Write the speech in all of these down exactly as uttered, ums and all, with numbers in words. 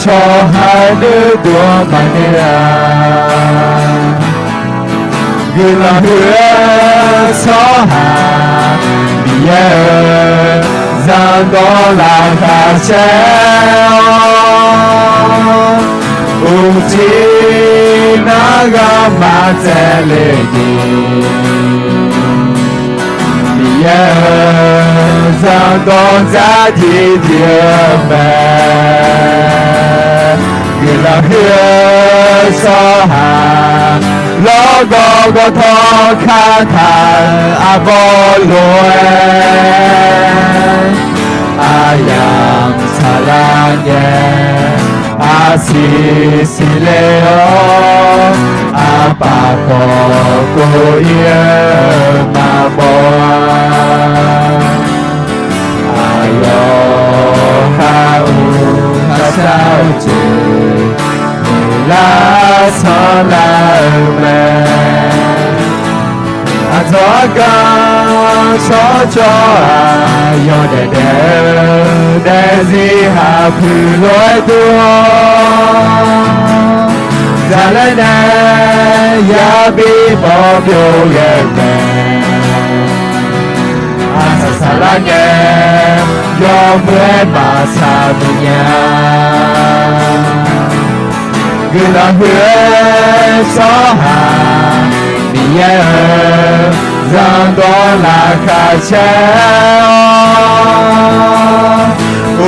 tsawrhaq nuidov-anr maqngeur-a. Guiqlanq huiq-eu tsawrhaq Miqyaer-euq zanrdawq laqkhaq caer-awr, uqcif narghanr maqtsaev le jeq. Miqyaer-euq zanrdawq dzardziq dziq-eu mae. Guiqlanq huiq-eu tsawrhaq lawrgawv gawrtawv kataq-euq arbawr lof-aer, aryamq saqlar ngae, arsiq siqle-awr, arpaf kawq kov ir-eu maqbaw-a. Aqyawf khar uq kharshar-eu jeq, muiqlar sanrlar-eu mae. Aqdzawq arganq tsawrcawv-aq, yawdaef daef-eu daefzir haq puiq lof-aer dur-awr, zaqlaer nae yabi bawr byov ghae mae. Arsaq saqlar ngae, yawmuiq-aer maqsaq muiq nya. Guiqlanq huiq-eu tsawrhaq Miqyaer-euq zanrdawq laqkhaq caer-awr,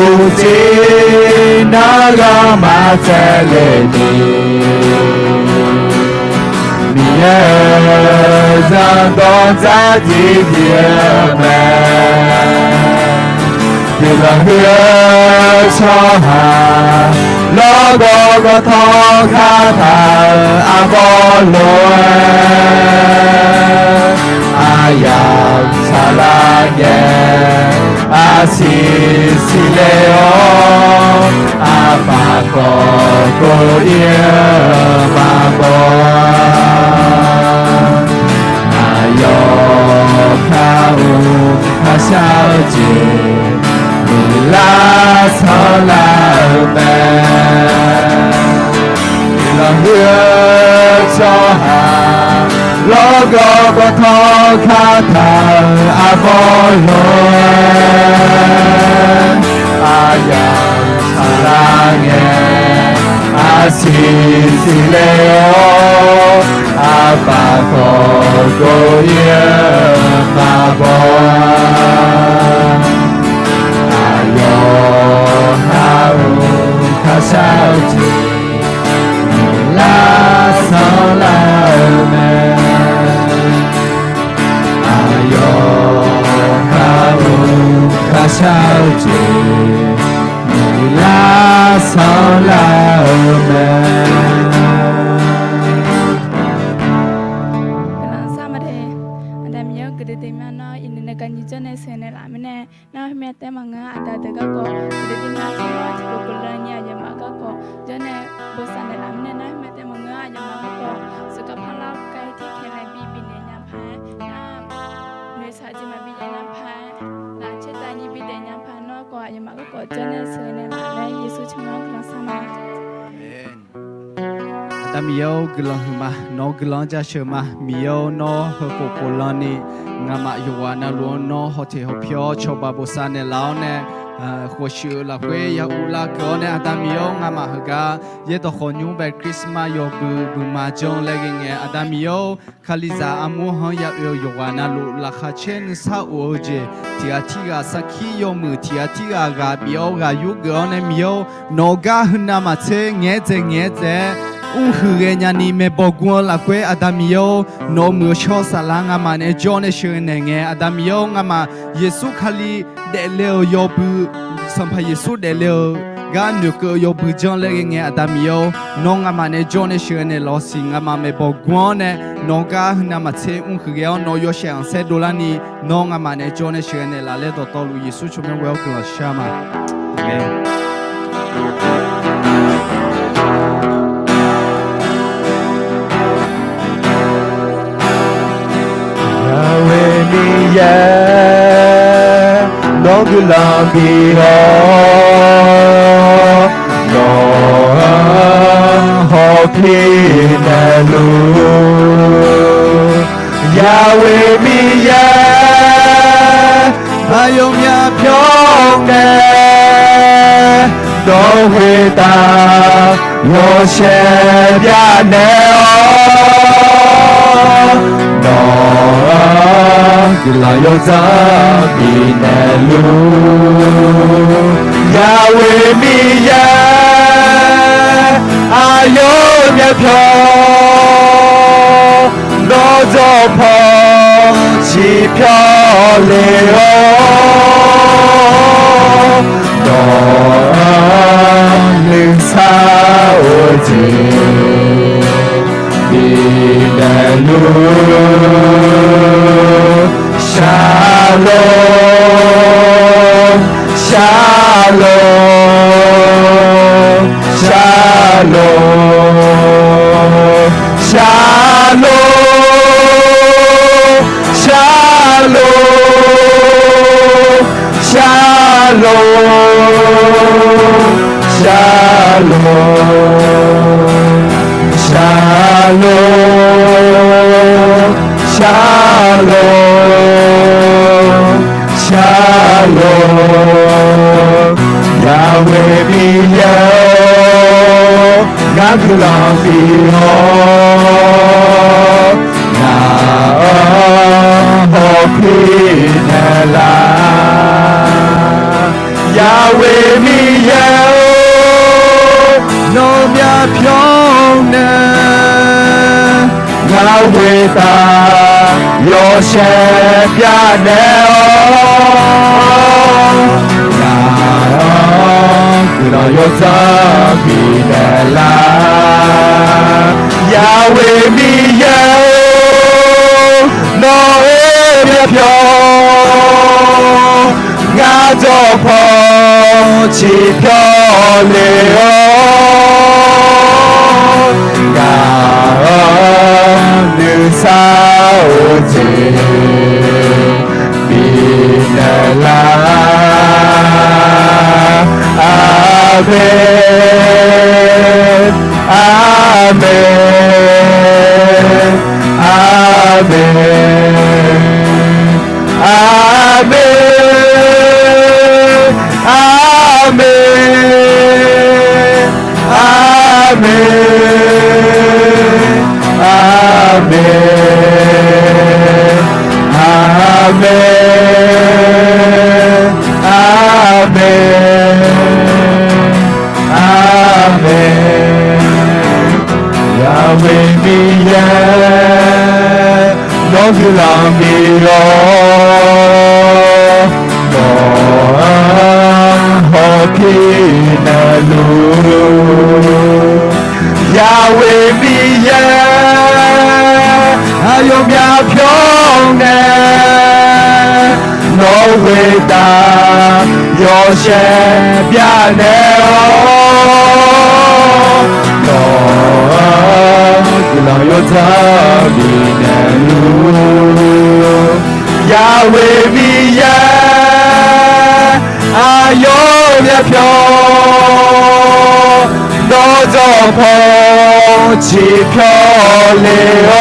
uqcif narghanr maqtsaev le jeq. Miqyaer-euq zanrdawq dzardziq dziq-eu mae. Guiqlanq huiq-eu tsawrhaq lawrgawv gawrtawv kataq-euq arbawr lof-aer, aryamq saqlar ngae, arsiq siqle-awr, arpaf kawq kov ir-eu maqbaw-a. Aqyawf khar uq kharshar-eu jeq, muiqlar sanrlar-eu mae. Guiqlanq huiq-eu tsawrhaq lawrgawv gawrtawv kataq-euq arbawr lof-aer, aryamq saqlar ngae, arsiq siqle-awr, arpaf kawq kov ir-eu maqbaw-a. Aqyawf khar uq kharshar-eu jeq, muiqlar sanrlar-eu mae. Aqyawf khar uq kharshar-eu jeq, muiqlar sanrlar-eu mae. Guiqlanq sar ma de. Aqda Miqyaer-eu guiqdui deuq ma nawr iqnan nae garnyi jawr nae sheuqnaeq laf mirnae, nar-eu khoermae taef maqngeur-a. Aqda deuq garkawv guiqdui deuq ma tiqnan tiqpov pov lani aqyawfmaf garkawv jawr nae bosav naeq laf mirnae, nar-eu khoermae taef maqngeur-a. Aqyawfmaf garkawv sheuqkhav parlar-awr kar-aer tirkhaeq nae bi bifnaeq nya paq-aer, nar-eu noeqshaq jeq maqbi jav nya paq-aer, lafcaer tavnyi bi daef nya paq-aer, nawr khawf aqyawfmaf garkawv jawr nae sheuqnaeq laf laer Yeqsur tsawrmyanr-anr guiqlanq shar ma. Aqda Miqyaer-or, guiqlanq huiqma. Nawq-eu guiqlanq-anr jasheuq ma. Miqyaer-or, nawr heukhof khoflanni ngamaf yawqghaq navluf-anr nawr hawteq hawpyawr-awr cawba bosav naeqlaf-awr nae, khofshuif-euq lafkhoer ya uvlar keuv-awr nae, Aqda Miqyaer-or, ngamaf heugar yaerdawq khawqnymr bae Christmas yawbui buima janr laer ghae ngae, Aqda Miqyaer-or, Kalizaq armur-anr ya oe-eu yawqghaq navluf laqkhaq caer nuisar of-eu jeq tiqghaq tirghaq sarkir yawmuiq tiqghaq tirghaq ghaq bif-awr ghaq yurgeuf-awr nae Miqyaer-or, nawq gar huiqnav maqtser ngaeq-aer dzaeq ngaeq-aer dzaeq-aer mrhuiq ghaenya ni maeqbawq gu-eu lafkhoer Aqda Miqyaer-or, nawq-euq muiq-eu shawr saflar ngamaf nae jawr nae sheuqnaeq ngae, Aqda Miqyaer-or, ngamaf Yeqsur Kali daefle-euq yawbui, Sanqpaq Yeqsur daefle-euq gar noeqkeuv-eu yawbui janr laer ghae ngae, Aqda Miqyaer-or, nawr ngamaf nae jawr nae sheuqnaeq lawq siq. Ngamaf maeqbawq gu-awr nae nawq gar huiqnav maqtser mrhuiq ghae-awr nawq yawshaef anqsaer dovlarni, nawr ngamaf nae jawr nae sheuqnaeq laf laer dawqtawvluf Yeqsur tsawrmyanr ghoe-awr guiqlanq shar ma. Yahweh Miqyaer, nawr guiqlanq bif-awr, nawq shaevbyanaeq-awr, nawq-anr guiqlanq yawdzanr bifnaeq luf-ur. Yahweh Miqyaer, aqyawf myavpyawq, nawr jawrpaw ciqpyawq le-awr, nawq-anr nuisar-eu jeq bifnaeq luf-ur. Shalom, shalom, shalom, shalom, shalom, shalom, shalom, shalom, shalom, shalom. Yahweh Miqyaer-or, ngar guiqlanq bif-awr, ngaq-anr hawpir naeqlaf. Yahweh Miqyaer-or, nawq myavpyawq nae ngar ghoeqtaf yawshaef byanaeq-awr, ngaq-anr guiqlanq yawdzanr bifnaeq lar. Yahweh Miqyaer-or, nawq-euq myavpyawq ngar jawrpaw ciqpyawq le-awr, ngaq-anr nuisar-eu jeq bifnaeq lar. Aqmeq, aqmeq, aqmeq. Aqmeq, aqmeq, aqmeq, aqmeq, aqmeq, aqmeq. Aqmeq. Yahweh Miqyaer, nawr guiqlanq bif-awr, nawq-anr hawpir naeqluf. Yahweh Miqyaer, aqyawf myavpyawq nae nawq-euq ghoeqtaf yawshaef byanaeq-awr, nawq-anr guiqlanq yawdzanr bifnaeq luf-ur. Yahweh Miqyaer, aqyawf myavpyawq nawr jawrpaw ciqpyawq le-awr,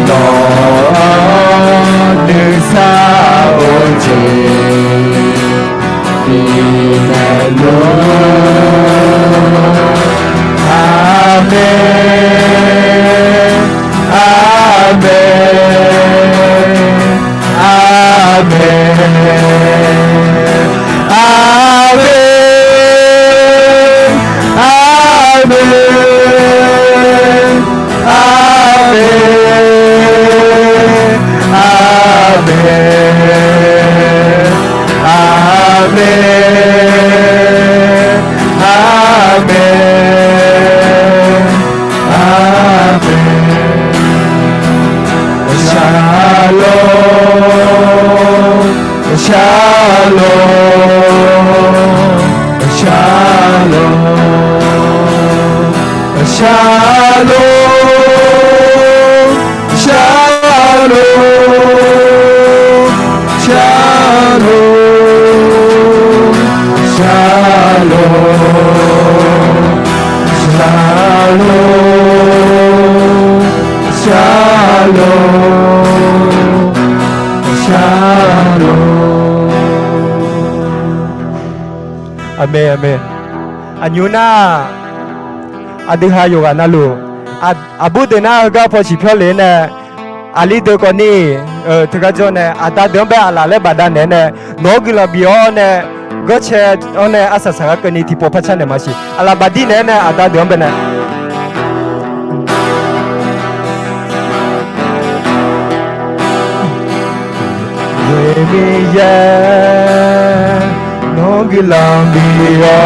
nawq-anr nuisar-eu jeq bifnaeq luf-ur. Aqmeq, aqmeq, aqmeq, aqmeq, aqmeq, aqmeq, aqmeq, aqmeq, aqmeq, aqmeq. Shalom, shalom, shalom, shalom, shalom, shalom, shalom, shalom, shalom, shalom. Aqmeq, aqmeq. Aqnymr nar, aqdui ha yawqghaq navluf, aqbur deuq nar heugar paw ciq pyawr le-aer nae, aqli deuq khawfni, teugar jawr nae aqda deuq-anr bae aqlaf laer bafdav naeq-aer nae, nawq-anr guiqlanq bif-awr nae, ghanrcae-awr nae arsaq saqgar keuvni tiqpov par car naeq ma siq. Aqlaf bafdir naeq-aer nae aqda deuq-anr bae nae Aqyawf-euq Miqyaer, nawr guiqlanq bif-awr,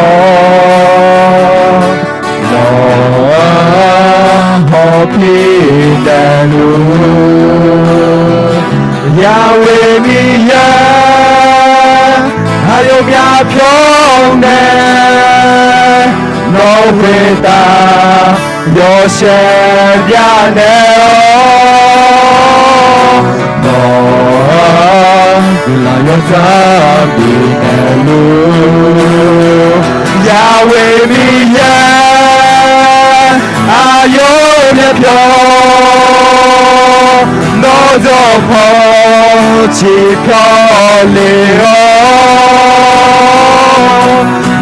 nawq-anr hawpir daefluf. Yahweh Miqyaer, aqyawfmaf pyawr nae, nawq-euq khoertav yawshaef byav naeq-awr, nawq-anr guiqlanq yawdzanr bifnaeq luf. Yahweh Miqyaer, aqyawfmaf pyawr, nawr dawqpaw ciq pyawr le-awr,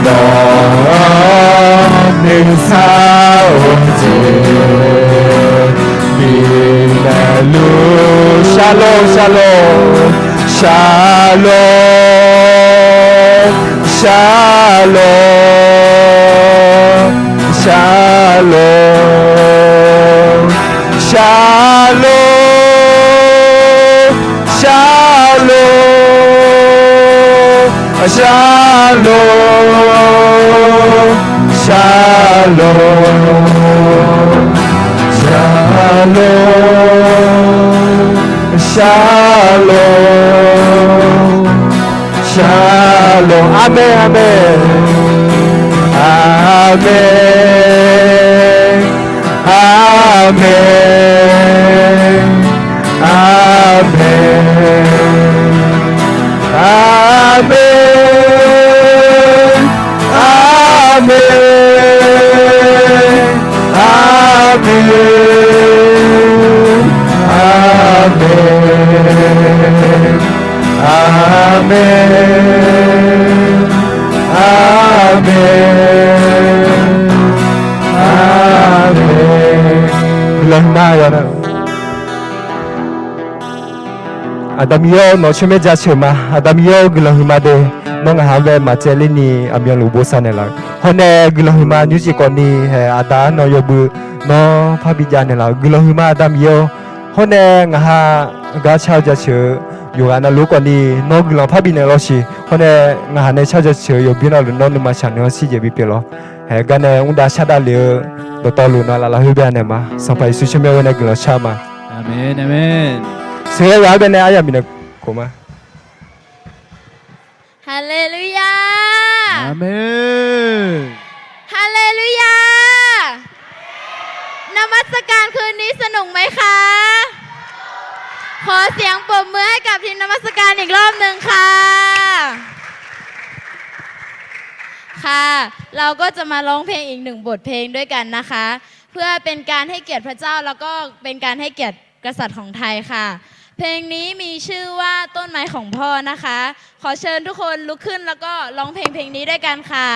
nawq-anr nuisar-eu jeq bifnaeq luf. Shalom, shalom, shalom, shalom, shalom, shalom, shalom, shalom, shalom, shalom, shalom, shalom. Aqmeq, aqmeq. Aqmeq. Aqmeq. Aqmeq. Aqmeq. Aqmeq. Aqmeq. Aqmeq. Aqmeq. Aqmeq. Aqmeq. Guiqlanq huiqma yawqnan. Aqda Miqyaer-or, nawq tsawrmyanr jaceuq ma. Aqda Miqyaer-or, guiqlanq huiqma de. Nawr ngaq ha-anr bae maqtsaevler ni aqmyanluf bosav naeqlaf-eu. Hawr nae guiqlanq huiqma nymrcif khawfni hae, aqda-anr nawq yawbui nawr parbi jav naeqlaf-eu. Guiqlanq huiqma Aqda Miqyaer-or, hawr nae ngaq ha gar car-eu jaceuq-eu yawqghaq navluf khawfni nawr guiqlanq parbi naeq lawr siq. Hawr nae ngaq ha nae car-eu jaceuq-eu yawbui navluf nawr nuima shaq naeq-awr shirjaev bipyeuf lawr. Hae, gar nae mr dav shar dav lef-eu dawqtawvluf nawq laf lafkhoer bae naeq ma. Sanqpaq Yeqsur tsawrmyanr ghoe nae guiqlanq shar ma. Aqmeq, aqmeq. Sheuqghae ghaq-anr bae nae aryamq bifnaeq khof ma.ฮาเลลูยา อาเมน ฮาเลลูยา นมัสการคืนนี้สนุกไหมคะ ขอเสียงปรบมือให้กับทีมนมัสการอีกรอบหนึ่งค่ะ ค่ะ เราก็จะมาร้องเพลงอีกหนึ่งบทเพลงด้วยกันนะคะ เพื่อเป็นการให้เกียรติพระเจ้า แล้วก็เป็นการให้เกียรติกษัตริย์ของไทยค่ะ เพลงนี้มีชื่อว่าต้นไม้ของพ่อนะคะ ขอเชิญทุกคนลุกขึ้นแล้วก็ร้องเพลงเพลงนี้ด้วยกันค่ะ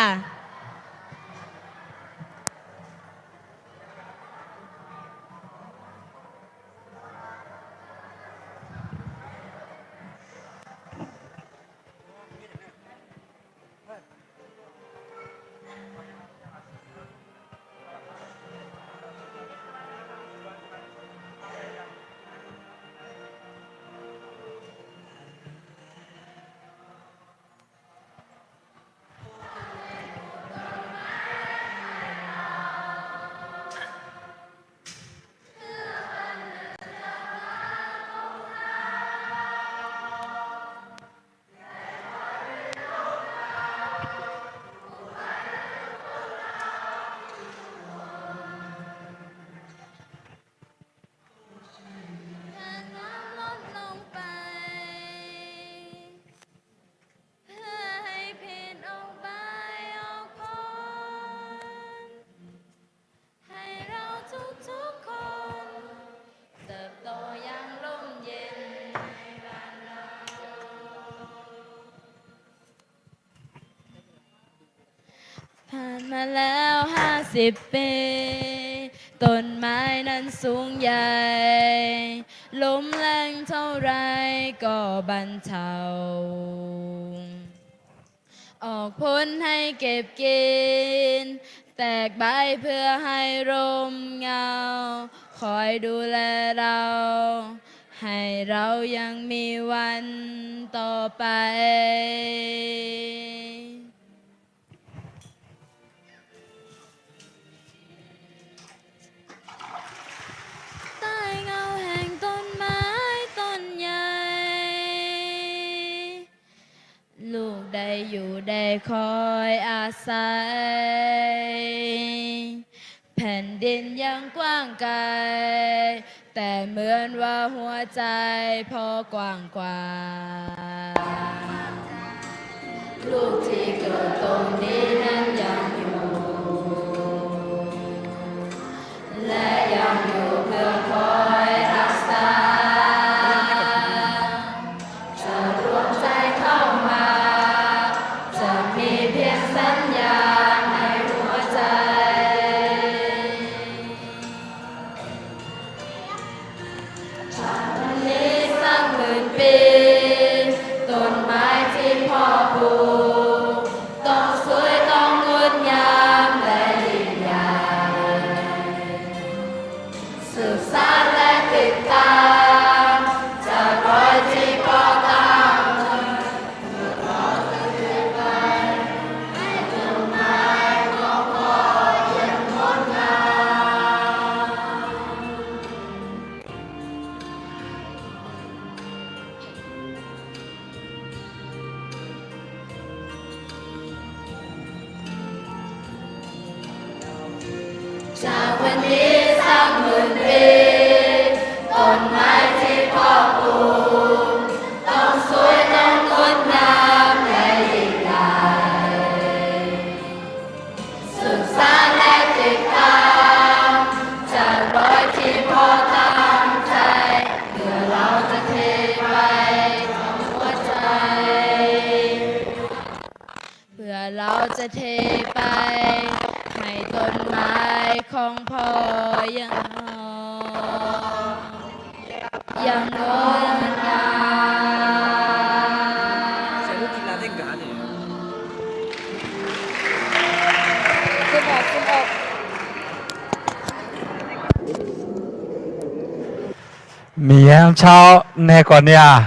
ผ่านมาแล้วห้าสิบปี ต้นไม้นั้นสูงใหญ่ ลมแรงเท่าไรก็บรรรเทา ออกผลให้เก็บกิน แตกใบเพื่อให้ร่มเงา คอยดูแลเรา ให้เรายังมีวันต่อไป ใต้เงาแห่งต้นไม้ต้นใหญ่ ลูกได้อยู่ได้คอยอาศัย แผ่นดินยังกว้างไกล แต่เหมือนว่าหัวใจพ่อกว้างกว่า ลูกที่เกิดตรงนี้นั้นยังอยู่ และยังอยู่เพื่อคอยรักษา จะรวมใจเข้ามา จะมีเพียงสัญญาณในหัวใจ ผ่านวันนี้สักหมื่นปี ต้นไม้ที่พ่อปลูก ต้องสวยต้องงดงามและยิ่งใหญ่ สืบสานและติดตาม จากรอยที่พ่อตั้งไว้ ให้ต้นไม้ของพ่อยังงดงาม จากวันนี้สักหมื่นปี ต้นไม้ที่พ่อปลูก ต้องสวยต้องงดงามและยิ่งใหญ่ สืบสานและติดตาม จากรอยที่พ่อตั้งใจ เพื่อเราจะเทไปกับหัวใจ เพื่อเราจะเทไป ให้ต้นไม้ของพ่อยังหอม ยังงดงาม Miqyaer-anr car-awr nae khawf ni-aq,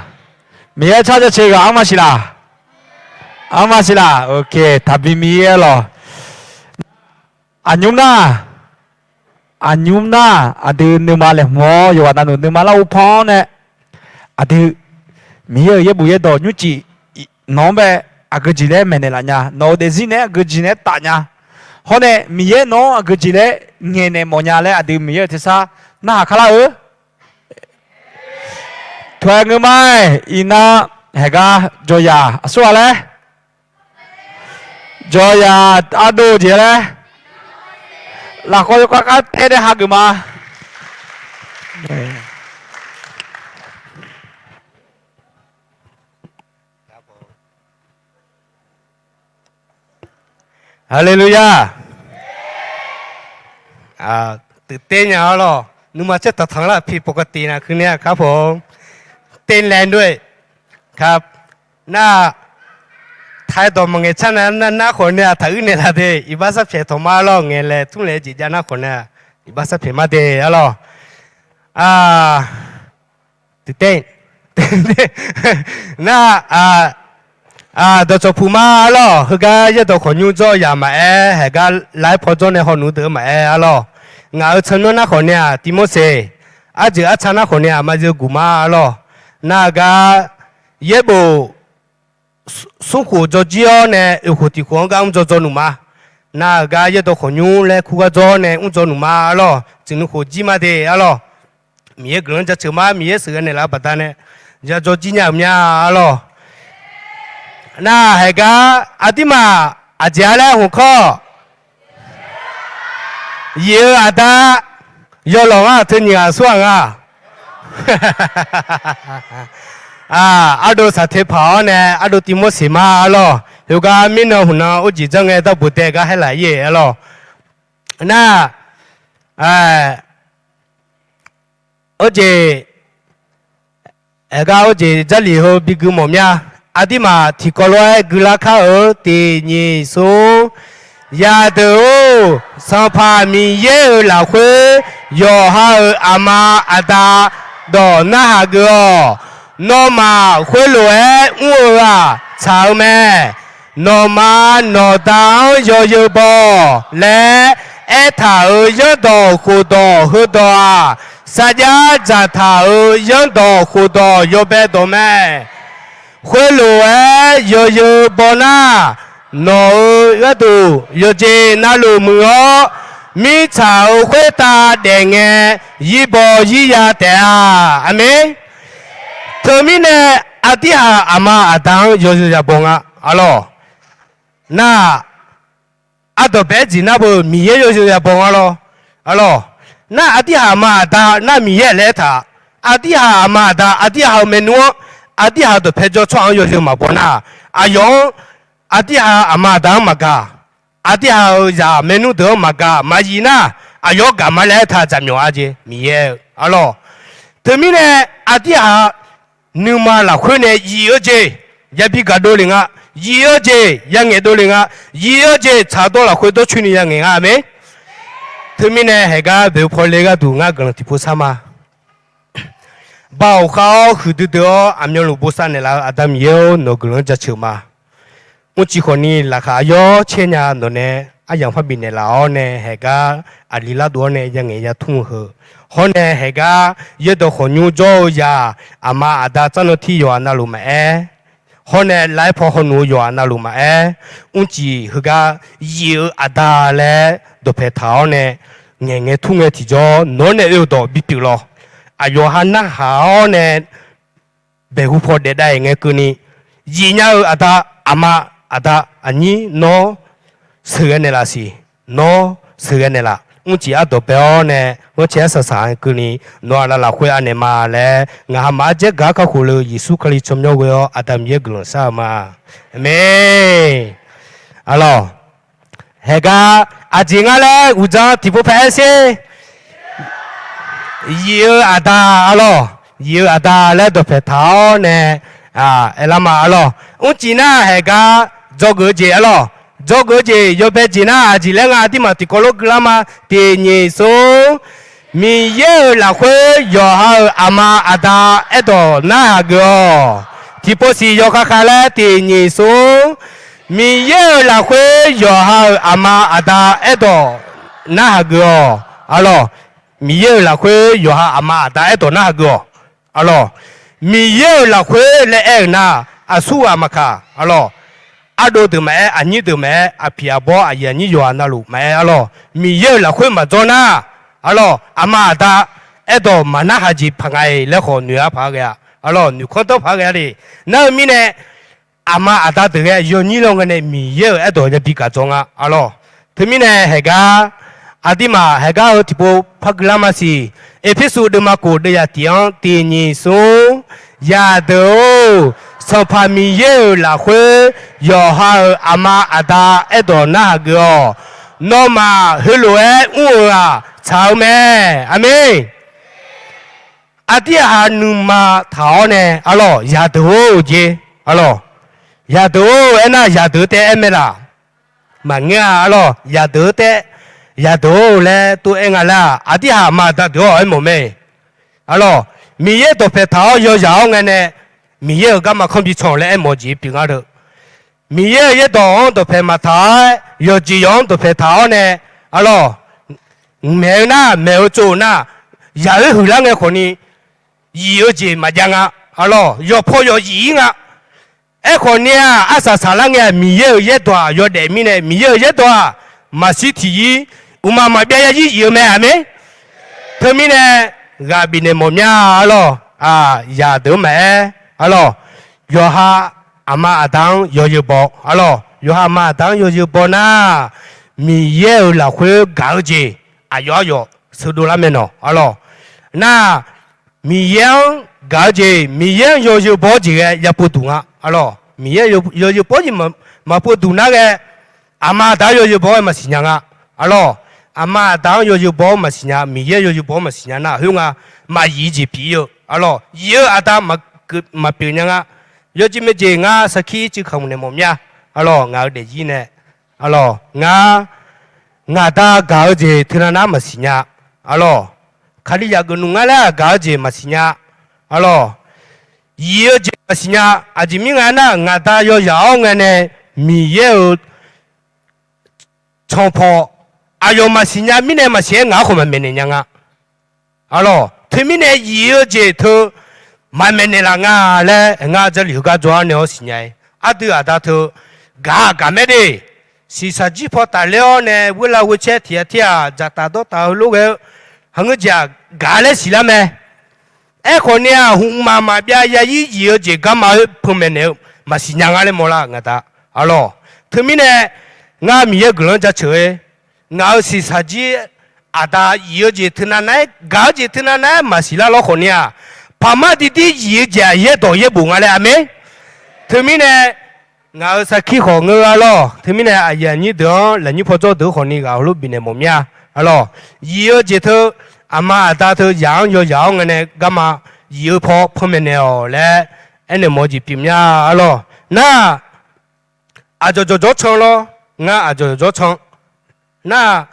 Miqyaer car jaceuq ghaq armar siq laq? Armar siq laq? Ok, taqbi Miqyaer lawq. Aqnymr nar, aqnymr nar, aqdui nuima laeqhmq-awr yawqghaq navluf nuima lar uvpanr-awr nae, aqdui Miqyaer-euq yaerbof yaerdawq nymrcif nawq-anr bae aqgeu jeq laer maeqnaeq laf nya, nawq-euq daefzir nae aqgeu jeq nae taf nya, hawr nae Miqyaer nawq-anr aqgeu jeq laer ngaeqnaeq mawf nya laer aqdui Miqyaer-euq tersar narhaq kar lar-eu. Taq-aer ngeur ma-aer, iqnan haeqgar jawrzaq aqsurghaq laer, jawrzaq ardov jeq laer, lafkhawr yawkar kar taer nae hageuf ma. Haleluya. ตื่นเต้น nya-awr lawq, nuima caer taqtanq lar ผิดปกติ nar keuv nae-aq kar pawq-awr, เต้นแรงด้วยครับ nar, taq-aer dawq maqngaeq car nar, nar khawf nae-aq taq uir naeq laf de, iqbax sarpyaeq tawq ma lawq, ngaeq laeq tmr laeq jeq jav nar khawf nae-aq, iqbax sarpyaeq ma de-a lawq. ตื่นเต้น nar, dawqcawq puq ma-a lawq, heugar yaerdawq khawqnymr dzawr yaq maqaer, haeqgar laer paw dzawr nae hawnuq deuq-eu maqaer-a lawq. Ngaq-euq tsawrmyanr nar khawf nae-aq, Tivmorseq, arjeuq artsa nar khawf nae-aq, maqzeu guq ma-a lawq. Nar-eu gar yaerbof smrkhof dzawrjir-awr nae oeqkhof tiq khof-anr gar mr dzaw dzaw nuq ma. Nar-euq gar yaerdawq khawqnymr laer kur gar dzawr nae mr dzaw nuq ma-a lawq. Tsuif nuikhof jir ma de-a lawq. Miqyaer guiqlanq jaceuq ma, Miqyaer sheuqghae naeqlaf-eu baqdanae ya dzaw jir nya-euq mya-a lawq. Nar haeqgar aqdirmaf aqjeq-a laer hmq kawr, Yif-eu aqda yawlawq ngar teu nyiq ghaq aqsurghaq nga. Ardov saqteq paq-awr nae ardov Tivmorseq ma-a lawq. Khoergar mirnan hmq nan orjeq janr ngae darbuq dae gar haer laf-ir-eq arlawq. Nar, orjeq, aergar orjeq Jarlif heu bi gui mawf mya. Aqdirmaf tiqkawv lof-aer guilar kar-eu tiq nyiq smr. Yadeuq-or, Sanqpaq Miqyaer-euq lafkhoer yawqha-euq aqma aqda dawq narhaq geuf-awq. Nawmaf khoerlof-aer mr-eu-aq tsaq-eu mae. Nawqma nawqda-anr yawzeu baw laer aertaq-euq zanrdawq khofdawq heudawq-aq, sarjax dzaqtaq-euq zanrdawq khofdawq yawbae dawq mae. Khoerlof-aer yawzeu baw nar, nawq-euq gharduq yawqjeq navluf muiq-awr, mirtsaq-euq khoertav daef ngae, zirbaw zirya taef-a. Aqmeq. Teumirnae, aqdirhaq aqma aqda-anr yawzeu yabaw nga arlawq. Nar, ardawq bae-aer jeq nar beu Miqyaer yawzeu yabaw nga lawr arlawq. Nar aqdirhaq aqma aqda nar Miqyaer laer aertaq, aqdirhaq aqma aqda aqdirhaq-euq maernmr-anr, aqdirhaq-euq dawqpae jawr tsawrhaq-anr yawzeu maqbaw nar, aqyawf-anr, aqdirhaq aqma aqda-anr maqgaq, aqdirhaq-euq zaq maernmr deuq-anr maqgaq maqyif nar, aqyawf-anr gaq ma laer aertaq jaqmyawf-a jeq Miqyaer-eu arlawq. Teumirnae, aqdirhaq nuima lafkhoer nae yif-eu jeq yabi gaq dovle nga. Yif-eu jeq yangaeq dovle nga. Yif-eu jeq tsaq dawr lafkhoer dawrcoeni yangaeq nga. Aqmeq. Teumirnae haeqgar baeq-eu pawle gharduq ngar guiqlanq tiqpov shar ma. Baoq khav-awr huiqdui dui-awr aqmyanluf bosav naeqlaf-eu Aqda Miqyaer-or, nawq-eu guiqlanq jaceuq ma. Mrciq khawfni laqkhaq aqyawr caer nya nawq nae aryamq par bifnaeq laf-awr nae haeqgar aqli lardov-awr nae yangaeq yatmr-eu heu, hawr nae haeqgar yaerdawq khawqnymr jawr-eu zaq aqma aqda tsarnan tir yawqha navluf maqaer, hawr nae laer paw hawnuq-eu yawqha navluf maqaer, mrciq heugar yif-eu aqda laer dawqpae taq-awr nae ngaeqngae tmr ngae tiqjawr nawq-anr nae oe-eu dawq bipyeuf lawq. Aqyawf ha narhaq-awr nae baeqhu paw daef dav-iq ngae keuvni, yif nya-eu aqda, aqma, aqda, aqnyir nawr sheuqghae naeqlaf siq. Nawr sheuqghae naeqlaf. Mrciq ardawq bae-awr nae ghanrcae arsaq saq-a keuvni, nawq-aq laf lafkhoer anaeq ma laer ngaq ha maqaer jaer gaq-ar kakhof le-eu Yeqsur Kali tsawrmyanr ghoe-awr Aqda Miqyaer guiqlanq shar-eu ma. Aqmeq. Arlawq, haeqgar aqjeq nga laer uqdzan tiqpov pae aer sher. Yif-eu aqda arlawq, yif-eu aqda laer dawqpae taq-awr nae aerlar ma arlawq. Mrciq nar haeqgar dzawgeuf-eu jeq arlawq, dzawgeuf-eu jeq yawbae jeq nar aqjeq laer nga aqdirmaf tiqkawv lof guilar ma. Tiq nyiq smr. Miqyaer-euq lafkhoer yawqha-euq aqma aqda aerdawq narhaq geuf-awq. Tiqpov siq yawkhav khav laer tiq nyiq smr. Miqyaer-euq lafkhoer yawqha-euq aqma aqda aerdawq narhaq geuf-awq. Arlawq, Miqyaer-euq lafkhoer yawqha aqma aqda aerdawq narhaq geuf-awq. Arlawq, Miqyaer-euq lafkhoer laer aer-euq nar, aqsurghaq maqkaq arlawq, ardov deuq maqaer, aqnyir deuq maqaer, aqpiq aqbawr aqyuif aqnyir yawqghaq navluf maqaer arlawq, Miqyaer-euq lafkhoer maqdzawr nar, arlawq, aqma aqda aerdawq maqnarhaq jeq paq nga-iq laer khawf noeq-ar paq-aer ghae-a. Arlawq, noeqkanr danr paq-aer ghae-a le. Nar-eu mirnae, aqma aqda deuq ghae yawnyir lawngae nae Miqyaer-euq aerdawq yabi gaq dzawr nga arlawq. Teumirnae haeqgar, aqdirmaf haeqgar heu tiqpov par guilar ma siq. Erpersu deuvma kof deuv yaf tiq-anr tiq nyiq smr. Yaqdeuq-or, Sanqpaq Miqyaer-euq lafkhoer yawqha-euq aqma aqda aerdawq narhaq geuf-awq. Nawmaf heulof-aer mr-euq-aq tsaq-eu mae. Aqmeq. Aqdirhaq nuima taq-awr nae arlawq, yaqdeuq-or jeq arlawq. Yaqdeuq-or aernar, yaqdeuq-eu taef aer mae laf? Maqngeur-a arlawq. Yaqdeuq-eu taef, yaqdeuq-or laer tov aer nga laer-aq, aqdirhaq aqma aqda deuq-awr aermawf mae. Arlawq, Miqyaer dawqpae taq-awr yawzaq-awr ngae nae, Miqyaer-euq garma kanr bi can laer aermawf jeq pyeuf nga deuq. Miqyaer-euq yaerdawq-anr dawqpae maqtaq-aer, yawqjeq yawq-anr dawqpae taq-awr nae, arlawq, maeq-eu nar, maeq-eu tsov-eu nar, yaq-oer huiqlar ngae khawfni, yif-eu jeq maqjav nga. Arlawq, yawqpaw yawq yif-ir nga. Aerkhawf ni-aq, arsaq saqlar ngae-aq, Miqyaer-euq yaerdawq-aq yawdaef mirnae, Miqyaer-euq yaerdawq-aq maqshir tiqyir, uqmaq maqbyav yaryir yif-eu mae. Aqmeq. Teumirnae, ghaq bifnaeq mawf mya arlawq, yaqdeuq-anr maqaer arlawq, yawqha aqma aqda-anr yawzeu baw arlawq, yawqha aqma aqda-anr yawzeu baw nar, Miqyaer-euq lafkhoer gaq-eu jeq aqyawf aryawf sheuqdov lar mae nawq arlawq. Nar, Miqyaer-anr gaq-eu jeq, Miqyaer-anr yawzeu baw-awr jeq ghae yapov duq nga arlawq. Miqyaer yawzeu baw-awr jeq maqpov duq nar ghae, aqma aqda-anr yawzeu baw-awr maqsiq nya nga. Arlawr, aqma aqda-anr yawzeu baw-awr maqsiq nya, Miqyaer yawzeu baw-awr maqsiq nya nar, khoerngae maqyif-eu jeq pyeuf-ir-eu. Arlawr, yif-eu aqda maqpyeuf nya nga. Yawjeq maeqjeq ngar sarkir cuiv kamq naeq mawf mya. Arlawr, ngaq-euq daefzir nae, arlawr, ngar ngaq da gaq-eu jeq teunav nar maqsiq nya. Arlawr, Kalizaq geuf nmr ngar laer gaq-eu jeq maqsiq nya. Arlawr, yif-eu jeq maqsiq nya. Aqjeq mir nga nar, ngaq da yawzaq-awr ngae nae Miqyaer-euq canpaw aqyawf maqsiq nya mirnae maqsiq-aer ngaq-anr khawf maqmaeqnaeq nya nga. Arlawr, teumirnae yif-eu jeq teu maqmaeqnaeq laf nga laer ngar Jarlif heugar jawr-ar nae-awr siqnya-ir. Aqdui aqda teu gaq gaq mae de. Shiqshaq jir paw tafler-awr nae ghoerlav ghoercaer tiq ghaq tir-aq, dzaqtaf dawrtaf heulof ghae-eu haqngeur jeq-aq gaq laer siqlar mae. Aerkhawf ni-aq, hmqmaq maqbyav ya-ir yif-eu jeq garma-aer peunmaeq naeq-eu maqsiq nya ngar laer mawrlar ngaq da. Arlawr, teumirnae ngar Miqyaer guiqlanq-anr jaceuq-aer, ngaq-euq shiqshaq jir aqda yif-eu jeq teunav nav-aer, gaq-eu jeq teunav nav-aer maqsiq lar lawr khawf ni-aq, paqmar diqdir yif-eu jeq-aq yaerdawq yaerbof nga laer. Aqmeq. Teumirnae ngaq-euq sarkir khawf ngeur-a lawr. Teumirnae aqyuif aqnyir deuq-anr lafnyir paw jawr deuq khawf ni ghaq heulof bifnaeq mawf mya. Arlawr, yif-eu jeq teu, aqma aqda teu yaq-anr yawzaq-awr ngae nae garma yif-eu paw peunmaeq naeq-awq laer aernaeq mawf-eu jeq pyeuf mya. Arlawr, nar aqdzawq dzawqdzawr can lawr. Ngar aqdzawq dzawqdzawr can. Nar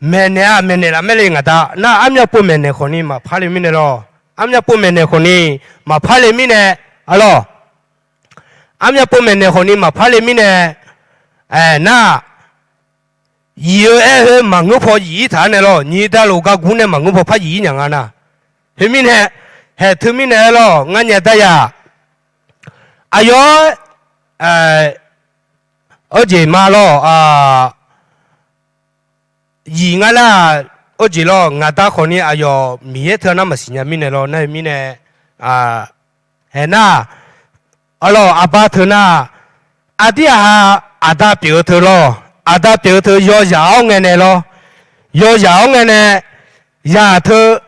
maeqnaeq-aq maeqnaeq laf mae le ngaq da. Nar armyav pov maeqnaeq khawf ni maqpar le mirnae lawr. Armyav pov maeqnaeq khawf ni maqpar le mirnae. Arlawr, armyav pov maeqnaeq khawf ni maqpar le mirnae. Aer nar, yif-eu aer-eu maqngeur paw yif-ir taq-ar nae lawr. Nyiq da lof gar gur nae maqngeur paw par yif-ir nya nga nar. Khoermirnae, haeq teumirnae aer lawr, ngar nya dar yaq. Aqyawf-aer, awr jeq ma lawr, yif ngar nar, awr jeq lawr, ngaq da khawf ni aqyawf Miqyaer teu nar maqsiq nya mirnae lawr. Nar-eu mirnae, haeq nar, arlawr, aqba teu nar, aqdir aqha aqda pyeuf-eu teu lawr, aqda pyeuf-eu teu yawzaq-awr ngae nae lawr, yawzaq-awr ngae nae, yaq teu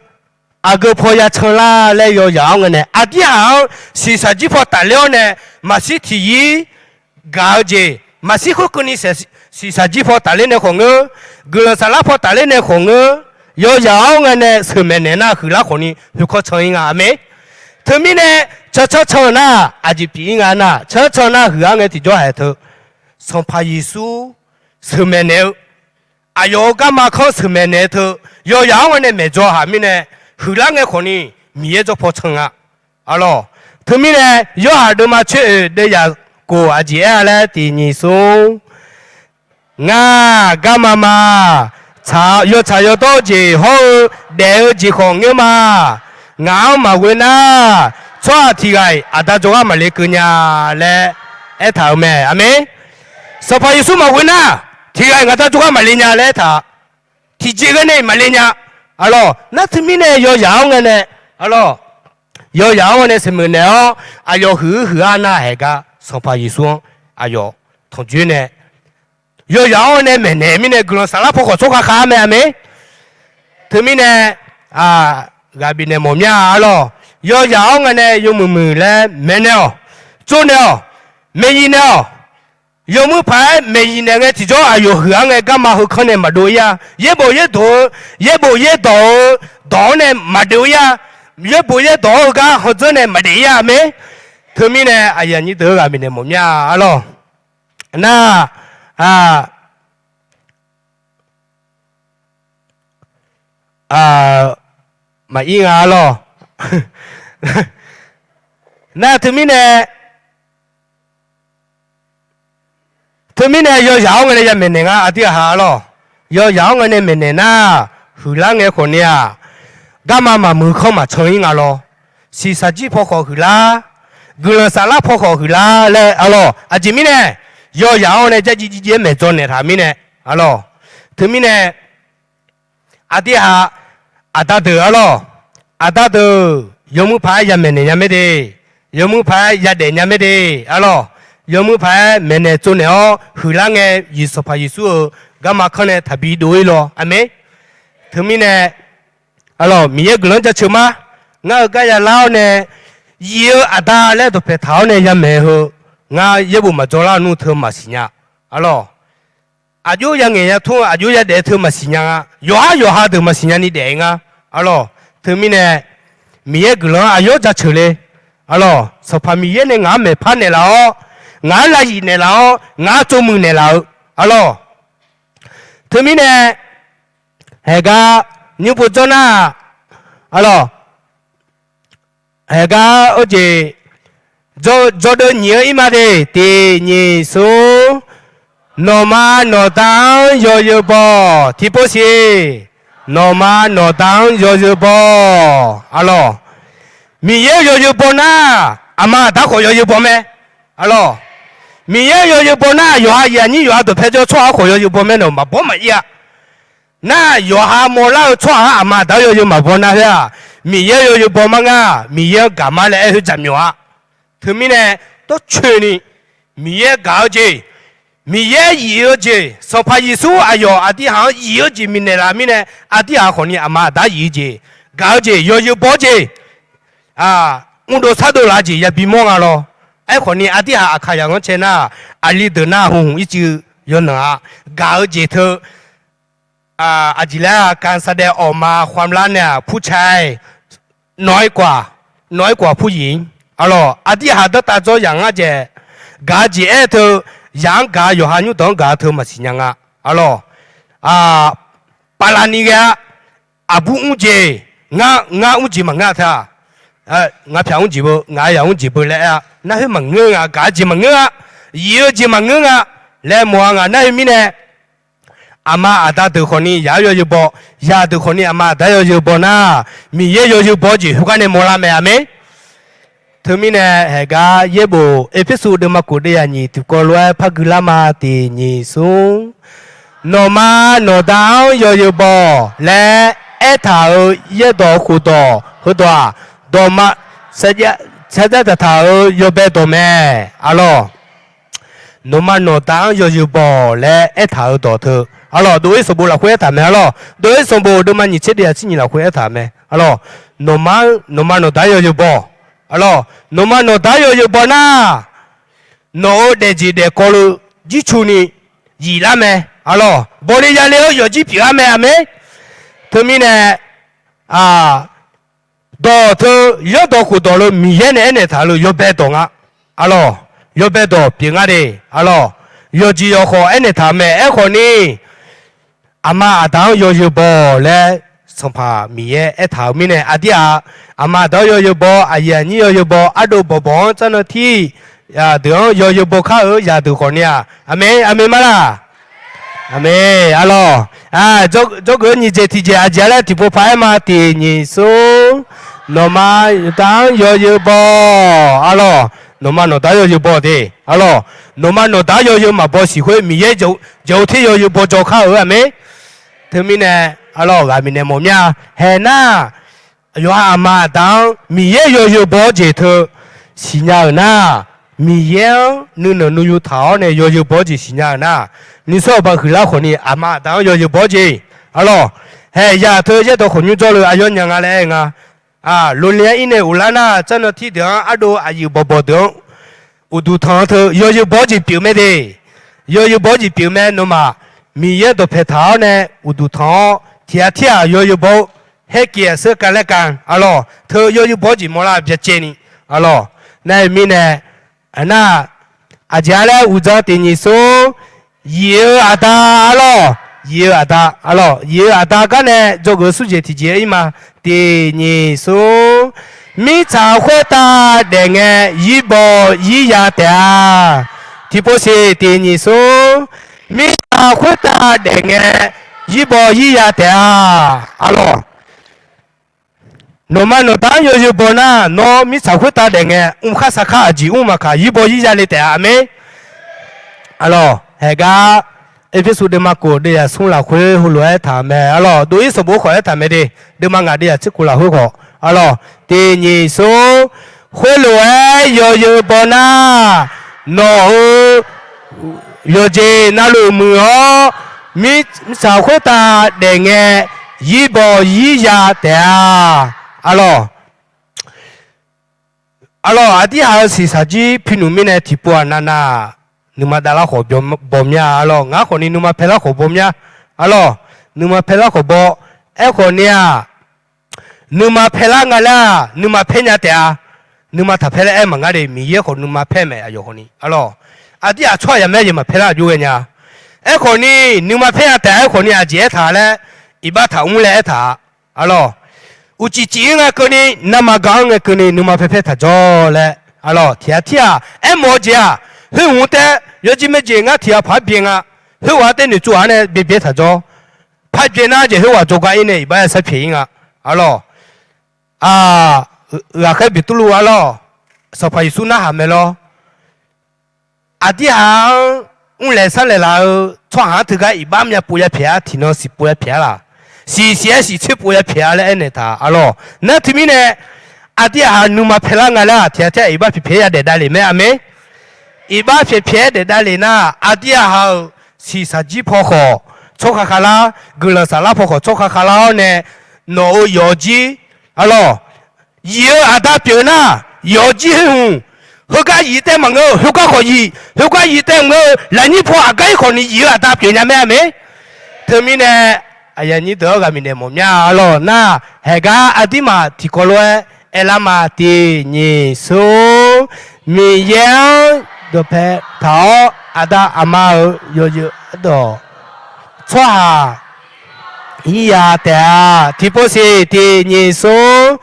aqgeu paw ya can lar laer yawzaq-awr ngae nae, aqdir aqha-anr shiqshaq jir paw tafler-awr nae maqshir tiq yir gaq-eu jeq, maqshir khoerkeuvni shiqshaq jir paw tafler nae khawf ngeur, guiqlanq saflar paw tafler nae khawf ngeur, yawzaq-awr ngae nae sheuqmaeq naeq nar huiqlar khawf ni khoerkawr can-ir nga. Aqmeq. Teumirnae, cancanr can-eu nar aqjeq pyeuf-ir nga nar, cancanr can nar huiq-ar ngae tiqjawr haiq teu, Sanqpaq Yeqsur sheuqmaeq naeq-eu, aqyawf-euq garma kanr sheuqmaeq naeq-eu teu, yawzaq-awr ngae nae maeqdzaw haq mirnae, huiqlar ngae khawf ni Miqyaer jawr paw can nga. Arlawr, teumirnae Yorhaq deuvma coer-oeq deuv yaq kof aqjeq aer-a laer tiq nyiq smr, ngar garma ma, yawtsaq yawdawr-eu jeq hawr-eu daef-eu jeq khawf ngeur ma. Ngaq-anr maqghoe nar, tsawrhaq tiq ghaq-iq aqda jawrgar maqle keuv nya laer aertaq-euq mae. Aqmeq. Sanqpaq Yeqsur maqghoe nar, tiq ghaq-iq ngaq da jawrgar maqle nya laer aertaq. Tiqjeq ghae nae-iq maqle nya. Arlawr, nar teumirnae yawzaq-awr ngae nae, arlawr, yawzaq-awr ngae nae sheuqmaeq naeq-awr aqyawf huiq-eu huiq-ar nar haeq gar Sanqpaq Yeqsur-anr aqyawf tanqjoer nae, yawzaq-awr nae maeqnaeq mirnae guiqlanq saflar paw khawf tsawrkhav khav-ar mae. Aqmeq. Teumirnae, ghaq bifnaeq mawf mya. Arlawr, yawzaq-awr ngae nae yawmuiq muiq laer maeqnaeq-awq, tsovnaeq-awq, maeqyif naeq-awq. Yawmuiq paq-aer maeqyif naeq ngae tiqjawr aqyawf huiq-ar ngae garma heukanr nae maqdov-ir-a. Yaerbof yaerdawq-eu, yaerbof yaerdawq-eu dawq-anr nae maqdov-ir-a. Yaerbof yaerdawq-anr heugar hawdzeur nae maqdaef-ir-a. Aqmeq. Teumirnae aqyuif aqnyir deuq-eu ghaq bifnaeq mawf mya. Arlawr, nar, maqir nga. Arlawr, nar teumirnae, teumirnae yawzaq-awr ngae nae ya maeqnaeq nga. Aqdui aqhaq arlawr, yawzaq-awr ngae nae maeqnaeq nar, huiqlar ngae khawf ni-aq, garma maqmuiq kanr maqcan-ir nga lawr. Shiqshaq jir paw khawf huiqlar, guiqlanq saflar paw khawf huiqlar laer arlawr. Aqjeq mirnae, yawzaq-awr nae jar jiv jiv-aer maeqdzaw naeqtaq mirnae, arlawr. Teumirnae, aqdui aqhaq, aqda deuq arlawr, aqda deuq yawmuiq paq-aer ya maeqnaeq nya mae de, yawmuiq paq-aer yadaef nya mae de, arlawr, yawmuiq paq-aer maeqnaeq tsovnaeq-awr huiqlar ngae, Sanqpaq Yeqsur-euq garma kanr nae taqbi dov-ir lawr. Aqmeq. Teumirnae, arlawr, Miqyaer guiqlanq jaceuq ma. Ngar-eu gar ya lar-awr nae, yif-eu aqda laer dawqpaeq taq-awr nae ya maeq heu ngar yaerbof maqdzawr lar nmr teu maqsiq nya. Arlawq, aqjox yangaeq yatmr-eu aqjox yadaef teu maqsiq nya nga. Yawqhar yawqha deuq maqsiq nya ni daef-eu nga. Arlawq, teumirnae Miqyaer guiqlanq-anr aqyawf jaceuq le. Arlawq, Sanqpaq Miqyaer nae ngaq-anr maeqpar naeqlaf-awr, ngaq-anr lavyif naeqlaf-awr, ngaq-anr tsovmuiq naeqlaf-eu. Arlawq, teumirnae haeqgar nymr pov dzawr nar, arlawq, haeqgar-eu jeq, jawr, jawrdeuv nyiq-eu ir ma de, tiq nyiq smr, nawqma nawqda-anr yawzeu baw, tiqpov siq, nawqma nawqda-anr yawzeu baw. Arlawq, Miqyaer yawzeu baw nar, aqma aqda khawf yawzeu baw mae. Arlawq, Miqyaer yawzeu baw nar, yawqha aqyuif aqnyir yawqha dawqpae jawr tsawrhaq khawf yawzeu baw mae, nawq maqbaw maqir-a. Nar, yawqha mawrlar-eu tsawrhaq-anr aqma aqda-anr yawzeu maqbaw nar khoer-aq, Miqyaer yawzeu baw mar ngar, Miqyaer-anr gaq mar laer aer khoer jaqmyawf-a. Teumirnae, dawrcoeni Miqyaer gaq-eu jeq, Miqyaer yif-eu jeq, Sanqpaq Yeqsur aqyawf aqdirhaq-anr yif-eu jeq mirnaeq laf mirnae, aqdirhaq khawfni aqma aqda yif-eu jeq, gaq-eu jeq, yawzeu baw-eu jeq, mrdov sardov laf jeq yabi mawr nga lawr. Aerkhawfni aqdirhaq aqkaqyaq-anr cae nar, aqli deuq nar hmq hmq ircuf yawnan-a, gaq-eu jeq teu aqjeq laer-aq, การแสดงออกมา ความลับ nae-aq, purcae, nawq-aer kwaq, nawq-aer kwaq pur yif-ir. Arlawq, aqdirhaq danrtav dzawr yaq ngar jaeq, gaq-eu jeq aer teu, yaq-anr gaq-eu yawqha nymrdanq-anr gaq-eu teu maqsiq nya nga. Arlawq, paqlaqni ghae-a, aqbur mr jeq, ngar, ngar mr jeq maqngeur-a teu-aq, ngaq pyaq mr jeq beu, ngaq-aer yaq mr jeq beu laer aer-a. Nar khoer maqngeur nga, gaq-eu jeq maqngeur nga, yif-eu jeq maqngeur nga laer mawr-a nga. Nar khoer mirnae, aqma aqda deuq khawfni yaq-anr yawzeu baw, yaq deuq khawfni aqma aqda-anr yawzeu baw nar, Miqyaer yawzeu baw-eu jeq khoergar nae mawrlar mae. Aqmeq. Teumirnae haeqgar yaerbof Erpersu deuvma khof deuv yaq nyiq tiqkawv lof-aer par guilar ma. Tiq nyiq smr, nawqma nawqda-anr yawzeu baw laer aertaq-euq yaerdawq khofdawq heudawq-aq, dawqma sarjax daqtaq-euq yawbae dawq mae. Arlawq, nawqma nawqda-anr yawzeu baw laer aertaq-euq dawq teu, arlawq, dov-ir sanqbof lafkhoer aertaq mae. Arlawq, dov-ir sanqbof deuvma nyiq tser deuv yaq tser nyiq lafkhoer aertaq mae. Arlawq, nawqma nawqma nawqda-anr yawzeu baw. Arlawq, nawqma nawqda-anr yawzeu baw nar, nawq-euq daefjeq daefkawv luf jircu ni yiflar mae. Arlawq, bawle yale-awr yawfjir pyeuf-ar mae. Aqmeq. Teumirnae, dawq teu yaerdawq khofdawq luf Miqyaer nae aernaeq taq-eu luf yawbae dawq nga. Arlawq, yawbae dawq pyeuf nga de. Arlawq, yawqjeq yawqkhawf aernaeq taq-eu mae. Aerkhawfni, aqma aqda-anr yawzeu baw laer Sanqpaq Miqyaer aertaq-euq mirnae, aqdir-aq, aqma aqda-anr yawzeu baw, aqyuif aqnyir yawzeu baw, ardov bawqbawq-anr tsarnan tir deuq-anr yawzeu baw kar-euq yaq deuq khawfni-aq, aqmeq, aqmeq ma laq? Aqmeq. Arlawq, jawrgeuf-eu nyiq jeq tiqjeq aqjeq-a laer tiqpov paq-aer ma. Tiq nyiq smr, nawqma nawqda-anr yawzeu baw. Arlawq, nawqma nawqda-anr yawzeu baw de. Arlawq, nawqma nawqda-anr yawzeu maqbaw siq khoer Miqyaer jaq-eu ter yawzeu baw jawr kar-euq. Aqmeq. Teumirnae, arlawq, ghaq mirnae mawf mya. Haeq nar, yawqha aqma aqda-anr Miqyaer yawzeu baw-awr jeq teu siqnya-euq nar, Miqyaer-anr nuinanq nuiyu taq-awr nae yawzeu baw-awr jeq siqnya-euq nar, nuisar aqba huiqlar khawfni aqma aqda-anr yawzeu baw-awr jeq. Arlawq, haeq yaq teu yaerdawq khawf nymr jawrle aqyawfnyaf nga laer aer nga. Loli-aer ir nae uqlar nar, tsarnan tir deuq-anr ardov aqyuif bawqbawq deuq-anr uqduq tanq-eu teu yawzeu baw-awr jeq pyeuf mae de. Yawzeu baw-awr jeq pyeuf mae. Nawmaf Miqyaer dawqpaeq taq-awr nae uqduq tanq-awr tiq ghaq tir-aq yawzeu baw-awr, haerkeq-aq seurkav laerkav, arlawq, teu yawzeu baw-awr jeq mawrlar byacaevni, arlawq, nar-eu mirnae, aqnar, aqjeq-a laer uqdzan tiq nyiq smr, yif-eu aqda, arlawq, yif-eu aqda, arlawq, yif-eu aqda gar nae dzawgeuf-eu smr jeq tiqjeq-aer ir ma. Tiq nyiq smr, mirtsaq khoertav daef ngae, yir baw yir ya taef-a. Tiqpov siq tiq nyiq smr, mirtsaq khoertav daef ngae, yir baw yir ya taef-a. Arlawq, nawqma nawqda-anr yawzeu baw nar, nawr mirtsaq khoertav daef ngae, mrkhar sarkar aqjeq mr maqkaq, yir baw yir ya le taef-a. Aqmeq. Arlawq, haeqgar Erpersu deuvma khof deuv yaq smr lafkhoer heulof-aer aertaq mae. Arlawq, dov-ir sanqbof khawf aertaq mae de. Deuvma ngaq deuv yaq tser khof lafkhoer khawf, arlawq, tiq nyiq smr, khoerlof-aer yawzeu baw nar, nawq-euq yawqjeq navluf muiq-awr, mirtsaq khoertav daef ngae, yir baw yir ya taef-a. Arlawq, Arlawq, aqdirhaq-euq shiqshaq jir pi nmq mirnae tiqpov-aq navnav, nuima davlar khawf baw mya. Arlawq, ngar khawfni nuima paelar khawf baw mya. Arlawq, nuima paelar khawf baw. Aerkhawf ni-aq, nuima paelar nga laer-aq, nuima paer nya taef-a. Nuima taq paer laer aer maqngar de, Miqyaer khawf nuima paer mae, aqyawf khawfni. Arlawq, aqdirhaq tsawrhaq yamawr jeq maqpaer lar aqjox ghae nya. Aerkhawf ni, nuima paer nya taef-a. Aerkhawf ni aqjeq aertaq laer, iqbax taq mr laer aertaq-a. Arlawq, uqcif cif-ir ngae keuvni, navmaqgaq-anr ngae keuvni, nuima paer paer taq jawr laer. Arlawq, tiq ghaq tir-aq, aermawf-eu jeq-aq, khoer hmq taef yawjir maerjeq ngar tiq ghaq paq-aer byae nga. Khoerghaq-anr taef noeqtsov-aq nae byae byae taq jawr. Paq byae nar jeq khoerghaq jawrgar-ir nae iqbax-aer sharpyaeq-ir nga. Arlawq, ghaqkhaer Beqtuvluv arlawq, Sanqpaq Yeqsur narhaq mae lawr. Aqdirhaq-anr mrlaeq sarlaeq laf-eu tsawrhaq-anr teugar iqbax myav pov yapyaeq-a, tiqnan siq pov yapyaeq-a laq. Siq siq-aer siq tser pov yapyaeq-a laer aernaeq taq arlawq. Nar teumirnae, aqdirhaq nuima paelar nga laer-aq, tiq ghaq tir-aq iqbax pyaeqpyaeq-aer yadaef davlef mae, aqmeq. Iqbax pyaeqpyaeq-aer daef davlef nar, aqdirhaq-euq shiqshaq jir paw khawf tsawrkhav khavlar, guiqlanq saflar paw khawf tsawrkhav khavlar-awr nae, nawq-euq yawqjir, arlawq, yif-eu aqda pyeuf nar, yawqjir khoer hmq, heugar yif taev maqngeur-eu, khoergar khawf yif, khoergar yif taev maqngeur-eu, lafnyir paw aqgar-ir khawfni yif-eu aqda pyeuf nya mae, aqmeq. Teumirnae, aqyuif aqnyir deuq-anr ghaq bifnaeq mawf mya arlawq nar, haeqgar aqdirmaf tiqkawv lof-aer aerlar ma, tiq nyiq smr. Miqyaer-anr dawqpae taq-awr, aqda aqma-euq yawzeu ardawq tsawrhaq yir ya taef-a. Tiqpov siq, tiq nyiq smr.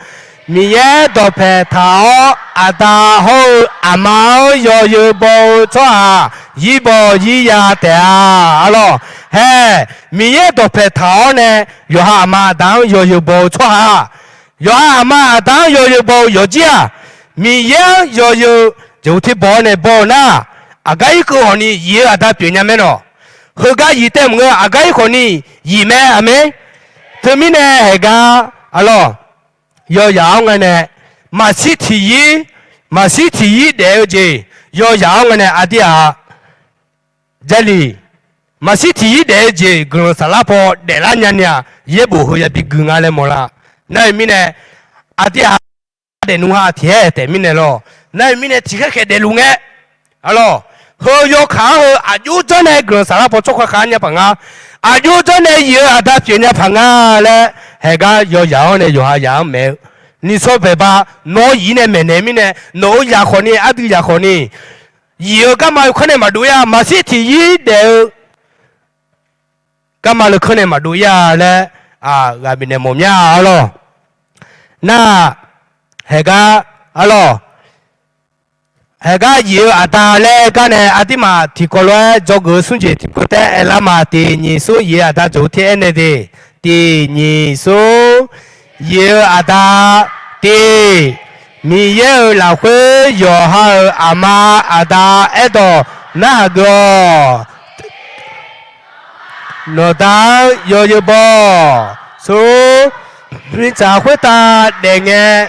Miqyaer dawqpae taq-awr, aqda hawr-eu aqma-anr yawzeu baw-eu tsawrhaq yir baw yir ya taef-a. Arlawq, hae, Miqyaer dawqpae taq-awr nae, yawqha aqma aqda-anr yawzeu baw-eu tsawrhaq, yawqha aqma aqda-anr yawzeu baw-eu yawqjir-aq, Miqyaer-anr yawzeu jeqhu ter baw-awr nae baw-eu nar, aqgar-ir keuv khawfni yif-eu aqda pyeuf nya mae nawq. Heugar yif taev maqngeur, aqgar-ir khawfni yif mae, aqmeq. Teumirnae haeqgar, arlawq, yawzaq-awr ngae nae, maqshir tiq yir, maqshir tiq yir daef-eu jeq, yawzaq-awr ngae nae aqdirhaq Jarlif, maqshir tiq yir daef-eu jeq guiqlanq saflar paw daeflar nyani-aq, yaerbof heu yabi gui nga laer mawrlar. Nar-eu mirnae, aqdirhaq daefnmr ha tiq haer taef mirnae lawr. Nar-eu mirnae tiq khaer khaeq daefluf ngae, arlawq, heu yawkaq-anr heu aqjox janr nae guiqlanq saflar paw tsawrkhav khav nya paq nga. Aqjox janr nae yif-eu aqda pyeuf nya paq nga laer, haeqgar yawzaq-awr nae yawqha zaq-anr maeq-eu, nishawr baeqba, nawr yif nae maeqnaeq mirnae, nawq-euq zaq khawfni ardui zaq khawfni, yif-eu garma-eu kanr nae maqdov-ir-a. Maqshir tiq yir daef-eu garma leu kanr nae maqdov-ir-a laer, ghaq bifnaeq mawf mya arlawq. Nar, haeqgar, arlawq, haeqgar yif-eu aqda laer gar nae aqdirmaf tiqkawv lof-aer dzawgeuf-eu smr jeq tiqpov taef-aer aerlar ma, tiq nyiq smr. Yif-eu aqda jeqhu ter aernaeq de, tiq nyiq smr. Yif-eu aqda, tiq, Miqyaer-euq lafkhoer yawqha-euq aqma aqda aerdawq narhaq geuf-awq. Nawqda-anr yawzeu baw-awq. Smr, mirtsaq khoertav daef ngae,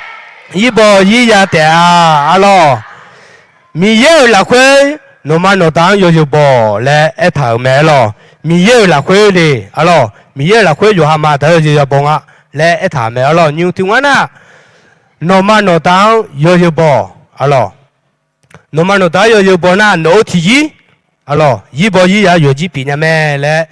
yir baw yir ya taef-a. Arlawq, Miqyaer-euq lafkhoer nawqma nawqda-anr yawzeu baw-awq laer aertaq-euq mae arlawq. Miqyaer-euq lafkhoer le, arlawq, Miqyaer-euq lafkhoer yawqha ma aqda-anr yawzeu ya baw nga laer aertaq mae arlawq. Nyiq tiq ngar nar, nawqma nawqda-anr yawzeu baw-awq, arlawq. Nawqma nawqda-anr yawzeu baw nar, nawq-eu tiq yir, arlawq, yir baw yir ya yawqjir pyeuf nya mae laer,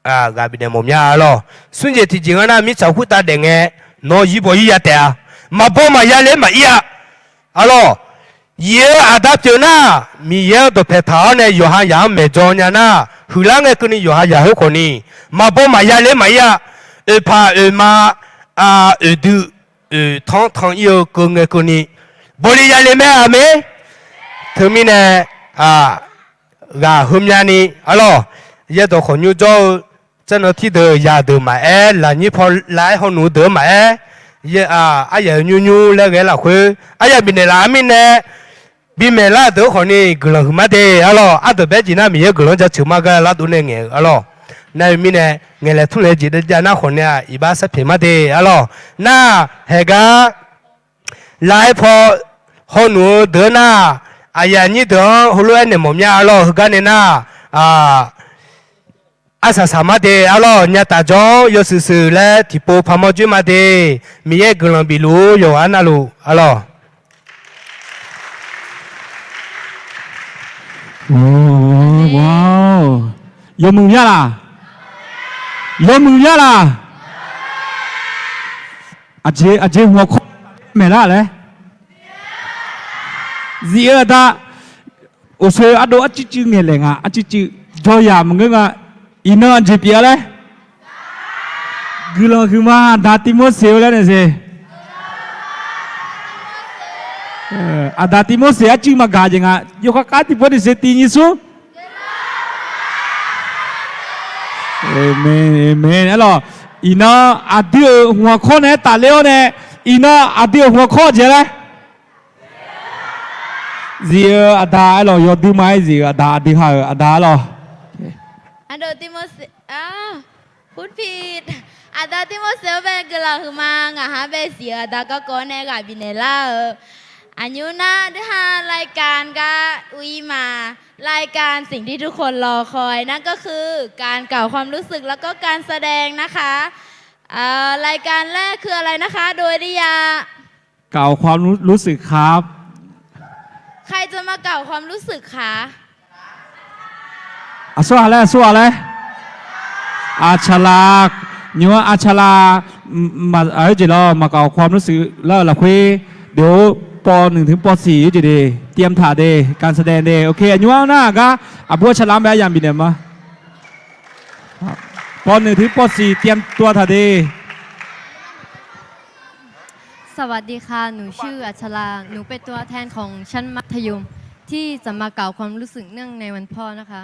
ghaq bifnaeq mawf mya arlawq. Smr jeq tiqjeq ngar nar, mirtsaq khoertav daef ngae, nawr yir baw yir ya taef-a. Maqbaw maqya le maqir-a. Arlawq, yif-eu aqda pyeuf nar, Miqyaer-anr dawqpae taq-awr nae yawqha zaq-anr maeqdzawr nya nar, huiqlar ngae keuvni yawqha zaq khoer khawfni, maqbaw maqya le maqir-a. Oeqpaq oeqma, oeqdui oeqtanr tan ir-eu keuv ngae keuvni, baw le ya le mae, aqmeq. Teumirnae, ghaq heumyani arlawq, yaerdawq khawqnymr jawr-eu, tsernan tirdeuq zaqdeuq maqaer, lafnyir paw lav-aer hawnmq-eu deuq-anr maqaer, aryaq nymr nymr laer ghae-aer lafkhoer aryaq bifnaeq laf-a mirnae, bimaeq lar deuq-anr khawfni guiqlanq huiqma de arlawq. Ardeuq baer jeq nar Miqyaer guiqlanq-anr jaceuq ma gar lardov nae ngaeq-euq arlawq. Nar-eu mirnae, ngaeqlaeq tmrlaeq jeq dav jav nar khawfni-aq, iqbax sharpyaeq ma de arlawq. Nar, haeqgar lav-aer paw hawnmq-eu deuq-anr nar, aqyuif aqnyir deuq-anr heulof-aer naeq mawf mya arlawq. Heugar nae nar, arsaq saq ma de arlawq. Nyataf jawr-anr yawshuif shuif laer tiqpov paqmawr joer ma de. Miqyaer guiqlanq bifluf-ur, yawqghaq navluf arlawq. Amen. Yawmuiq mya laq? Yawmuiq mya laq? Aqjeq, aqjeq hmq-awq kawr maeqlar laer. Zif-eu aqda, uqsoe ardov arcuiv cuiv ngaeqlaeq nga, arcuiv cuiv jawryaq maqngeur nga. Iqnan aqjeq pyeuf-a laer. Guiqlanq huiqma aqda Tirmorseq-eu laer nae se. Aqda Tirmorseq arcuiv maqgaq jeq nga, yawkhav khav tiqbawr ni se tiq nyiq smr. Amen, amen. Aerlawq, iqnan aqdui-euq hmq-awq kawr nae aer tafler-awr nae, iqnan aqdui-euq hmq-awq kawr jeq laer. Zif-eu aqda aerlawq, yawdui ma-aer zif-euq aqda, aqdui ha-euq aqda aerlawq. Aqda Tirmorseq, Purpit. Aqda Tirmorseq-anr bae guiqlanq huiqma, ngaq ha bae zif-eu aqda garkawv nae ghaq bifnaeq lar-eu. Aqnymr nar dui ha รายการ gar uiq-ir ma. รายการ สิ่งที่ทุกคนรอคอย นั่นก็คือการกล่าวความรู้สึกแล้วก็การแสดงนะคะ รายการแรกคืออะไรนะคะ โดยริยา กล่าวความรู้สึกครับ ใครจะมา กล่าวความรู้สึก คะ Aqsurghaq laer, aqsurghaq laer. Aqcaqlaq, nymr-anr aqcaqlaq, maq, aqjeq lawr, มา กล่าวความรู้สึก lar-eu lafkhoer, deuq-or, ป.หนึ่ง ถึง ป.สี่ jeq de, เตรียมถ่าย de, การแสดง de. Ok, aqnymr-anr nar-aq gar, aqbur aqcaqlaq-anr bae aryamq bifnaeq ma. ป.หนึ่ง ถึง ป.สี่ เตรียมตัวถ่าย de. สวัสดีค่ะ หนูชื่ออัชรา หนูเป็นตัวแทนของชั้นมัธยม ที่จะมากล่าวความรู้สึกเนื่องในวันพ่อนะคะ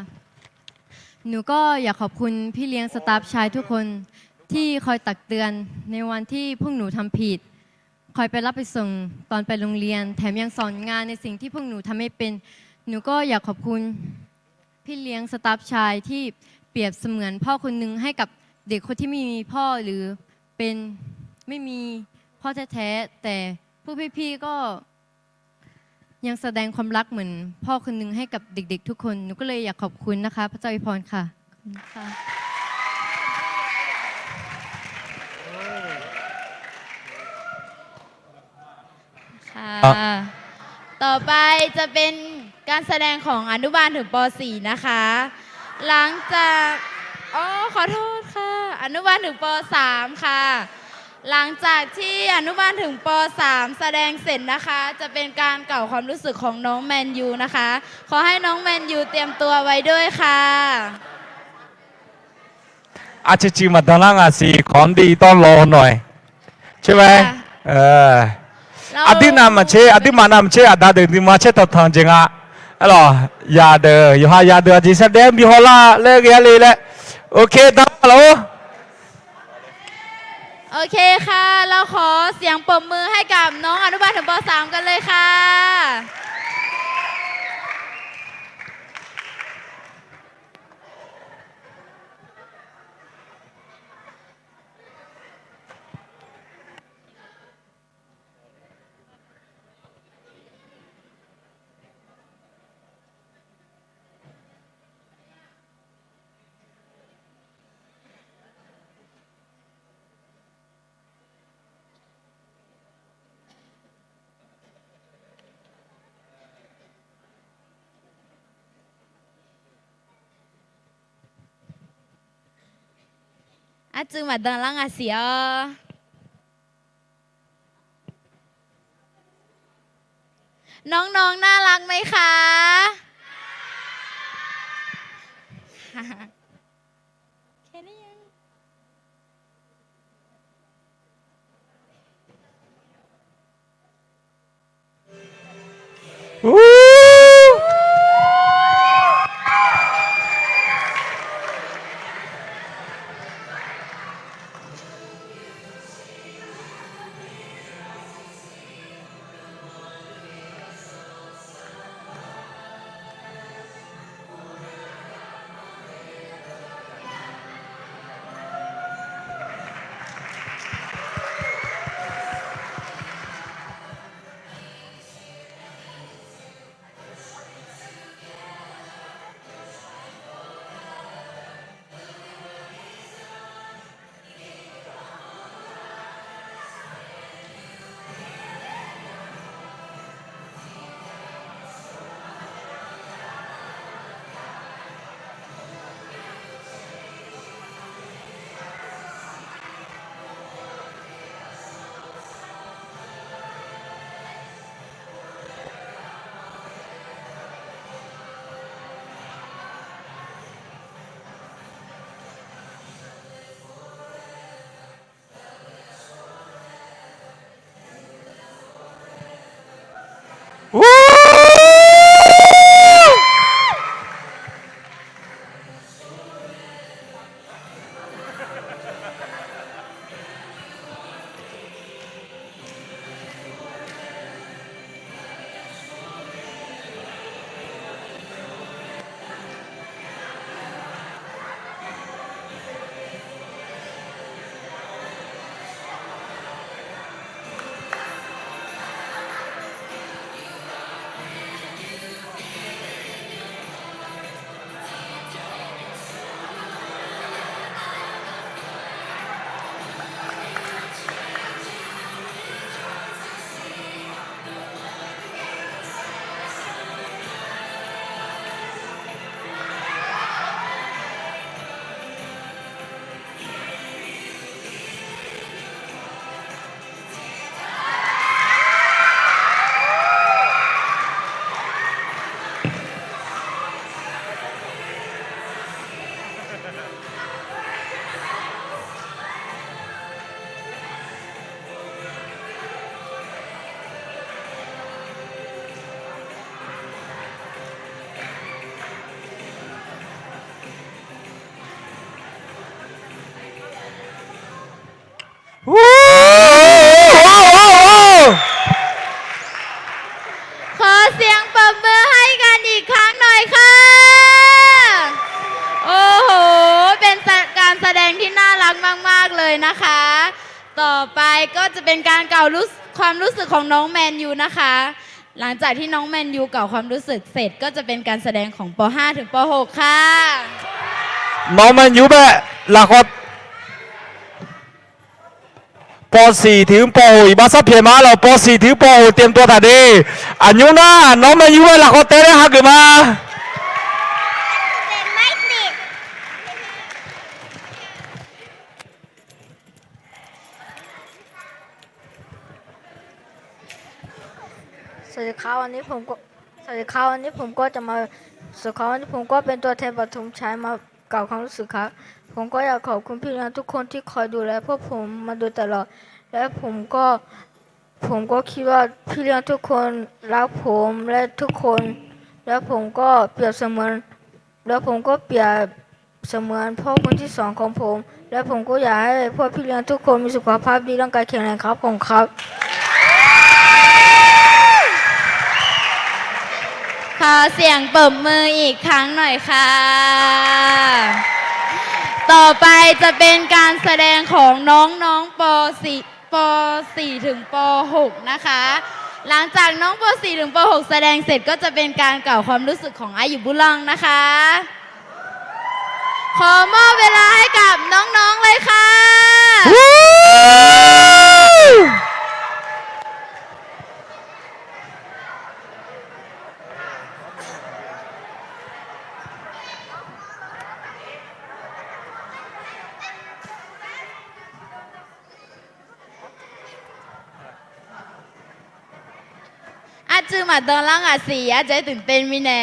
หนูก็อยากขอบคุณพี่เลี้ยงสตาฟชายทุกคนที่คอยตักเตือนในวันที่พวกหนูทำผิด คอยไปรับไปส่งตอนไปโรงเรียน แถมยังสอนงานในสิ่งที่พวกหนูทำไม่เป็น หนูก็อยากขอบคุณพี่เลี้ยงสตาฟชายที่เปรียบเสมือนพ่อคนหนึ่งให้กับเด็กคนที่ไม่มีพ่อ หรือเป็น ไม่มีพ่อแท้ๆ แต่พวกพี่ๆ ก็ยังแสดงความรักเหมือนพ่อคนหนึ่งให้กับเด็กๆ ทุกคน หนูก็เลยอยากขอบคุณนะคะ พระเจ้าอวยพรค่ะ ขอบคุณค่ะ ค่ะ ต่อไปจะเป็นการแสดงของอนุบาลถึง ป.สี่ นะคะ หลังจาก อ๋อ ขอโทษค่ะ อนุบาลถึง ป.สาม ค่ะ หลังจากที่อนุบาลถึง ป.สาม แสดงเสร็จนะคะ จะเป็นการกล่าวความรู้สึกของน้องแมนยูนะคะ ขอให้น้องแมนยูเตรียมตัวไว้ด้วยค่ะ Arcuiv cuiv maqdan lar ngaq siq, ของดีต้องรอหน่อย ใช่ไหม Aqdui navmaqtser, aqduimaf navmaqtser, aqda deuq nuima caer tanqtanq jeq nga. Aerlawq, yadeuq, yawqha yadeuq aqjeq sar daef-aer bi hawlar laer ghae-a le laer. Ok, dan laf-or. โอเคค่ะ เราขอเสียงปรบมือให้กับน้องอนุบาลถึง ป.สาม กันเลยค่ะ Arcuiv maqdan lar ngaq siq-awr. น้องๆ น่ารักไหมคะ แค่นี้ยัง ต่อไปก็จะเป็นการกล่าวรู้- ความรู้สึกของน้องแมนยูนะคะ หลังจากที่น้องแมนยูกล่าวความรู้สึกเสร็จ ก็จะเป็นการแสดงของ ป.ห้า ถึง ป.หก ค่ะ น้องแมนยู bae, lafkhawf ป.สี่ ถึง ป.หก iqbax sharpyaeq ma lawq, ป.สี่ ถึง ป.หก เตรียมตัวถ่ายดี Aqnymr nar, น้องแมนยู bae lafkhawf tae laer hageuf ma. สวัสดีครับ วันนี้ผมก็- สวัสดีครับ วันนี้ผมก็จะมา- สวัสดีครับ วันนี้ผมก็เป็นตัวแทนปทุมชัยมากล่าวความรู้สึกครับ ผมก็อยากขอบคุณพี่เลี้ยงทุกคนที่คอยดูแลพวกผมมาโดยตลอด และผมก็- ผมก็คิดว่าพี่เลี้ยงทุกคนรักผมและทุกคน แล้วผมก็เปรียบเสมือน- แล้วผมก็เปรียบเสมือนพ่อคนที่สองของผม และผมก็อยากให้พวกพี่เลี้ยงทุกคนมีสุขภาพดี ร่างกายแข็งแรงครับ ขอบคุณครับ ขอเสียงปรบมืออีกครั้งหน่อยค่ะ ต่อไปจะเป็นการแสดงของน้องๆ ป.สี่- ป.สี่ ถึง ป.หก นะคะ หลังจากน้อง ป.สี่ ถึง ป.หก แสดงเสร็จ ก็จะเป็นการกล่าวความรู้สึกของอาหยิบบุลองนะคะ ขอมอบเวลาให้กับน้องๆ เลยค่ะ Arcuiv maqdan lar ngaq siq, ardzaeq-aer ตื่นเต้น mirnae.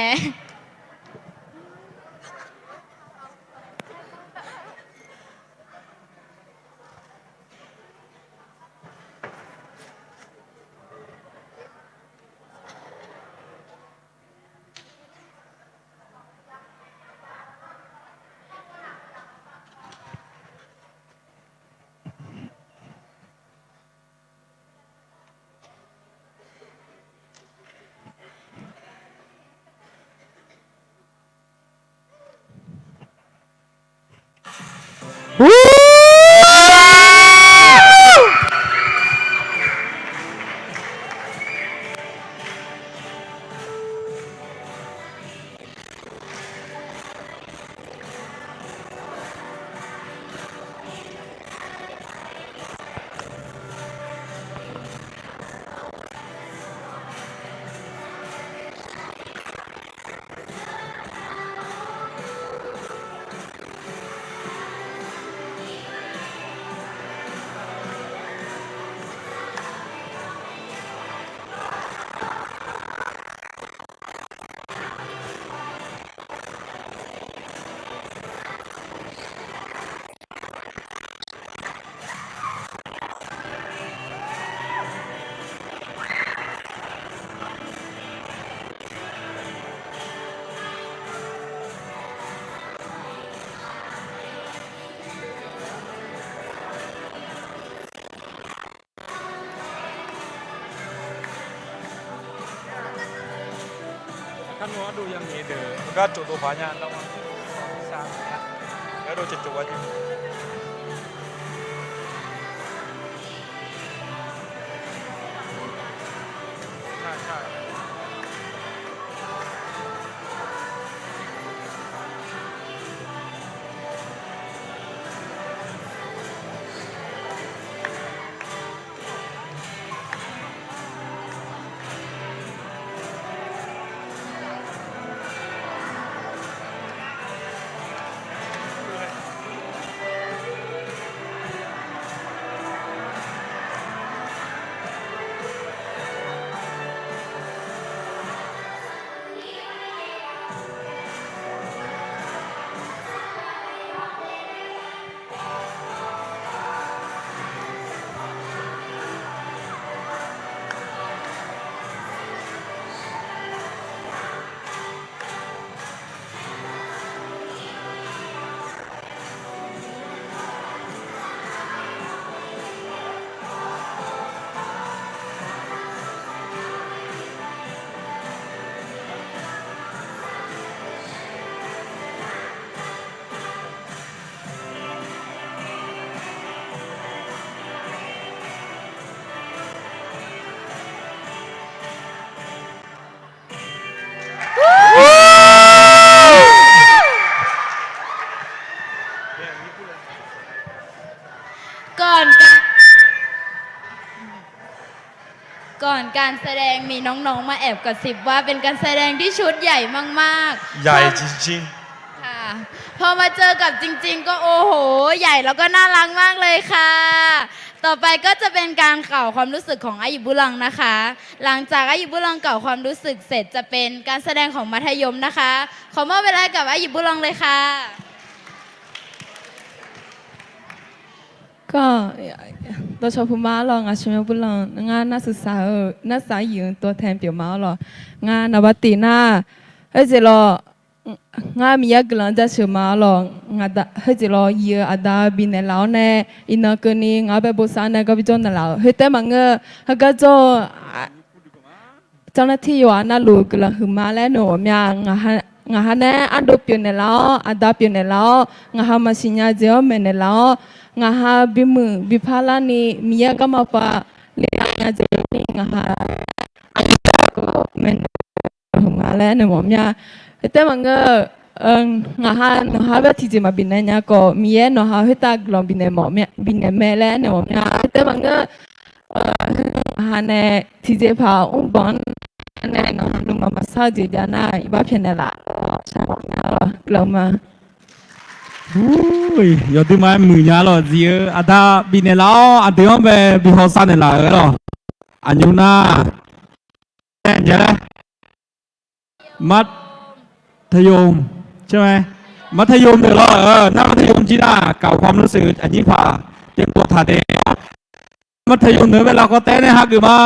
การแสดง มีน้องๆมาแอบกระซิบว่าเป็นการแสดงที่ชุดใหญ่มากๆ ใหญ่จริงๆ ค่ะ พอมาเจอกับจริงๆ ก็ โอ้โห ใหญ่แล้วก็น่ารักมากเลยค่ะ ต่อไปก็จะเป็นการกล่าวความรู้สึกของอาหยิบบุลองนะคะ หลังจากอาหยิบบุลองกล่าวความรู้สึกเสร็จ จะเป็นการแสดงของมัธยมนะคะ ขอมอบเวลากับอาหยิบบุลองเลยค่ะ Kawr, dawqcawq puq ma lawq, ngaq sheuqmaeq bulan ngar narsuq saq-eu, narsuq-aer yif-eu ตัวแทน pyeuf ma-awr lawq. Ngar naqbar tif nar, heujeq lawq, ngar Miqyaer guiqlanq jaceuq ma-awr lawq. Heujeq lawq, yif-eu aqda bifnaeq laf-awr nae, iqnan keuvni ngaq-anr bae bosav nae gar bijawr naeqlaf-euq khoertav maqngeur, heugar jawr-eu เจ้าหน้าที่ yawqghaq navluf guiqlanq huiqma laer noeq mawf mya. Ngaqha nae ardov pyeufnaeq laf-awr, aqda pyeufnaeq laf-awr, ngaqha maqsiq nya jeq-anr maeqnaeq laf-awr, ngaqha bimuiq bipar larni Miqyaer garma pav le nya jeq ni ngaqha aqyawf maeqnaeq huiqma laer noeq mawf mya. Khoertav maqngeur, ngaqha nawqha bae tiqjeq maqbifnaeq nya khawf, Miqyaer nawqha khoertav guiqlanq bifnaeq mae laer noeq mawf mya. Khoertav maqngeur, ngaqha nae tiqjeqpaq mrbanq-anr nae nawqha nuima maqsar-eu jeq jav nar, iqbax pyaeqnaeq laf. Guiqlanq ma. Yawduima-aer muiq nya lawq. Zif-eu aqda bifnaeq laf-awr, aqdui-anr bae bi hawsav naeqlaf-euq lawq. Aqnymr nar, aer nya laer, มัธยม ใช่ไหม มัธยม deuq lawr. Nar มัธยม jir nar, กล่าวความรู้สึก aqnyir paq เตรียมตัวถาม nae, มัธยม deuq-anr bae lafkhawf taef nae hageuf ma.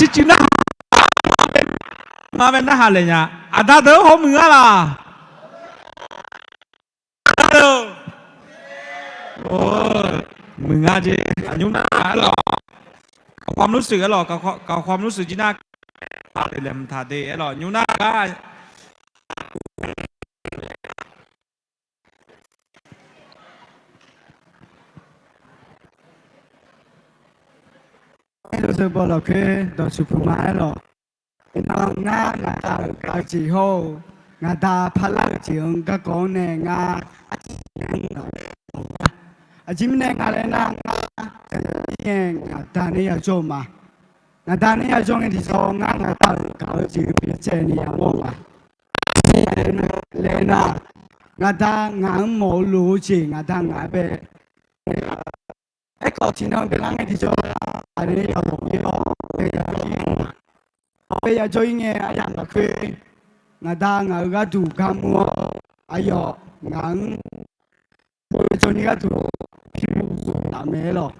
Ciqcif nar, ngar bae narhaq laeq nya. Aqda deuq-anr hawmuiq ngar laq? Muiq ngar jeq aqnymr nar-aq aerlawq. ความรู้สึก aerlawq, ความรู้สึก jir nar, laeqhmq taq de aerlawq, nymr nar gar. Aerlawq, zeurbawq lafkhoer dawqtsuif puq ma aerlawq. Iqnan ngar ngaqda-euq gaq-eu jeq hawr-eu, ngaqda parlar-eu jeq-anr garkawv-anr nae ngar aqjeq mirnae nga laer nar, ngar aqjeq mirnae ngaqda nae yajawr-eu ma. Ngaqda nae yajawr ngae tiqjawr ngar ngaqda-euq gaq-eu jeq-eu byacaevni yamawr-eu ma. Laer nar, ngaqda ngaq-anr mawf-eu loq-eu jeq ngaqda ngaq-anr bae Aerkhawf tiqnan beular ngae tiqjawr, aqli yawq ir-awr, bae yajawr ir-awr, bae yajawr ir ngae aryamq lafkhoer, ngaqda ngaq-euq gharduq gar mr-awr, aqyawf ngaq-anr, bae yajawr ni gharduq, pirluf taf mae aerlawq.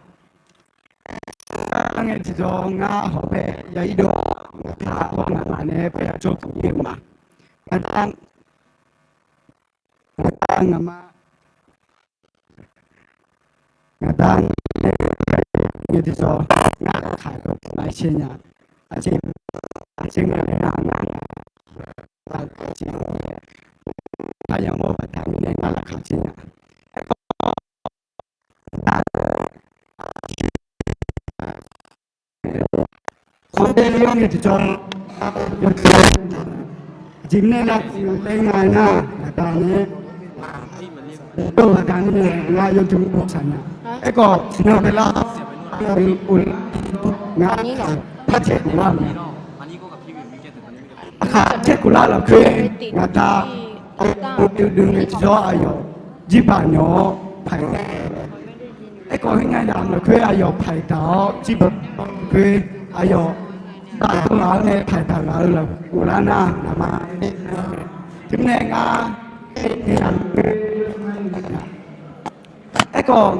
Aer ngae tiqjawr ngar hawq bae ya ir dov-awr, ngaqda hawr ngaqma nae bae yajawr taq ir-eu ma. Ngaqda, ngaqda ngaqma Ngaqda ngae tiqjawr, ngar laqkhaq-eu nar caer nya. Aqjeq, aqjeq nga laer nar, ngar laqkhaq-eu jeq, par yamawr baqda mirnae ngar laqkhaq caer nya. Khanqbae laer-anr ngae tiqjawr, yawduq, aqjeq mirnae laer nga nar, ngaqda nae, dov baqda mirnae ngar yawduq bof saq nya. Aerkhawf tiqnan beular, ngar parcaev kuf lar-eu mae. Aqkaq caev kuf lar lafkhoer ngaqda oe duidui ngae tiqjawr aqyawf jirbaq nyawq-awr paiq Aerkhawf, heugar yamq lafkhoer aqyawf paiq taq-awr, jirbaq khoer aqyawf jirbaq tov ghaq-anr nae paiq taq ghaq-eu lafkhoer lar nar, ngaqma. Teumirnae ngar, aerkhawf,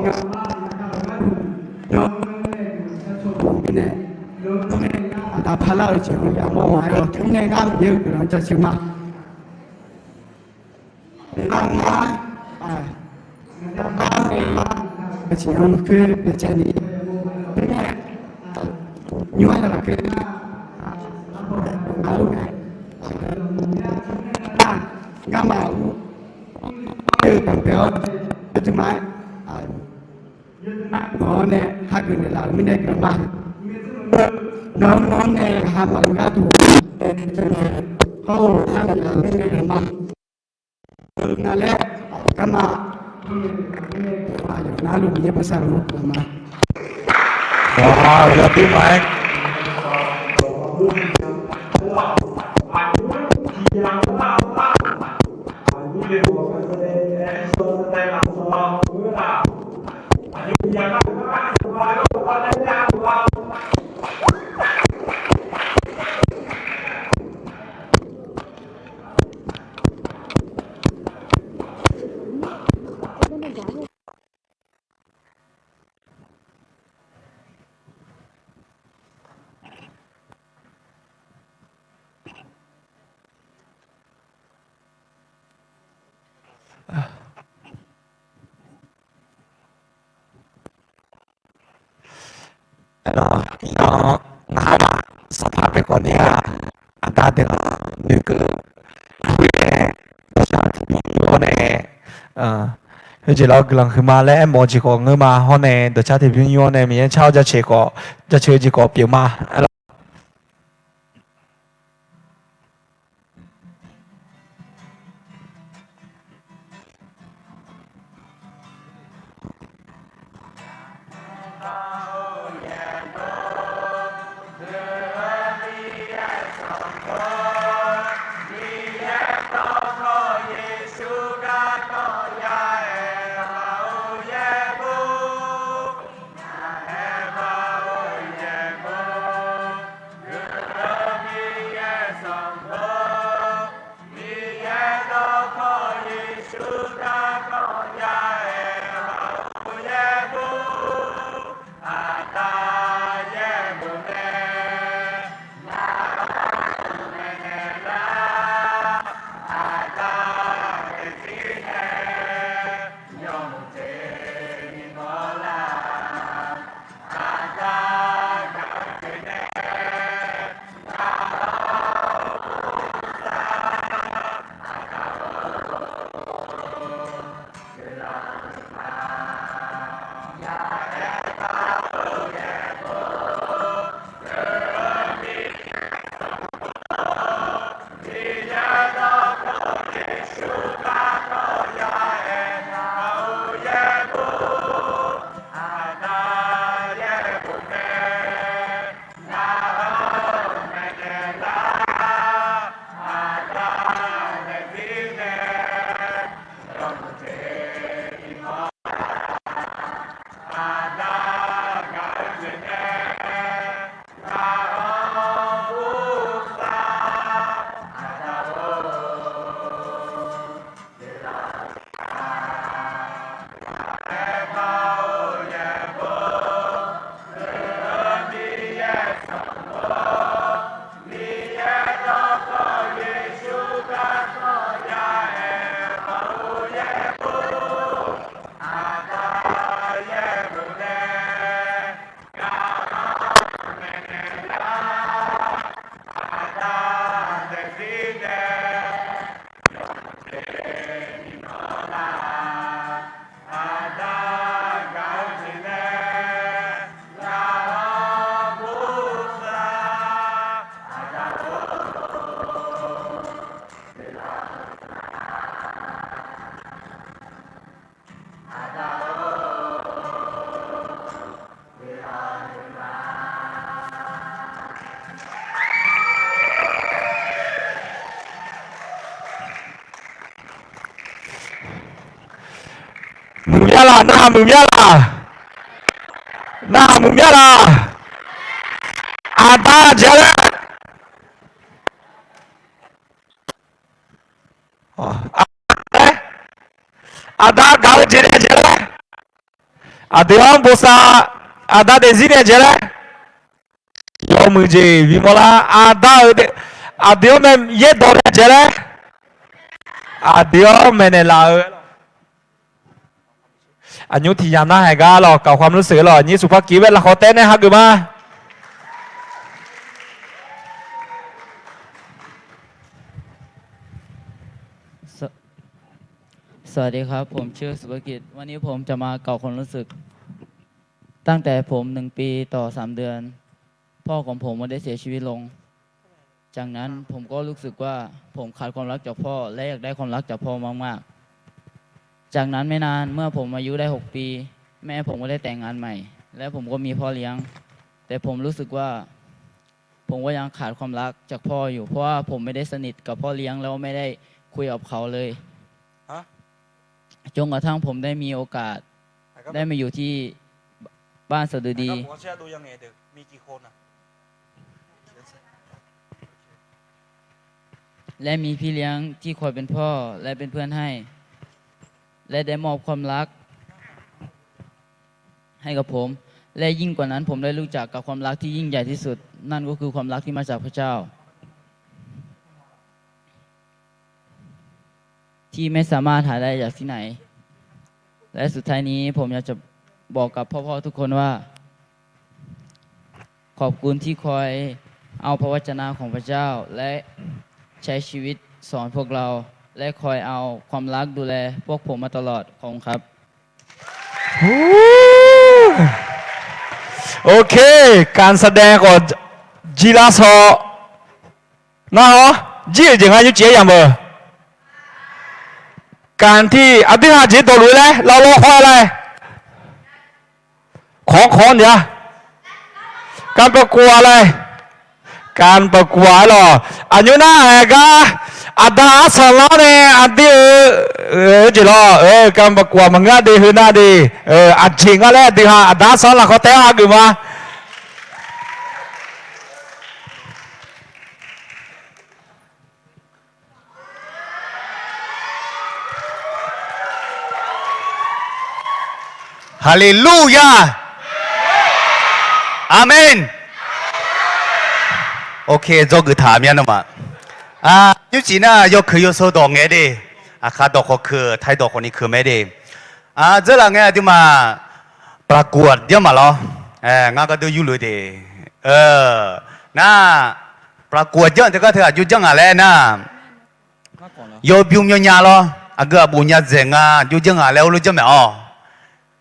ngaqda parlar-eu jeq-anr yamawr-a aer-awr, teumirnae ngar Miqyaer-euq guiqlanq jaceuq ma. Ngar, ngar, aqjeq-anr lafkhoer byacaevni, nymr-aer lafkhoer ngar, ngamaf-eu, aer-eu baqbae-awr, yawduima-aer, nawq-anr nae hageuf naeqlaf-euq mirnae guiqlanq ma. Nawq-anr nae hamaf-eu gharduq, hawr-eu hageuf laf-euq mirnae guiqlanq ma. Nga laer, garma, aqyawf navluf Miqyaer bosav luf-eu guiqlanq ma. Aerlawq, iqnan ngar-aq, sanqpaq bae khawf ni-aq, aqda deuq-anr noeqkeuv, aqyawf-aer dawqcar tiqbymr yur-awr nae, heujeq lawr guiqlanq huiqma laer aermawf-eu jeq khawf ngeur ma hawr nae, dawqcar tiqbymr yur-awr nae Miqyaer car-awr jaceuq khawf, jaceuq-eu jeq khawf pyeuf ma. Aerlawq. Muiqmya laq, narhaq muiqmya laq. Narhaq muiqmya laq. Aqda jeq laer. Aqda gaq-eu jeq nae jeq laer. Aqdui-anr bosav, aqda daefzir nae jeq laer. Yawmuiq jeq bimawr lar, aqda-euq daef, aqdui-anr mae yaerdawq nae jeq laer. Aqdui-anr maeqnaeq laf-eu Aqnymr tiq yamq narhaq-aer gar lawq, ก่อความรู้สึก lawq, aqnyir smq par kiv-aer lafkhawf taef nae hageuf ma. ส- สวัสดีครับ ผมชื่อสุภกิจ วันนี้ผมจะมากล่าวความรู้สึก ตั้งแต่ผมหนึ่งปีต่อสามเดือน พ่อของผมก็ได้เสียชีวิตลง จากนั้นผมก็รู้สึกว่าผมขาดความรักจากพ่อ และอยากได้ความรักจากพ่อมากๆ จากนั้นไม่นานเมื่อผมอายุได้หกปี แม่ผมก็ได้แต่งงานใหม่ และผมก็มีพ่อเลี้ยง แต่ผมรู้สึกว่า ผมก็ยังขาดความรักจากพ่ออยู่ เพราะว่าผมไม่ได้สนิทกับพ่อเลี้ยง แล้วไม่ได้คุยกับเขาเลย จนกระทั่งผมได้มีโอกาส ได้มาอยู่ที่บ้านสะดุดี และมีพี่เลี้ยงที่คอยเป็นพ่อและเป็นเพื่อนให้ และได้มอบความรักให้กับผม และยิ่งกว่านั้นผมได้รู้จักกับความรักที่ยิ่งใหญ่ที่สุด นั่นก็คือความรักที่มาจากพระเจ้า ที่ ที่ไม่สามารถหาได้จากที่ไหน และสุดท้ายนี้ผมอยากจะบอกกับพ่อๆทุกคนว่า ขอบคุณที่คอยเอาพระวจนะของพระเจ้า และใช้ชีวิตสอนพวกเรา และคอยเอาความรักดูแลพวกผมมาตลอด ขอบคุณครับ โอเค การแสดงของ Jilasaw nar-awr, jir-euq jeq nga nymrcif-aer yamq-euq. การที่ aqdui haq jeq dawqluf laer lavlawr khawr-a laer, kawq-anr kawq-anr nya. การประกวด laer, การประกวด aer lawq. Aqnymr nar-aer gar, aqda arsanq lar nae aqdui-euq jeq lawr, การประกวด maqngeur-a de, heu nar de, aqjeq nga laer aqdui haq aqda arsanq-anr lafkhawf taef-aer hageuf ma. Haleluya! Aqmeq. Ok, dzawgeuf taq mya nawmaf. Nymrcif nar yawkeuq yawseu dawq ngae de. Aqkaq dawq khawf keuq, tai dawq khawf ni keuq mae de. Dzeurlaf ngae aqduimaf ประกวด janr maqlawr. Ngar gardeur yurluf de. Nar, ประกวด janr teugar teu aqjox janr ngaq laer nar, yawbymr yawnya lawr. Aqgeu aqbof nya dzaeq nga, aqjox janr ngaq laer heulof janr maeq-awq.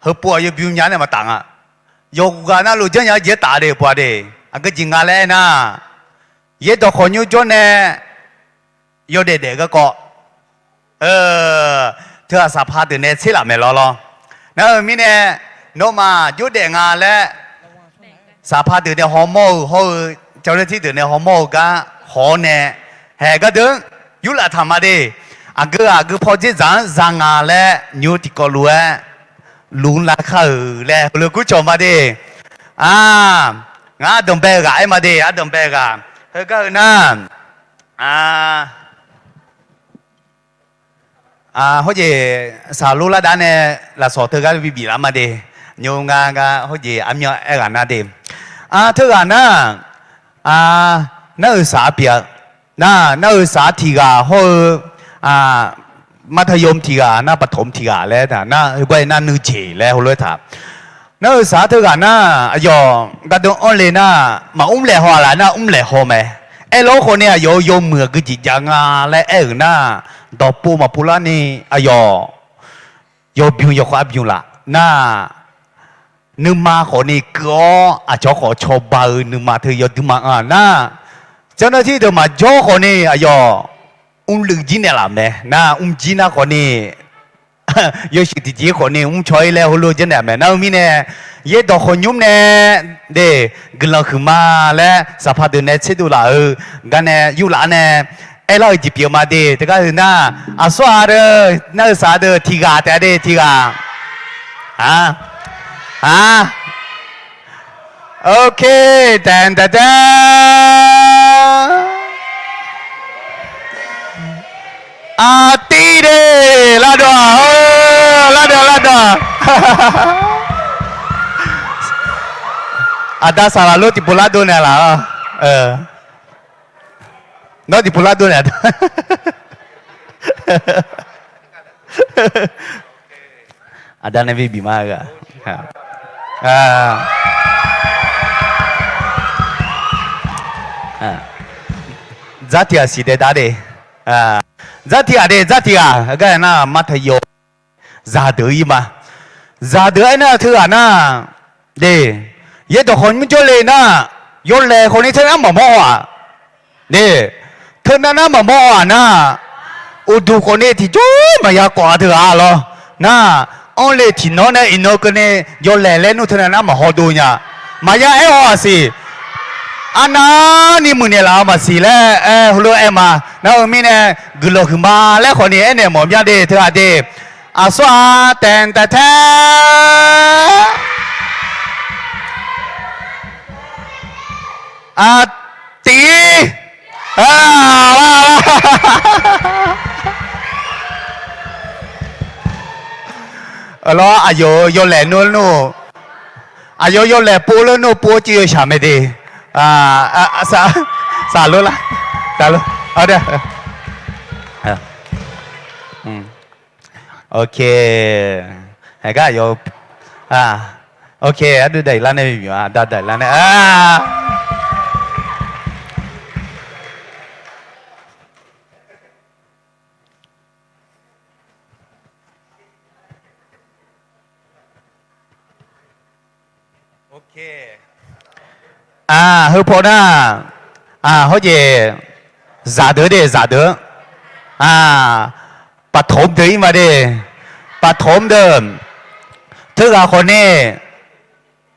Heupov-aq yawbymr nya nae maqtaf nga. Yawqghaq navluf janr nya-eu jeq-aer taf de, heupov-a de. Aqgeu jeq nga laer aernar, yaerdawq khawf nymr jawr nae yawdaef daef garkawv teughaq saqpaq deuq nae tser laf maeq lawr lawr. Nar-eu mirnae, nawmaf jawrdaef nga laer saqpaq deuq nae hawmawr-eu hawr-eu, เจ้าหน้าที่ deuq nae hawmawr-eu gar haw-awr nae, haeq gardeur yurlaf taq ma de. Aqgeu aqgeu paw dzerdzaq-anr za nga laer nymr tiqkawv lof-aer luf-anr lar kar-euq laer heulof kur cawq ma de. Ngar ardanqbae-eu ghaq aer ma de, ardanqbae-eu ghaq. Heugar-eu nar, hawr jeq saqlor lardav nae lafsawq teugar bibif laf ma de. Nymr ngar ngar hawr jeq armyan aer ghaq nar de. Teughaq nar, nar-euq saq-a pyeuf-a. Nar, nar-euq saq-a tiq ghaq hawr-eu, มัธยม tiq ghaq, nar ประถม tiq ghaq laer taq nar, heugar-aer nar nuijeq laer heulof-aer taq. Nar-euq saq-a teughaq nar, aqyawf gardeur anr le nar, maqmr laeq haw-a laf nar, mr laeq haw mae. Aerlawr khawf ni aqyawf-euq yawmuiq aqgeu jeq jav nga laer aer-euq nar, dawqpov maqpov larni aqyawf yawbymr yawkhawf arbymr laf nar, nuima khawf ni keuv-awr aqcawq khawf cawba-eu nuima teu yawdui ma-a nar, เจ้าหน้าที่ deuq maqjawr khawf ni aqyawf mrluiv jir naeqlaf mae nar, mrjir nar khawf ni yawshuif tiqjeq khawf ni mrcaw-ir laer heulof janrnaeq mae. Nar-eu mirnae, yaerdawq khawf nymr nae de, guiqlanq huiqma laer saqpaq deuq nae tserdov laf-eu garnae yurlaf nae aerlar-eu jeq pyeuf ma de. Teugar heu nar, aqsur-aq deuq nar-eu saq-a deuq tiq ghaq taef-a de tiq ghaq. Ok, taef taef taef. Aqdir de, lardawq-aq, lardawq lardawq. Aqda saqlaq lor tiqpov lardov naeqlaf-awr. Nawr tiqpov lardov naeq. Aqda nae bi bif ma ghaq. Dzar tiq ghaq siqdae dar de. Dzar tiq ghaq de, dzar tiq ghaq. Gar nar-aq, mar taq yaw. Zaqdeuq-ir ma. Zaqdeuq aernar teughaq nar, de, yaerdawq khawf nymr jawrle nar, yawlaeq khawf ni teunar maqmawr haw-aq. De, teunav nar maqmawr haw-aq nar, uqduq khawf ni tiqjawr maqya kawf-a teughaq lawr. Nar, anr le tiqnan nae iqnan keuvni yawlaeq laer nmr teunav nar maqhaw dov nya. Maqya aer haw-aq siq. Arnavni muiqnaeq laf-eu maqsiq laer aer heulof-aer aer ma. Nar-eu mirnae guiqlanq huiqma laer khawf ni aernaeq mawf mya de teughaq de. Aqsur-aq, taef taef taef. Aqdir. Lawr, aqyawf-euq yawlaeq nmr nmr-eu, aqyawf yawlaeq pov ler nmr pov-awr cuiv yawshaq mae de. Saqlor lar, saqlor. Ok. Haeqgar aqyawf, ok, ardui daqir lar nae bi bif-a, aqda daqir lar nae, a. Heupaw nar, hawr jeq, zaqdeuq de, zaqdeuq, ปฐม deuq ir ma de, ปฐม deuq, teughaq khawf ni,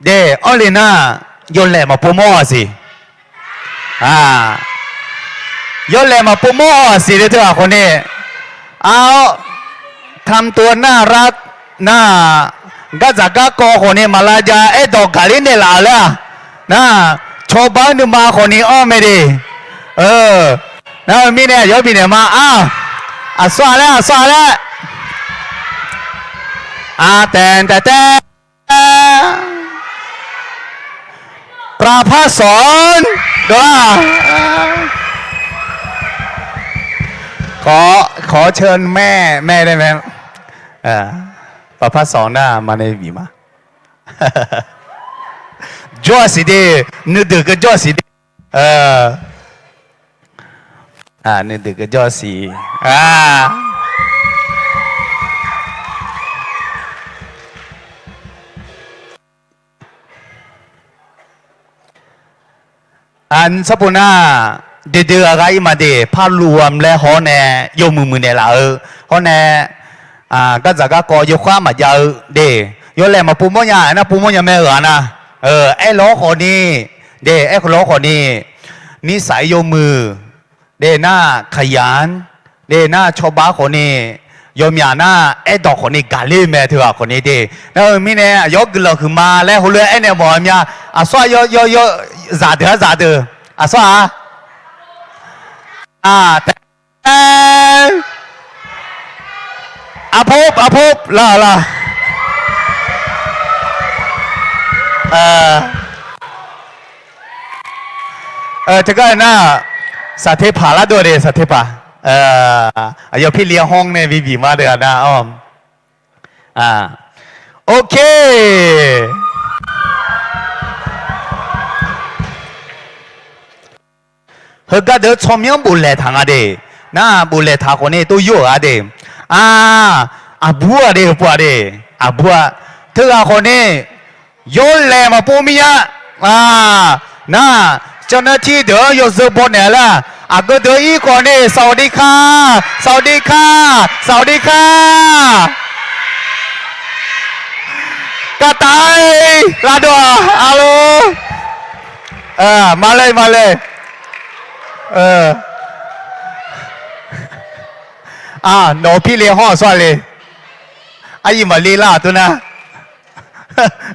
de, anr le nar, yawlaeq maqpov mawr-aq siq. Yawlaeq maqpov mawr-aq siq de teughaq khawf ni, a-awr, ทำตัวน่ารัก nar, gardzaq garkawv khawf ni maqlavjav aerdawq gaqler naeqlaf-euq laer-aq, nar, cawba-anr nuima khawf ni anr mae de. Nar-eu mirnae aqyawf bifnaeq ma-a, aqsur-a laer, aqsur-a laer, a, taeq taeq taeq ประภัสสร dawq-a, ขอเชิญแม่ แม่ได้ไหม ประภัสสร nar maqnae bif ma. Jawr-aq siq de, nuideuq keuv jawr-aq siq de. Nuideuq keuv jawr-aq siq. Sarpov nar, de deuq ghaq ghaq ir ma de, พระรวม laer haw-awr nae, yawmuiq muiqnaeq laf-eu, hawr nae, gardzaq garkawv yawkhav maqjav-eu de, yawlaeq maqpov mawrnya, aernar pov mawrnya mae-eu ghaq nar, aerlawr khawf ni, de, aerlawr khawf ni, นิสัย yawmuiq, de nar ขยัน, de nar cawba khawf ni, yawmyaq nar aerdawq khawf ni gaqler mae teughaq khawf ni de. Nar-eu mirnae aqyawf guiqlanq huiqma laer heulof-aer aernaeq mawf-eu mya. Aqsur-aq, yawzaq deuq-a, zaq deuq, aqsur-aq, taef, aqpov aqpov la la. Teugar nar, saqtepaq lar dov de, saqtepaq, aqyawf pirli-a hawr nae bi bif ma de-a nar-awr. Ok. Heugar deuq tsawrmyanr boflaeq taq nga de. Nar boflaeq taq khawf ni tov yur-euq-a de. A, aqbur-aq de, heupuq-aq de, aqbur-a. Teughaq khawf ni, yawlaeq maqpov mir-a. Nar, เจ้าหน้าที่ deuq-anr yawzeu baw naeq lar. Aqgeu deuq ir khawf ni, สวัสดีค่ะ สวัสดีค่ะ สวัสดีค่ะ Kaqtaf-aer lavdov-aq, alo. Maqle maqle. Nawq-eu pirle hawr-aq sawr-a le. Aqyuif maqle lar-aq tov nar.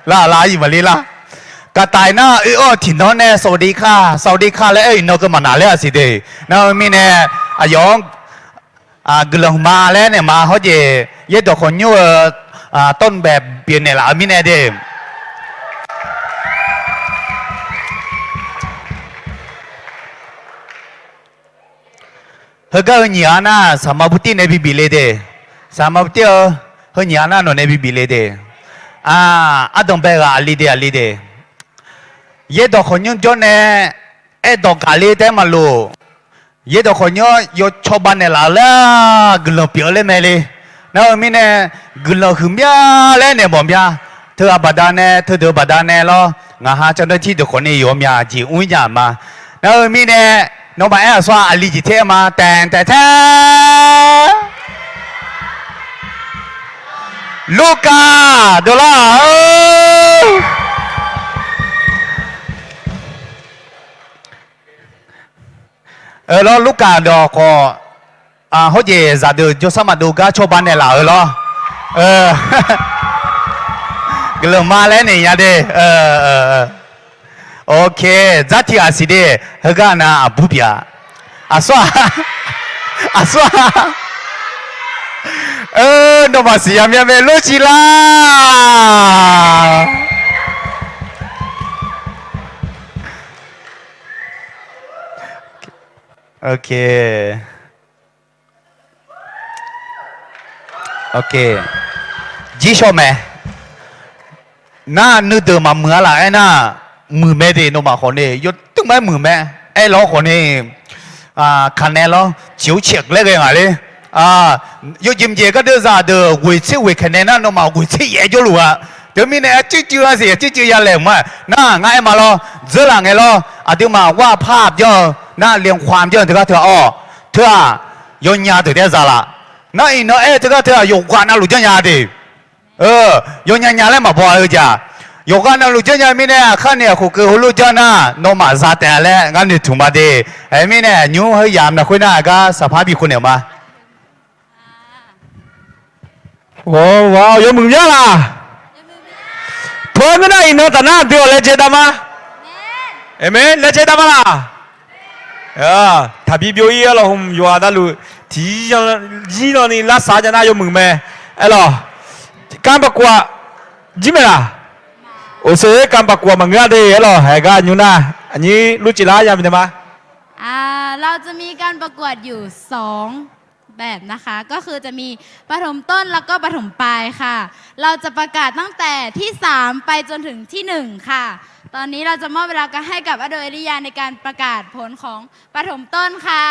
Lar lar, aqyuif maqle lar. Kaqtaf-aer nar oe-awr tiqnan nae สวัสดีค่ะ สวัสดีค่ะ laer aer-eu iqnan keuv maqnaq ler-aq siq de. Nar-eu mirnae, aqyawf-anr guiqlanq ma laer naeq ma hawr jeq, yaerdawq khawqnymr-eu tawrnbaeq pyeufnaeq laf-eu mirnae de. Heugar heu nyiq-a nar, saqma butir nae bi bif le de. Saqma butir-eu, heu nyiq-a nar nawq nae bi bif le de. Ardanqbae ghaq aqli de, aqli de. Yaerdawq khawqnymr jawr nae aerdawq gaq le taef-aer maqlof. Yaerdawq khawqnymr-anr yawcawba naeqlaf-eu laer guiqlanq pyeuf-eu laer mae le. Nar-eu mirnae, guiqlanq huiqmya laer naeq mawf mya. Teughaq baqdanae, teudeuq baqdanae lawr, ngaq ha เจ้าหน้าที่ deuq khawf ni yawqmyaq jeq mr nya ma. Nar-eu mirnae, nawmaf aer-aq sawr-aq, aqli jeq taef-aer ma, taeq taeq taeq. Lurkaf deuq lar-aq, lawr, Lurkaf dawq khawf, hawr jeq zaqdeuq jawrshar maqdov gar cawba naeqlaf-euq lawr. Guiqlanq ma laer naeq nya de. Ok, dzar tiq ghaq siq de. Heugar nav aqbur pyeuf-a. Aqsur-aq, aqsur-aq, nawmaf siqnya mya mae lor ciq lar. Ok. Ok. Jir shaw mae. Nar nuideuq maqmuiq-a laf aernar, muiq mae de, nawmaf khawf ni yawduq mar muiq mae. Aerlawr khawf ni, kaqnae lawr, ciq-awr ciq laer ghae ngaq ler. Yawjeq mqjeq gardeuv zaqdeuq ghoeq tser ghoeq kaqnae nar, nawmaf ghoeq tser yaef jawrluf-a. Teumirnae arcuiv cuiv-a siq, arcuiv cuiv ya laeqhmq-a. Nar ngar aer ma lawr, dzeurlaf ngae lawr, aqduimaf ghar par byanr-eu nar, เรียงความ byanr-eu teugar teu-aq awq, teu-aq, yawnya deuq taef-aer zalaf. Nar iqnan aer-eu teugar teu-aq, yawqghaq navluf janrnya de. Yawnya nya laer maqbaw-a heu jaq. Yawqghaq navluf janrnya mirnae, aqkar ni aqkhof keuv heulof janr nar, nawmaf za taef-a laer ngar noeqtmq ma de. Aermirnae, nymr heuya maqkhoer nar, aqgar saqpar bi khov naeq-euq ma. Yawmuiq myanr laq. Tov-aer ngeur nar, iqnan taf nar aqdui-awq laejae dav ma. Aqmeq, laejae dav ma laq. Taqbi byov-ir-a lawq, hmq yawqghaq navluf tiqzir zir nan ni lavsav nya nar yawmuiq mae. Aerlawq, การประกวด jir maeq laq. โอเค การประกวด maqngeur-a de aerlawq, haeq gar nymr nar, aqnyir lur cif lar ya bifnaeq ma. อ่า เราจะมีการประกวดอยู่สองแบบนะคะ ก็คือจะมีประถมต้นแล้วก็ประถมปลายค่ะ เราจะประกาศตั้งแต่ที่สามไปจนถึงที่หนึ่งค่ะ ตอนนี้เราจะมอบเวลาให้กับอโดเอลิยาในการประกาศผลของประถมต้นค่ะ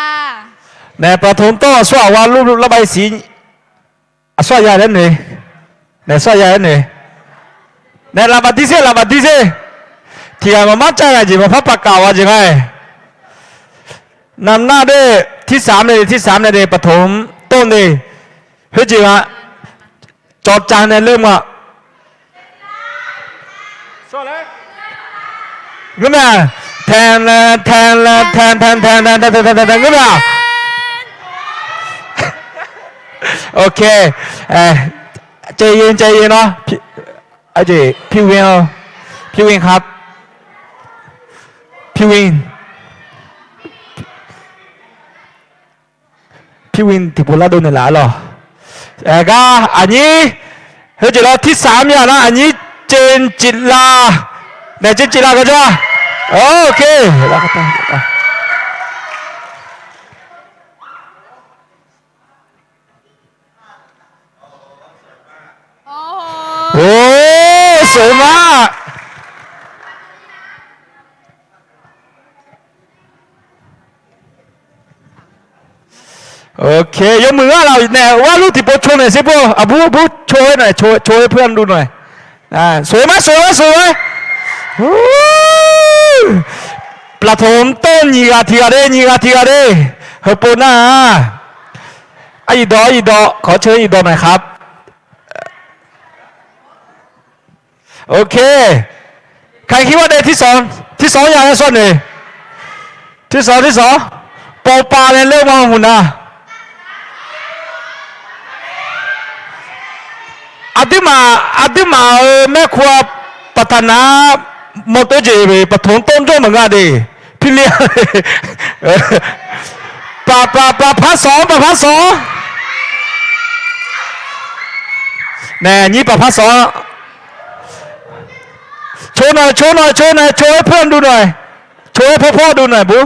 Nae ประถมต้น aqsur aqwar lur lar bae siq. Aqsur aqya laer noeq. Nae สอง ya laer noeq. Nae หลัง baqdir sher, หลัง baqdir sher. Tiq ghaq maqmar cav ghaq jeq maqpar paqkaq-awq jeq nga-aer. นำหน้าด้วย ที่สาม nae, ที่สาม nae de, ประถมต้น de. Khoerjeq nga, cawqcaq nae ler ma. Ngeur mae-aq, tae, tae, tae, tae, tae, tae, tae, ngeur mae-aq. Ok. Caev ye, caev ye nawr. Arjeq, พี่วิน ครับ พี่วิน พี่วิน tiqpov lardov naeqlaf-a lawq. Aer gar aqnyir, heujeq lawr ที่สาม ya nar aqnyir เจนจิรา nae เจนจิรา garjawr-a. Ok. Or, seuq ma. Ok, yawmuiq-a laf nae, gharlur tiqpov co naeq sher bur, aqbur bur co-aer nae, co-aer เพื่อนดูหน่อย. Seuq ma, seuq ma, seuq ma. ประถมต้น nyiq ghaq tiq ghaq de, nyiq ghaq tiq ghaq de. Heupov nar-aq, aryiq dawq, aryiq dawq, ขอเชิญอีกดอกหน่อยครับ. Ok. ใครคิดว่าได้ที่สอง ที่สอง ya laer sawr noeq. ที่สอง ที่สอง pov pav nae ler ma hmq na. Aqduimaf, aqduimaf-euq maerkuv-a ประธานะ mawrdo jeq ประถมต้น jawr maqngeur de. Pirli, paf paf paf par sawq-anr, paf par sawq-anr. Nae, nyir paf par sawq-anr. Co nae, co nae, co nae, co-aer เพื่อนดูหน่อย. Co-aer pawr pawr ดูหน่อย bur.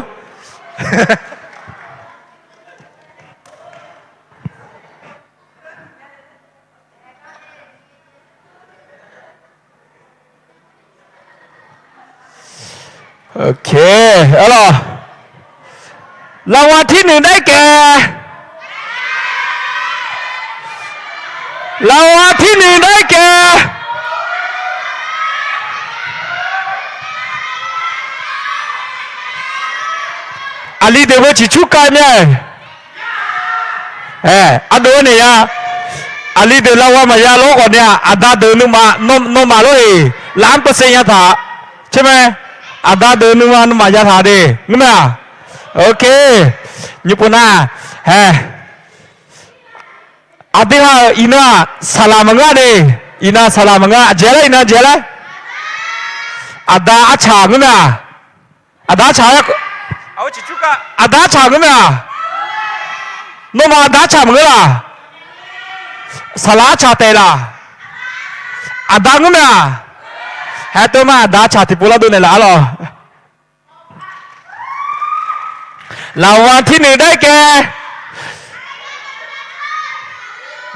Ok, aer lawq. รางวัลที่หนึ่ง ได้แก่ รางวัลที่หนึ่ง ได้แก่ Aqli deuq-eu ciqcurkav myav-aer. Aer, ardov-aer naeq ya. Aqli deuq รางวัล maqya lor khawf nae-aq, aqda deuq nuima, nawmaf lor-eq, ล้านเปอร์เซ็นต์ yataq. Caer mae, aqda deuq nuima nawmaf yataq de, ngeur mae-aq. Ok, nymr pov nar, aer. Aqdui ha-euq iqnan-aq, saqlaq maqngeur de, iqnan saqlaq maqngeur, aqjeq laer, iqnan aqjeq laer. Aqda arcaq ngeur mae-aq. Aqda arcaq, aqda arcaq ngeur mae-aq. Nawmaf aqda arcaq maqngeur laq. Saqlaq arcaq taef laq. Aqda ngeur mae-aq. Haer tov ma, aqda arcaq tiqpov lardov naeqlaf-a lawq. รางวัลที่หนึ่ง ได้แก่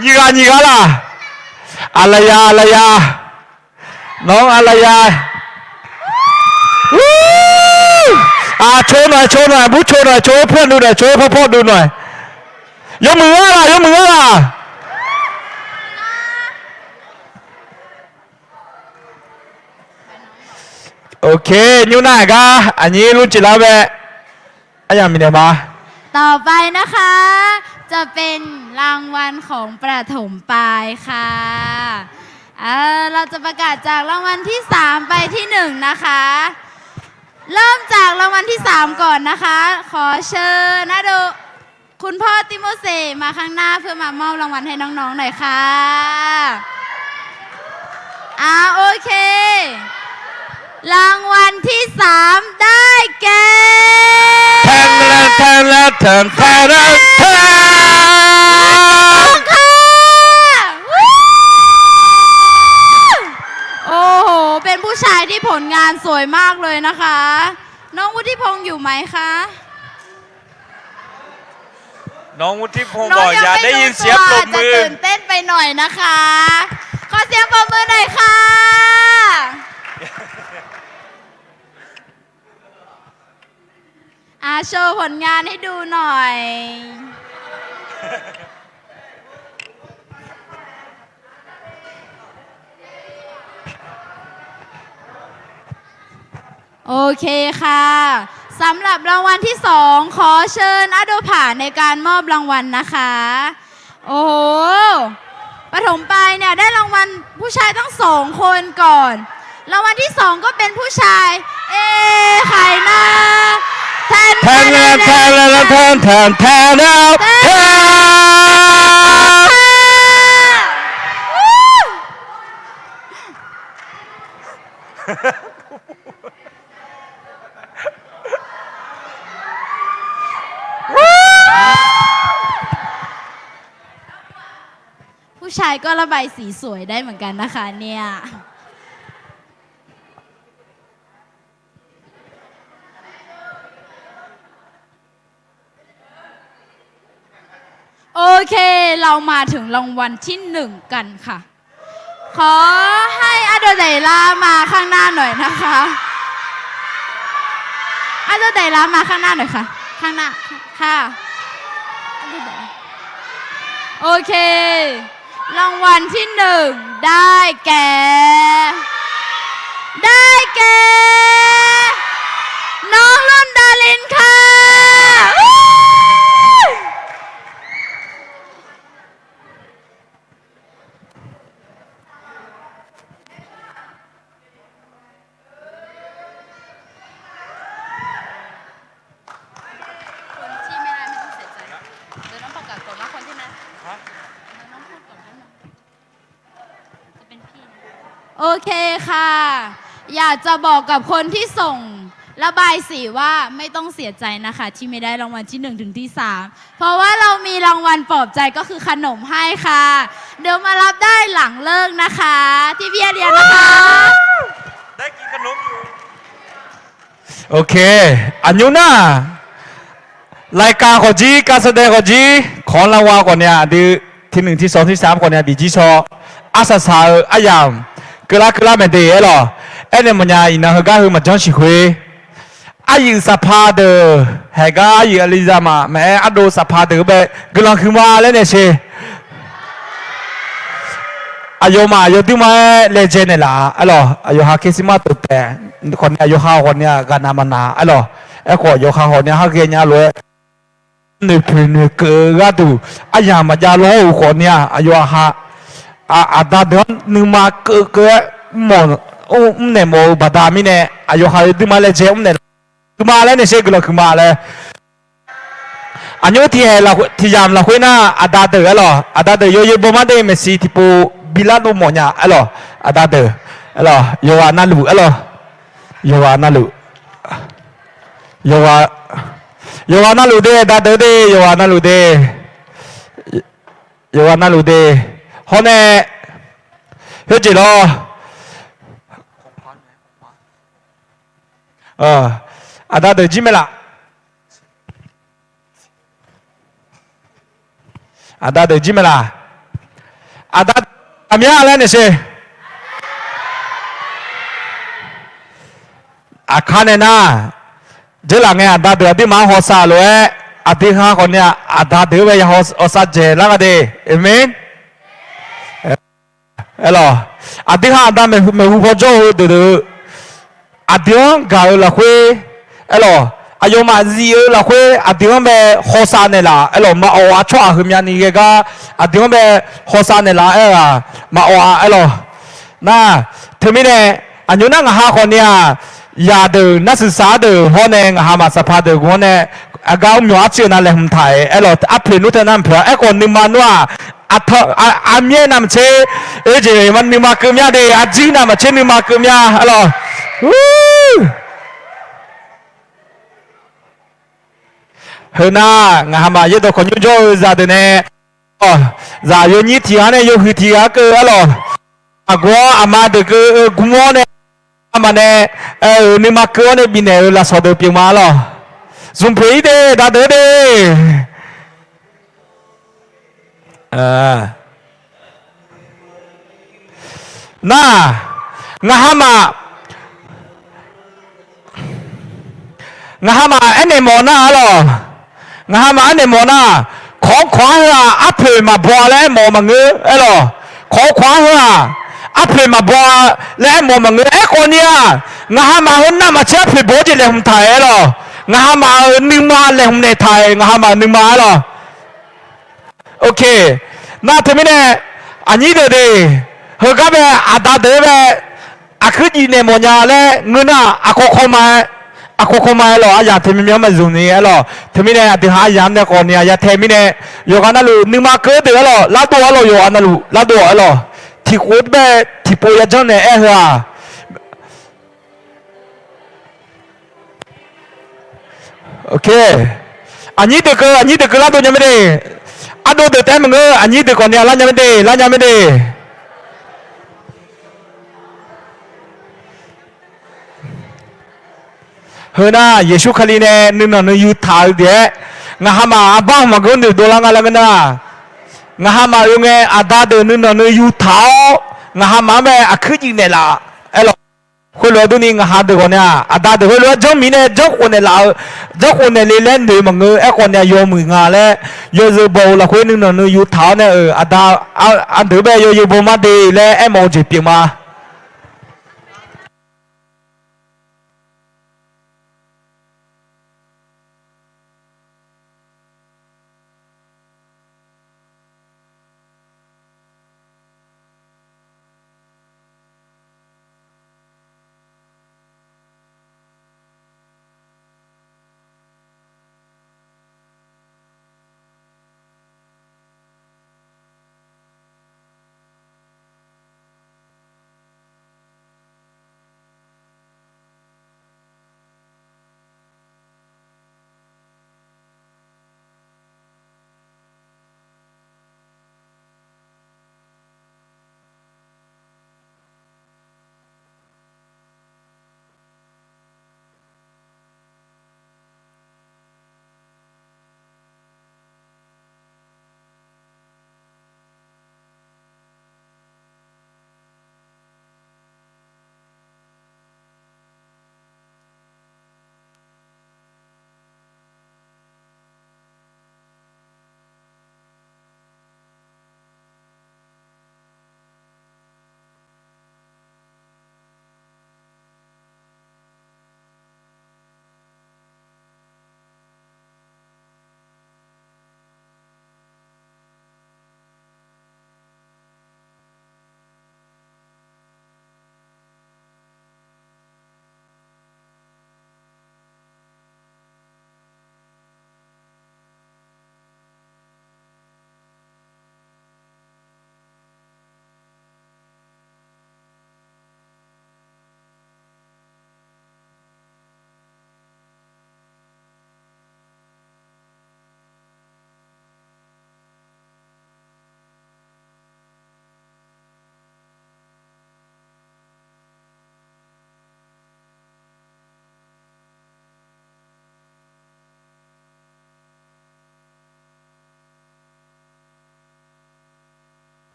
Nyiq ghaq nyiq ghaq laq. Aqlaqya aqlaqya. Nawq-anr aqlaqya. Aqcoq nawq-aer coq nawq-aer burcoq nawq-aer coq-aer pawrduv nawq-aer coq-aer pawrpawrduv nawq-aer. Yawmuiq ngar laq yawmuiq ngar laq. Ok, nymr nar-aq gar aqnyir lur jeq lar bae. Aryamq miqnaeq ma. ต่อไปนะคะ จะเป็นรางวัลของประถมปลายค่ะ เอ่อ เราจะประกาศจากรางวัลที่สามไปที่หนึ่งนะคะ เริ่มจากรางวัลที่สามก่อนนะคะ ขอเชิญนะดู คุณพ่อติโมเสมาข้างหน้าเพื่อมามอบรางวัลให้น้องๆหน่อยค่ะ อ่า โอเค รางวัลที่สามได้แก่ แทนแทนแทนแทนแทนแทน ค่ะ โอ้โห เป็นผู้ชายที่ผลงานสวยมากเลยนะคะ น้องวุฒิพงษ์อยู่ไหมคะ น้องยังไม่รู้ตัว น้องวุฒิพงษ์บอกอย่าได้ยินเสียงปรบมือ อาจจะตื่นเต้นไปหน่อยนะคะ ขอเสียงปรบมือหน่อยค่ะ อ่ะ โชว์ผลงานให้ดูหน่อย โอเคค่ะ สำหรับรางวัลที่สอง ขอเชิญอาโดผ่าในการมอบรางวัลนะคะ โอ้โห ประถมปลายเนี่ยได้รางวัลผู้ชายทั้งสองคนก่อน รางวัลที่สองก็เป็นผู้ชาย เอ ไข่นาง แทนแทนแทนแทนแทนแทนแทนแทน ผู้ชายก็ระบายสีสวยได้เหมือนกันนะคะเนี่ย โอเค เรามาถึงรางวัลที่หนึ่งกันค่ะ ขอให้อาโดไดลามาข้างหน้าหน่อยนะคะ อาโดไดลามาข้างหน้าหน่อยค่ะ ข้างหน้าค่ะ อาโดไดลา โอเค รางวัลที่หนึ่งได้แก่ ได้แก่ น้องนุ่นดารินค่ะ คนที่ไม่ได้ไม่ต้องเสียใจ เดี๋ยวน้องประกาศก่อนว่าคนที่นั้น ฮะ เดี๋ยวน้องพูดก่อนได้ไหม จะเป็นพี่นะ โอเคค่ะ อยากจะบอกกับคนที่ส่งระบายสีว่าไม่ต้องเสียใจนะคะ ที่ไม่ได้รางวัลที่หนึ่งถึงที่สาม เพราะว่าเรามีรางวัลปลอบใจก็คือขนมให้ค่ะ เดี๋ยวมารับได้หลังเลิกนะคะ ที่พี่เรียนนะคะ ได้กินขนมอยู่ โอเค aqnymr nar, รายการ khawfjir, การแสดง khawfjir, ของรางวัล khawfnya aqdui, ที่หนึ่ง ที่สอง ที่สาม khawfnya bijir shaw. Arsaq saq-eu aryamq keuvlar keuvlar maeq de aerlawq. Aernaeq mawfnya iqnan heugar heu maqjanr siq khoer, aryuif saqpaq deuq, haeqgar aryuif alizaq maqmaeq-aer ardov saqpaq deuq-eu bae guiqlanq huiqma laer naeq sher. Aqyawfmaf aqyawf duirma-aer laejae naeqlaf aerlawq. Aqyawf ha Christmas tov taef khawfnya, aqyawf ha khawfnya ghaqnav maqnav aerlawq. Aerkhawf yawqha khawfnya har ghaenya lof-aer noeqpoeq noeqkeuv-eu gharduq aryamq maqjav lawr-euq khawfnya, aqyawf ha aqda deuq-anr nuima keuvkeuv-aer mr, mrnaeq mawf-eu baqda mirnae, aqyawf ha yawduirma laejae mrnaeq laf, huiqma laer naeq sher, guiqlanq huiqma laer. Aqnymr tiqhaeq tiqyamq lafkhoer nar, aqda deuq aerlawq, aqda deuq yawzeu bawmar de maeqshi tiqpov bilar dov mawfnya aerlawq, aqda deuq aerlawq, yawqghaq navluf aerlawq, yawqghaq navluf, yawqghaq, yawqghaq navluf de, aqda deuq de, yawqghaq navluf de, yawqghaq navluf de, hawr nae, khoerjeq lawr, aqda deuq jir mae laf. Aqda deuq jir mae laf. Aqda deuq-anr ghaq mya laer naeq sher. Aqkar nae nar, dzeurlaf ngae aqda deuq aqduimaf-anr hawsav lof-aer, aqdui ha khawf ni-aq, aqda deuq-anr bae ya hawsav dzaeq lar gha de. Aqmeq. Aerlawq, aqdui ha aqda maeqhu paw jawr-eu deuq deuq-eu, aqdui-anr gaq-eu lafkhoer, aerlawq, aqyawfmaf zif-eu lafkhoer aqdui-anr bae hawsav naeqlaf, aerlawq, maqawf-a tsawrhaq heumyani ghae gar aqdui-anr bae hawsav naeqlaf aer-eu-aq, maqawf-a aerlawq. Nar, teumirnae, aqnymr nar ngaq ha khawf ni-aq, yaqdeuq nar suiqsaq-ar deuq hawr nae ngaq ha maf saqpaq deuq gu-anr nae, aqgar mr myawq arcuiv-eu nav laeqhmq taq-aer aerlawq, arpoeq nmr teu nar maqpoeq-a. Aerkhawf nuima nmr-aq, aqtaq aqmyaer navmaqtser, oejeq nuima keuv mya de, arjir navmaqtser nuima keuv mya aerlawq. Heu nar, ngaq ha maf yaerdawq khawqnymr jawr-eu zaqdeuq nae, zaq yawnyir tiq ghaq nae yawhuiq tiq ghaq keuv aerlawq. Aqgeu-awr aqma deuq keuv gmr-awr nae, aqma nae, euq nuima keuv-awr nae bifnaeq-euq lafsawq deuq pyeuf ma aerlawq. Zmq poeq-ir de, daqdeuq de. Nar, ngaq ha maf, ngaq ha maf aernaeq mawf nar aerlawq. Ngaq ha maf aernaeq mawf nar, kawq-anr kawq-anr heu-aq arpoeq maqbaw-a laer aermawf-eu maqngeur aerlawq. Kawq-anr kawq-anr heu-aq arpoeq maqbaw-a laer aermawf-eu maqngeur. Aerkhawf ni-aq, ngaq ha maf heu navmaqtser arpoeq baw-awr jeq laeqhmq taq-aer aerlawq. Ngaq ha maf-euq nuima laeqhmq naeq taq-aer ngaq ha maf-euq nuima aerlawq. Ok. Nar teumirnae, aqnyir deuq de, heugar bae aqda deuq-anr bae aqkuir jif naeq mawfnya laer ngeur nar, aqkawq kawq ma-aer, aqkawq kawq ma-aer lawq, aryaq teumyanr myanr maqzmq ni aerlawq. Teumirnae aqdui ha aryaq-anr nae khawf ni-aq ya tae mirnae, yawqghaq navluf nuima keuv deuq aerlawq, lardov arlawq, yawqghaq navluf lardov-awq aerlawq. Tiqkhof bae tiqpov yajanr naeq-aer heu-aq, Ok. Aqnyir deuq keuv, aqnyir deuq keuv lardov nya mae de. Ardov deuq taef-aer maqngeur, aqnyir deuq khawf ni-aq lar nya mae de, lar nya mae de. Heu nar, Yeqsur Kali nae nuinanq nuiyu taq-eu deuq-aer, ngaq ha maf arbar hmq maqgeur noeq dovlar nga laer ngeur nar, ngaq ha maf oe ngae aqda deuq nuinanq nuiyu taq-awr, ngaq ha maf-anr mae aqkuir jif naeqlaf aerlawq. Khoerlof-aer durni ngaq ha deuq khawf ni-aq, aqda deuq khoerlof-aer janrmiq nae janrkhof naeqlaf-eu, janrkhof naeq le laer noeq maqngeur. Aerkhawf ni-aq, yawmuiq nga laer, yawzeu baw-eu lafkhoer nuinanq nuiyu taq-awr nae-euq aqda, ardeuq bae yawzeu baw mar de laer aermawf-eu jeq pyeuf ma.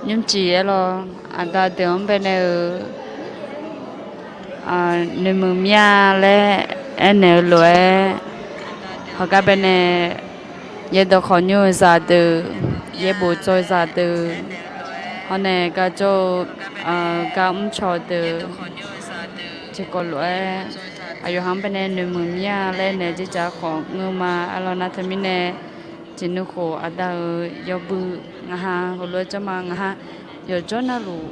nymrcif aer lawr, aqda deuq-anr baenae-euq noeqmuiq mir-a laer aernaeq-eu lof-aer, heugar baenae yaerdawq khawqnymr-eu zaqdeuq, yaerbof dzaw zaqdeuq, hawr nae gar jawr-eu gar mrcawq deuq tiqkawv lof-aer, aqyawf ha-anr baenae noeqmuiq mir-a laer naeq-eu jeqjaq khawf ngeur ma. Aer lawr nar teumirnae, tiqnuv khof aqda-euq yawbui ngaq ha heulof-aer janr ma. Ngaq ha yawqjawr navluf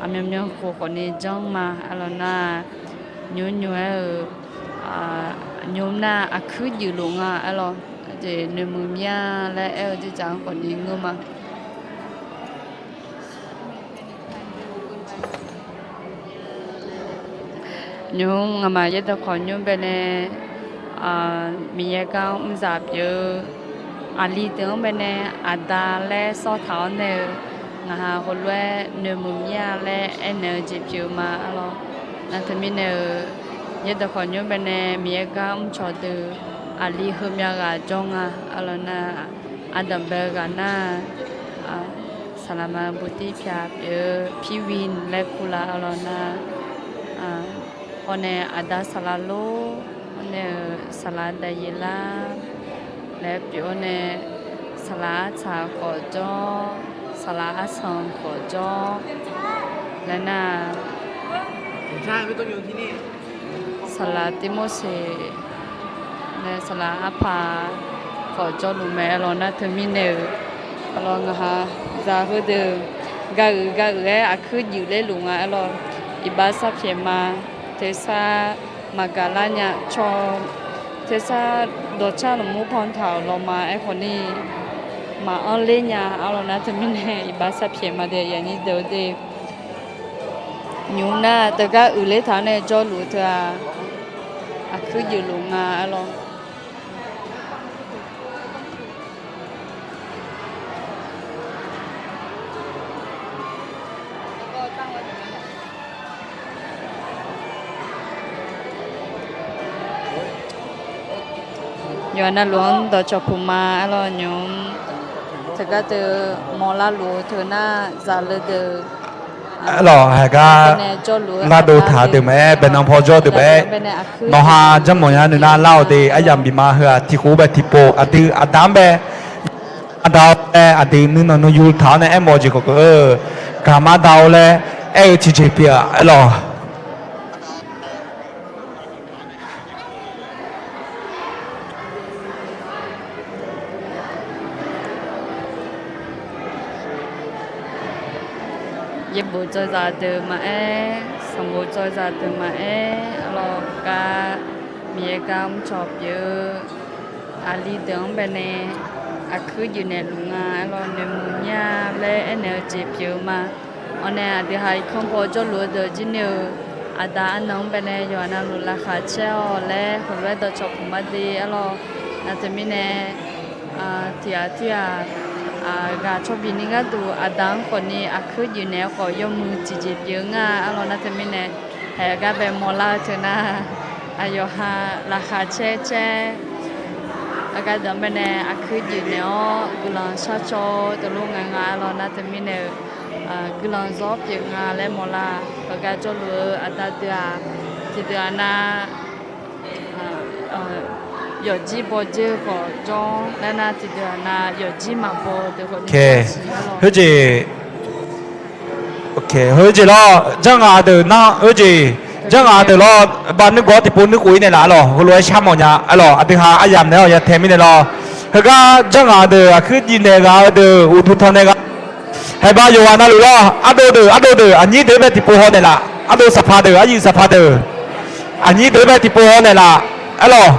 aqmyanmyan khof khawfni janr ma. Aer lawr nar, nymr nymr aer-eu, nymr nar aqkuir juif luf nga. Aer lawr, jeq noeqmuiq mir-a laer aer-eu jeqjaq-anr khawfni ngeur ma. Nymr ngamaf yaerdawq khawqnymr baenae Miqyaer gar mrzaq pyeuf-eu, aqli deuq-anr baenae aqda laer sawr taq-awr nae-eu, ngaq ha heulof-aer noeqmuiq mir-a laer aernaeq-eu jeq pyeuf-eu ma. Aer lawr nar teumirnae-euq, yaerdawq khawqnymr baenae Miqyaer gar mrcawq deuq, aqli heumya ghaq jawr nga. Aer lawr nar, ardanq bae-eu ghaq nar, saqlaqma budir pyaq pyeuf-eu Pirwin laer kur lar. Aer lawr nar, hawr nae aqda saqlaq lor, hawr nae-euq saqlaq daefyeq lar laer pyeuf-awr nae, saqlaq artsaq khawf jawr, saqlaq arsanq khawf jawr laer nar, saqlaq tirmorseq nae saqlaq arpaq khawf jawrluf mae. Aer lawr nar teumirnae-euq, aer lawr ngaq ha zaq heudeuq gaq-euq gaq-euq-aer aqkuir juif ler luf nga. Aer lawr, iqbax sarpyaeq ma, tersar maqgaq lar nya caw, tersar dawqcar lmqmr pantaq-euq lawma aerkhawf ni maqanr ler nya. Aer lawr nar teumirnae iqbax sarpyaeq ma de, aqyuif aqnyir deuq-eu de. Nymr nar teugar uiqler taq-awr nae jawrluf-eu teu-aq, aqkuir juif luf nga. Aer lawr Yawqha navluf-anr dawqcawq puq ma. Aer lawr nymr teugar teu mawrlar luf-eu teu nar zaqleu deuq, aer lawr haigar ngar dov taq-eu deuq maqaer, baeqnan paw jawr deuq maqaer, nawqha janrmawf nya nuinar lar-awq de. Aryamq bif ma heu-aq tiqkhof bae tiqpov aqdui aqda-anr bae, aqda-awr laer aqdui nuinanq nuiyu taq-awr nae aermawf-eu jeq khawf keuv-eu, gaqma da-awr laer aer-eu tiqjeq pyeuf-aq. Aer lawr yaerbof dzaw zaqdeuq maqaer, sanqbof dzaw zaqdeuq maqaer, aer lawr gar, Miqyaer gar mrcawq pyeuf-eu aqli deuq-anr baenae aqkuir juif naeqluf nga. Aer lawr noeqmuiq mir-a laer aernaeq-eu jeq pyeuf-eu ma. Awr nae aqdui ha irkanr paw jawrluf-eu deuq jir ni-euq, aqda arnan-anr baenae yawqha navluf laqkhaq caer-awq laer heulof-aer dawqcawq puq ma de. Aer lawr nar teumirnae tiqghaq tirghaq ghaq cawbif ni gharduq aqda-anr khawfni aqkuir juif naeq-eu khawf yawmuiq tiqjeq pyeuf-eu nga. Aer lawr nar teumirnae haeq gar bae mawrlar-eu teu nar, aqyawf ha laqkhaq caer caer aqgar deuq-anr baenae aqkuir juif naeq-awr guiqlanq sharcaw-eu teulof ngae nga. Aer lawr nar teumirnae-euq guiqlanq zawr pyeuf nga laer mawrlar. Heugar jawrluf-eu aqda deuq-aq, tiqdeuq-aq nav yawfjir bawdzer-eu khawf jawr laer nar, tiqdeuq-aq nav yawfjir maqbaw deuq khawf ni. Heujeq lawr janr ngaq deuq nar, heujeq janr ngaq deuq lawr, ba nuirgawv tiqpov nuirkhof-ir naeqlaf. Aer lawr heulof-aer shar mawf nya. Aer lawr aqdui ha aryamq naeq-awr ya tae mirnae lawr, heugar janr ngaq deuq aqkuir juif naeq ghaq-eu deuq uqduq tanq nae ghaq Haeqba yawqghaq navluf lawr, ardov deuq ardov deuq aqnyir deuq-anr bae tiqpov haw naeqlaf. Ardov saqpaq deuq, aryuif saqpaq deuq, aqnyir deuq-anr bae tiqpov haw naeqlaf. Aer lawq,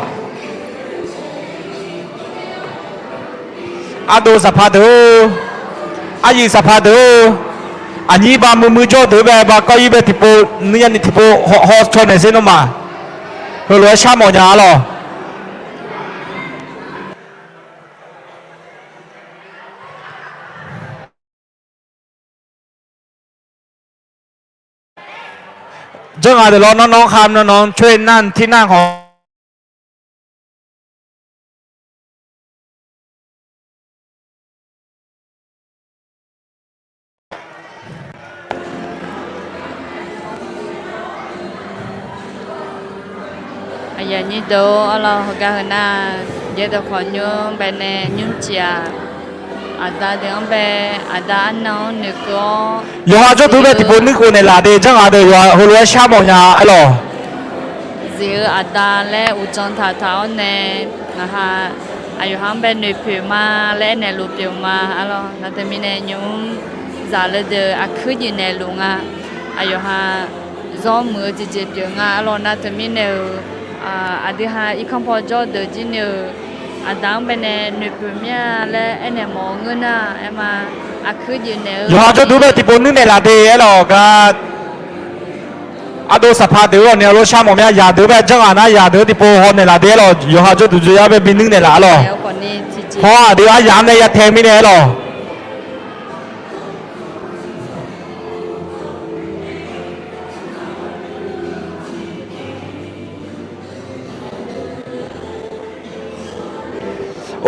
ardov saqpaq deuq-or, aryuif saqpaq deuq-or, aqnyir ba muiq muiq jawr deuq-anr bae ba kawr-ir bae tiqpov nuiya ni tiqpov haw caw naeq sher nawmaf. Heulof-aer shar mawf nya-a lawq. Janr ngaq deuq lawr nawr nawr khar nawr nawr coer nar tir nar khawf Aqyuif aqnyir deuq-or, arlawr, heugar heunar, yaerdawq khawf nymr bae nae nymrcif-aq, aqda deuq-anr bae, aqda arnan-anr noeqkeuv-awr, yawqha jawrduq bae tiqpov nuirkhof naeqlaf de, janrghaq deuq yawqha heulof-aer shar mawf nya-a arlawr. Zif-eu aqda laer uqdzan taqtaq-awr nae, ngaqha aqyawf-anr bae noeqpoeq ma laer aernaeq luf pyeuf ma arlawr. Nar teumirnae nymq-mr zaq le deuq aqkuir jeq naeqluf nga. Aqyawf-ha zawr muiq-eu tiqjeq pyeuf nga arlawr. Nar teumirnae-euq aqdui ha irkanr paw jawr deuq jir ni-euq aqda-anr bae nae noeqpoeq mir-a laer aernaeq mawf-eu ngeur nar-aq, aer ma, aqkuir jeq naeq-eu yawqha jawrduq bae tiqpov nuir naeqlaf de arlawr gar. Ardov saqpaq deuq-anr ni arlawr shar mawf mir-a. Yaq deuq bae janrghaq nar yaq deuq tiqpov haw naeqlaf de arlawr. Yawqha jawrduq jawryar bae bi nuir naeqlaf arlawr. Hawr aqdui aryamq-anr nae ya tae mirnae arlawr.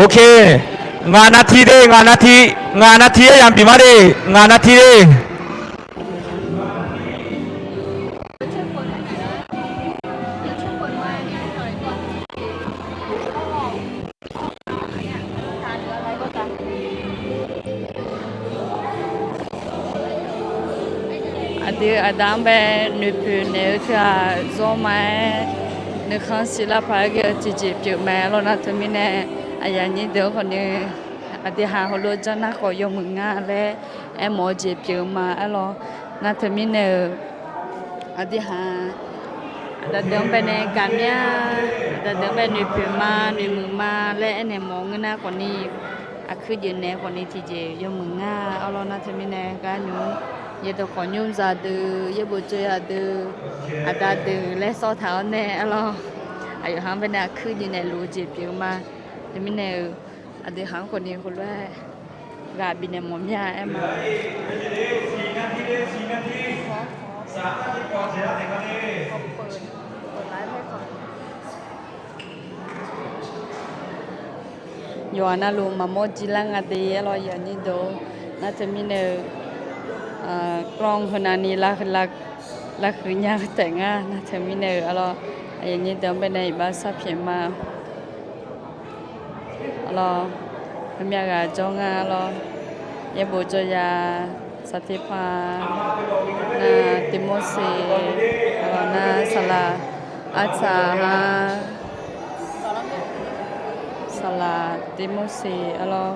Ok, ngaq nav ti de, ngaq nav ti, ngaq nav ti aryamq bif mar de, ngaq nav ti de. Aqdui aqda-anr bae noeqpoeq naeq-eu teu-aq, zawr ma-aer nuikhanr siqlar paq-aer ghae-eu tiqjeq pyeuf mae arlawr. Nar teumirnae aqyuif aqnyir deuq-anr khawfni aqdui ha heulof janr nar khawf yawmuiq nga laer aermawf-eu jeq pyeuf-eu ma arlawr. Nar teumirnae-euq aqdui ha aqda deuq-anr bae nae gaq mir-a, aqda deuq-anr bae noeqpoeq ma, noeqmuiq ma laer aernaeq mawf ngeur nar khawfni, aqkuir jeq naeq khawfni tiqjeq yawmuiq nga arlawr. Nar teumirnae gar nymr, yaerdawq khawf nymr zaqdeuq, yaerbof jawryaq deuq, aqda deuq laer sawr taq-awr nae arlawr, aqyawf-anr bae nae aqkuir jeq naeqluf-eu jeq pyeuf-eu ma. Teumirnae-euq aqdui ha-anr khawfni heulof-aer ghaq bifnaeq mawf mir-a aer ma. Yawqghaq navluf maqmawr jir lar nga de arlawr, aqyuif aqnyir deuq-or. Nar teumirnae-euq กล้อง heunavni lavhuiq nya-eu taef nga. Nar teumirnae-euq arlawr, aqyuif aqnyir deuq-anr bae nae iqbax sharpyaeq ma. Arlawr, heumyav ghaq jawr nga arlawr. Yaerbof jawryaq, saqteqpaq, nar Tirmorseq, arlawr nar saqlaq arsaq ha, saqlaq Tirmorseq arlawr.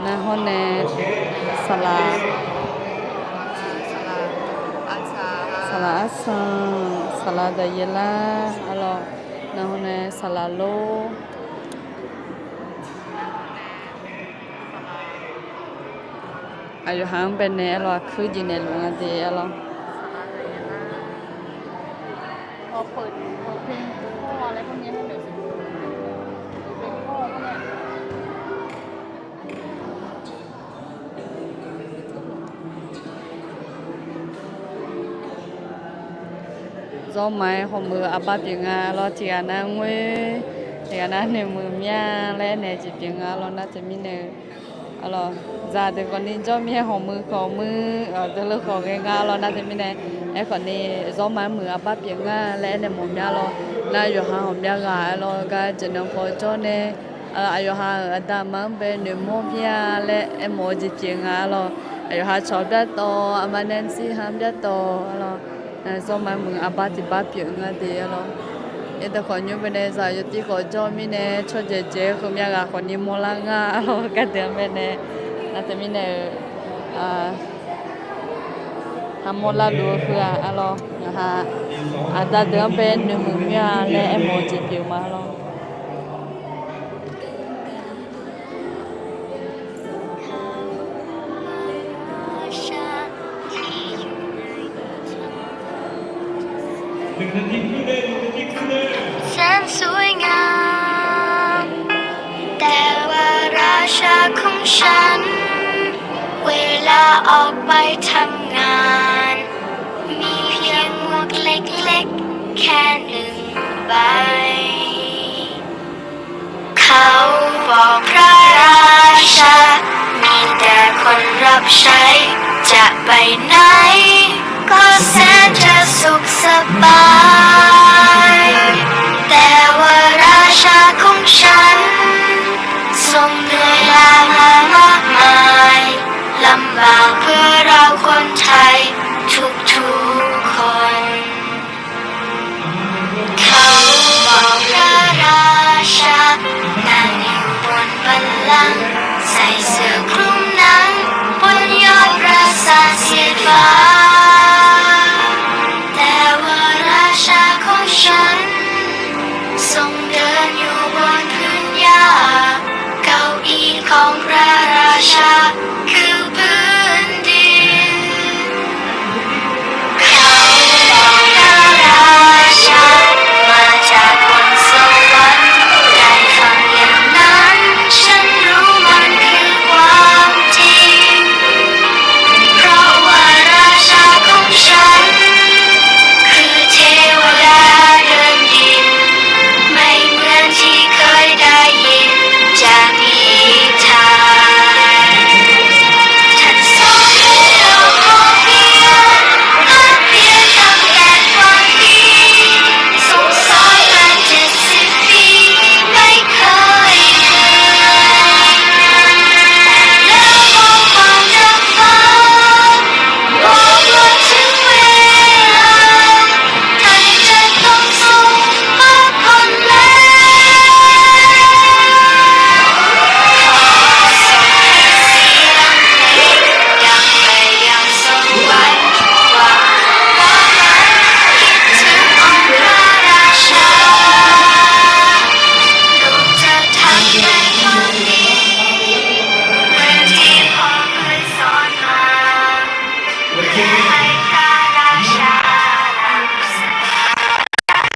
Nar hawr nae saqlaq, saqlaq arsanq, saqlaq daqyaelar arlawr. Nar hawr nae saqlaq lor. Aqyawf ha-anr bae nae arlawr, aqkuir jeq naeqluf nga de arlawr. Zawr ma-aer hawmuiq-eu arbar pyeuf nga lawr, tiqghaq nar ngoer, tiqghaq nar noeqmuiq mir-a laer naeq jeq pyeuf nga lawr. Nar teumirnae-eu, arlawr, zaqdeuq khawfni jawr mir-aer hawmuiq khawf muir, deuq leu khawf ghae nga lawr. Nar teumirnae, aerkhawfni zawr ma-aer muiq arbar pyeuf nga laer aernaeq mawf mir-a lawr. Nar yawqha ghawqmya ghaq aer lawr, gar jeq nan paw jawr nae, aqyawf ha-euq aqda aqma-anr bae noeqmawr mir-a laer aermawf-eu jeq pyeuf nga lawr. Aqyawf ha cawq byartawv, aqma nae nzir ha byartawv lawr. Zawr ma-aer muiq arbar tiqbar pyeuf nga de lawr. Aerdawq khawf nymr bae nae zaq yawtiv khawf jawr mirnae, tsawrjeuq jeq-aer heumya ghaq khawfni mawrlar nga lawr. Gardeuq-anr bae nae, nar teumirnae-euq ha mawrlar luf-eu heu-aq, arlawr, ngaq ha aqda deuq-anr bae noeqmuiq mir-a laer aermawf-eu jeq pyeuf ma lawr. แสนสวยงาม แต่ว่าราชาของฉัน เวลาออกไปทำงาน มีเพียงหมวกเล็กๆ แค่หนึ่งใบ เขาบอกพระราชา มีแต่คนรับใช้ จะไปไหน ก็แสนจะสุขสบาย แต่ว่าราชาของฉัน ทรงเหนื่อยล้ามามากมาย ลำบากเพื่อเราคนไทยทุกๆคน เขาบอกพระราชา นั่งอยู่บนบัลลังก์ ใส่เสื้อคลุมหนัง บนยอดปราสาทเสียดฟ้า แต่ว่าราชาของฉัน ทรงเดินอยู่บนพื้นหญ้า เก้าอี้ของพระราชา คือพื้นดิน เขาบอกพระราชา มาจากบนสวรรค์ ได้ฟังอย่างนั้น ฉันรู้มันคือความจริง เพราะว่าราชาของฉัน คือเทวดาเดินดิน ไม่เหมือนที่เคยได้ยินจากนิทาน ท่านสอนให้เราพอเพียง พอเพียงตั้งแต่ความดี ทรงสอนมาเจ็ดสิบปี ไม่เคยเบื่อ แล้วบอกความจำฝัน บอกว่าถึงเวลา ท่านจะต้องทรงมาผ่อนแรง ขอส่งเสียงเพลงดังไปยังสวรรค์ ว่าความหวังคิดถึงองค์พระราชา ลูกจะทำแต่ความดี เหมือนที่พ่อเคยสอนมา เพื่อให้พระราชาหลับสบาย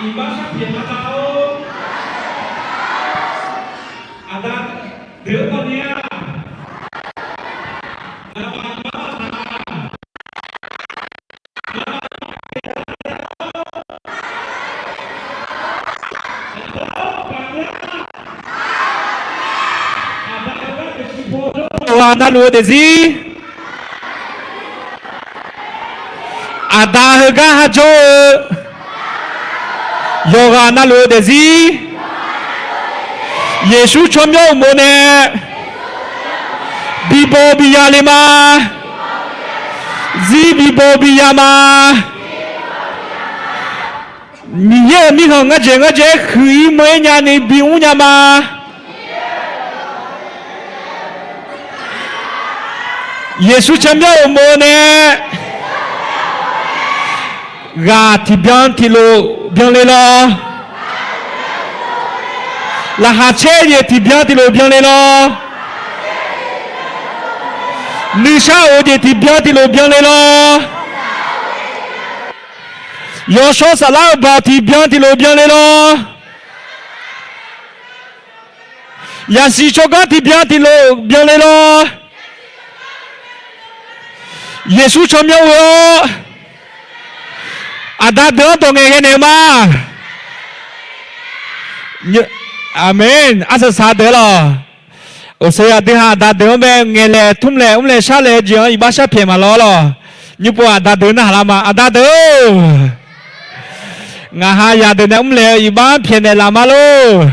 Iqbax sharpyaeq ma taq-or. Aqda deuq-anr bawni-a. Yawqghaq navluf-eu daefzir. Aqda heugar ha jawr-eu yawqghaq navluf-eu daefzir. Yeqsur tsawrmyanr uqmov nae bibaw biya le ma. Zir bibaw biya ma. Miqyaer-euq mirkhanq ngar dzaeq ngar dzaeq-aer huiq-ir meuq-aer nyani bimr nya ma. Yeqsur tsawrmyanr uqmov nae ghaq tiqbyan tiqlof byanle lawr. Laqkhaq caer jeq tiqbyan tiqlof byanle lawr. Nuishar of jeq tiqbyan tiqlof byanle lawr. Yawshawr saflar-eu baoq tiqbyan tiqlof byanle lawr. Yaqsiq tsawrganr tiqbyan tiqlof byanle lawr. Yeqsur tsawrmyanr ghoe-awr, Aqda deuq-anr dawq ngaeqghae naeq-eu ma. Aqmeq. Arsaq saq deuq-aer lawq. Oqsoeq aqdui ha Aqda deuq-anr bae ngaeqlaeq tmrlaeq mrlaeq sharlaeq-eu jeq-anr iqbax sharpyaeq maqlawr lawq. Nymrpov aqda deuq narhaq lar ma, aqda deuq-or, ngaq ha yadeuq nae mrlaeq-eu iqbax pyaeqnaeq laf ma lor.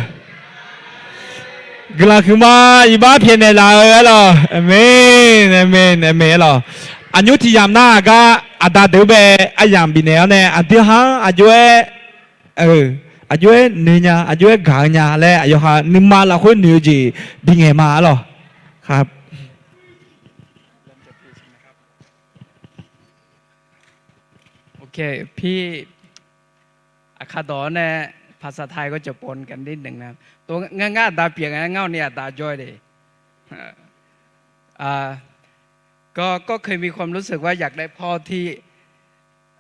Guiqlanq huiqma iqbax pyaeqnaeq laf-eu aerlawq. Aqmeq, aqmeq, aqmeq aerlawq. Aqnymr tiq yamq nar-aq gar aqda deuq-eu bae aryamq bifnaeq-awr nae aqdui ha-anr aqjox-aer, aqjox-aer noeq nya, aqjox-aer gaq-eu nya laer aqyawf ha nuima lafkhoer noeq-eu jeq bingaeq ma aerlawq. โอเค พี่ Aqkaq dawq-awr nae ภาษาไทยก็จะปนกันนิดนึงนะ ตัว ngar ngar aqda pyeuf nga, ngar ni aqda jawr-eu de. ก็ ก็เคยมีความรู้สึกว่าอยากได้พ่อที่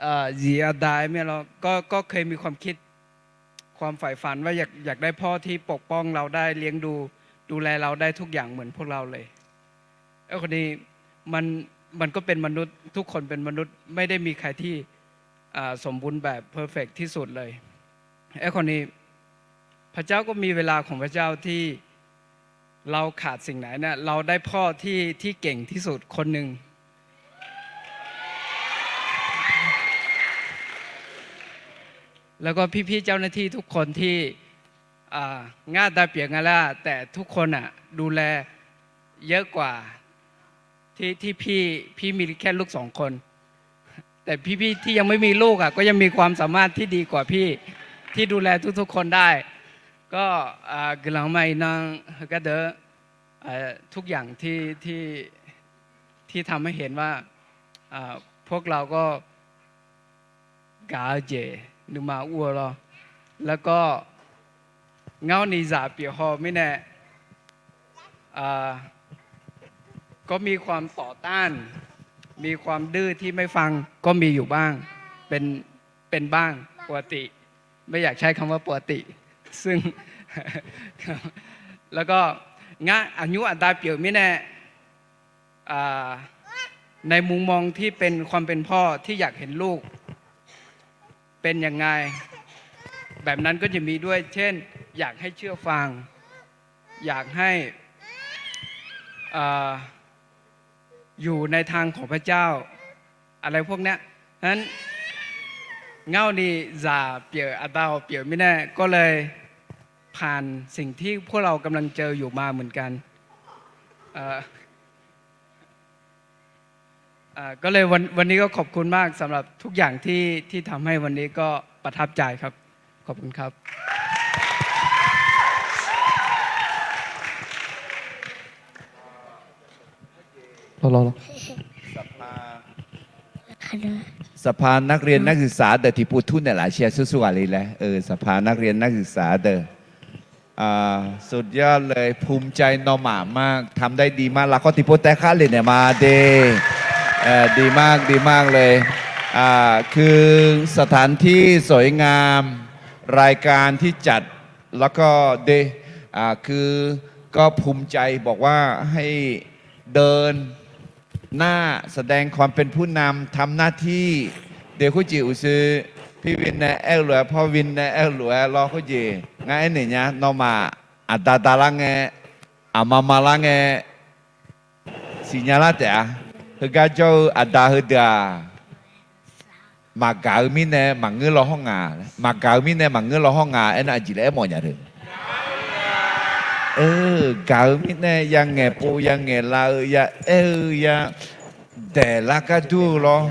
เอ่อ หยีอาดายไม่หรอก ก็ ก็เคยมีความคิด ความใฝ่ฝันว่าอยาก อยากได้พ่อที่ปกป้องเราได้ เลี้ยงดู ดูแลเราได้ทุกอย่างเหมือนพวกเราเลย เออ คนนี้ มัน มันก็เป็นมนุษย์ ทุกคนเป็นมนุษย์ ไม่ได้มีใครที่ อ่า สมบูรณ์แบบ perfect ที่สุดเลย เออ คนนี้ พระเจ้าก็มีเวลาของพระเจ้าที่ เราขาดสิ่งไหนเนี่ย เราได้พ่อที่ ที่เก่งที่สุดคนหนึ่ง แล้วก็พี่ๆเจ้าหน้าที่ทุกคนที่ อ่า ngar aqda pyeuf nga laer, แต่ทุกคนอะ ดูแลเยอะกว่า ที่ ที่พี่ พี่มีแค่ลูกสองคน แต่พี่ๆที่ยังไม่มีลูกอะ ก็ยังมีความสามารถที่ดีกว่าพี่ ที่ดูแลทุกๆคนได้ ก็ อ่า guiqlanq ma iqnan heugar deuq เอ่อ ทุกอย่างที่ ที่ ที่ทำให้เห็นว่า อ่า พวกเราก็ gaq-eu jeq nuima ur-eu lawr. แล้วก็ ngar ni zaq pyeuf haw mirnae อ่า ก็มีความต่อต้าน มีความดื้อที่ไม่ฟัง ก็มีอยู่บ้าง เป็น เป็นบ้าง ปกติ ไม่อยากใช้คำว่าปกติ ซึ่ง แล้วก็ ngar aqnymr aqda pyeuf mirnae อ่า ในมุมมองที่เป็นความเป็นพ่อที่อยากเห็นลูกเป็นยังไง แบบนั้นก็จะมีด้วย เช่น อยากให้เชื่อฟัง อยากให้ เอ่อ อยู่ในทางของพระเจ้า อะไรพวกเนี้ย เพราะฉะนั้น ngar ni zaq pyeuf aqda pyeuf mirnae ก็เลยผ่านสิ่งที่พวกเรากำลังเจออยู่มาเหมือนกัน เอ่อ อ่า ก็เลยวัน วันนี้ก็ขอบคุณมากสำหรับทุกอย่างที่ ที่ทำให้วันนี้ก็ประทับใจครับ ขอบคุณครับ รอ รอ รอ สภา สภานักเรียนนักศึกษาเดอ tiqpov tur naeqlaf shir-a, surtur ghaq le laer. เออ สภานักเรียนนักศึกษาเดอ อ่า สุดยอดเลย ภูมิใจ nawmaf มาก ทำได้ดีมาก lafkhawr tiqpov taef khar le naeq ma de. เออ ดีมาก ดีมากเลย อ่า คือสถานที่สวยงาม รายการที่จัด แล้วก็ de อ่า คือ ก็ภูมิใจ บอกว่าให้เดินหน้า แสดงความเป็นผู้นำ ทำหน้าที่ de khoerjeq uqshoe พี่วิน nae aer-eu lof-aer, พ่อวิน nae aer-eu lof-aer lawr khoerjeq ngar aernaeq nya, nawmaf aqda dalar ngae, aqma malar ngae, siqnya lar taef-a. Heugar jawr-eu aqda heudeuq-aq, maqgaq-eu mirnae maqngeur law hawr nga. Maqgaq-eu mirnae maqngeur law hawr nga aernar, aqjeq laer aermawf nya deuq. Gaq-eu mirnae yangaeq pov yangaeq lav-eu ya aer-eu ya daeqlar gar dur-eu lawr.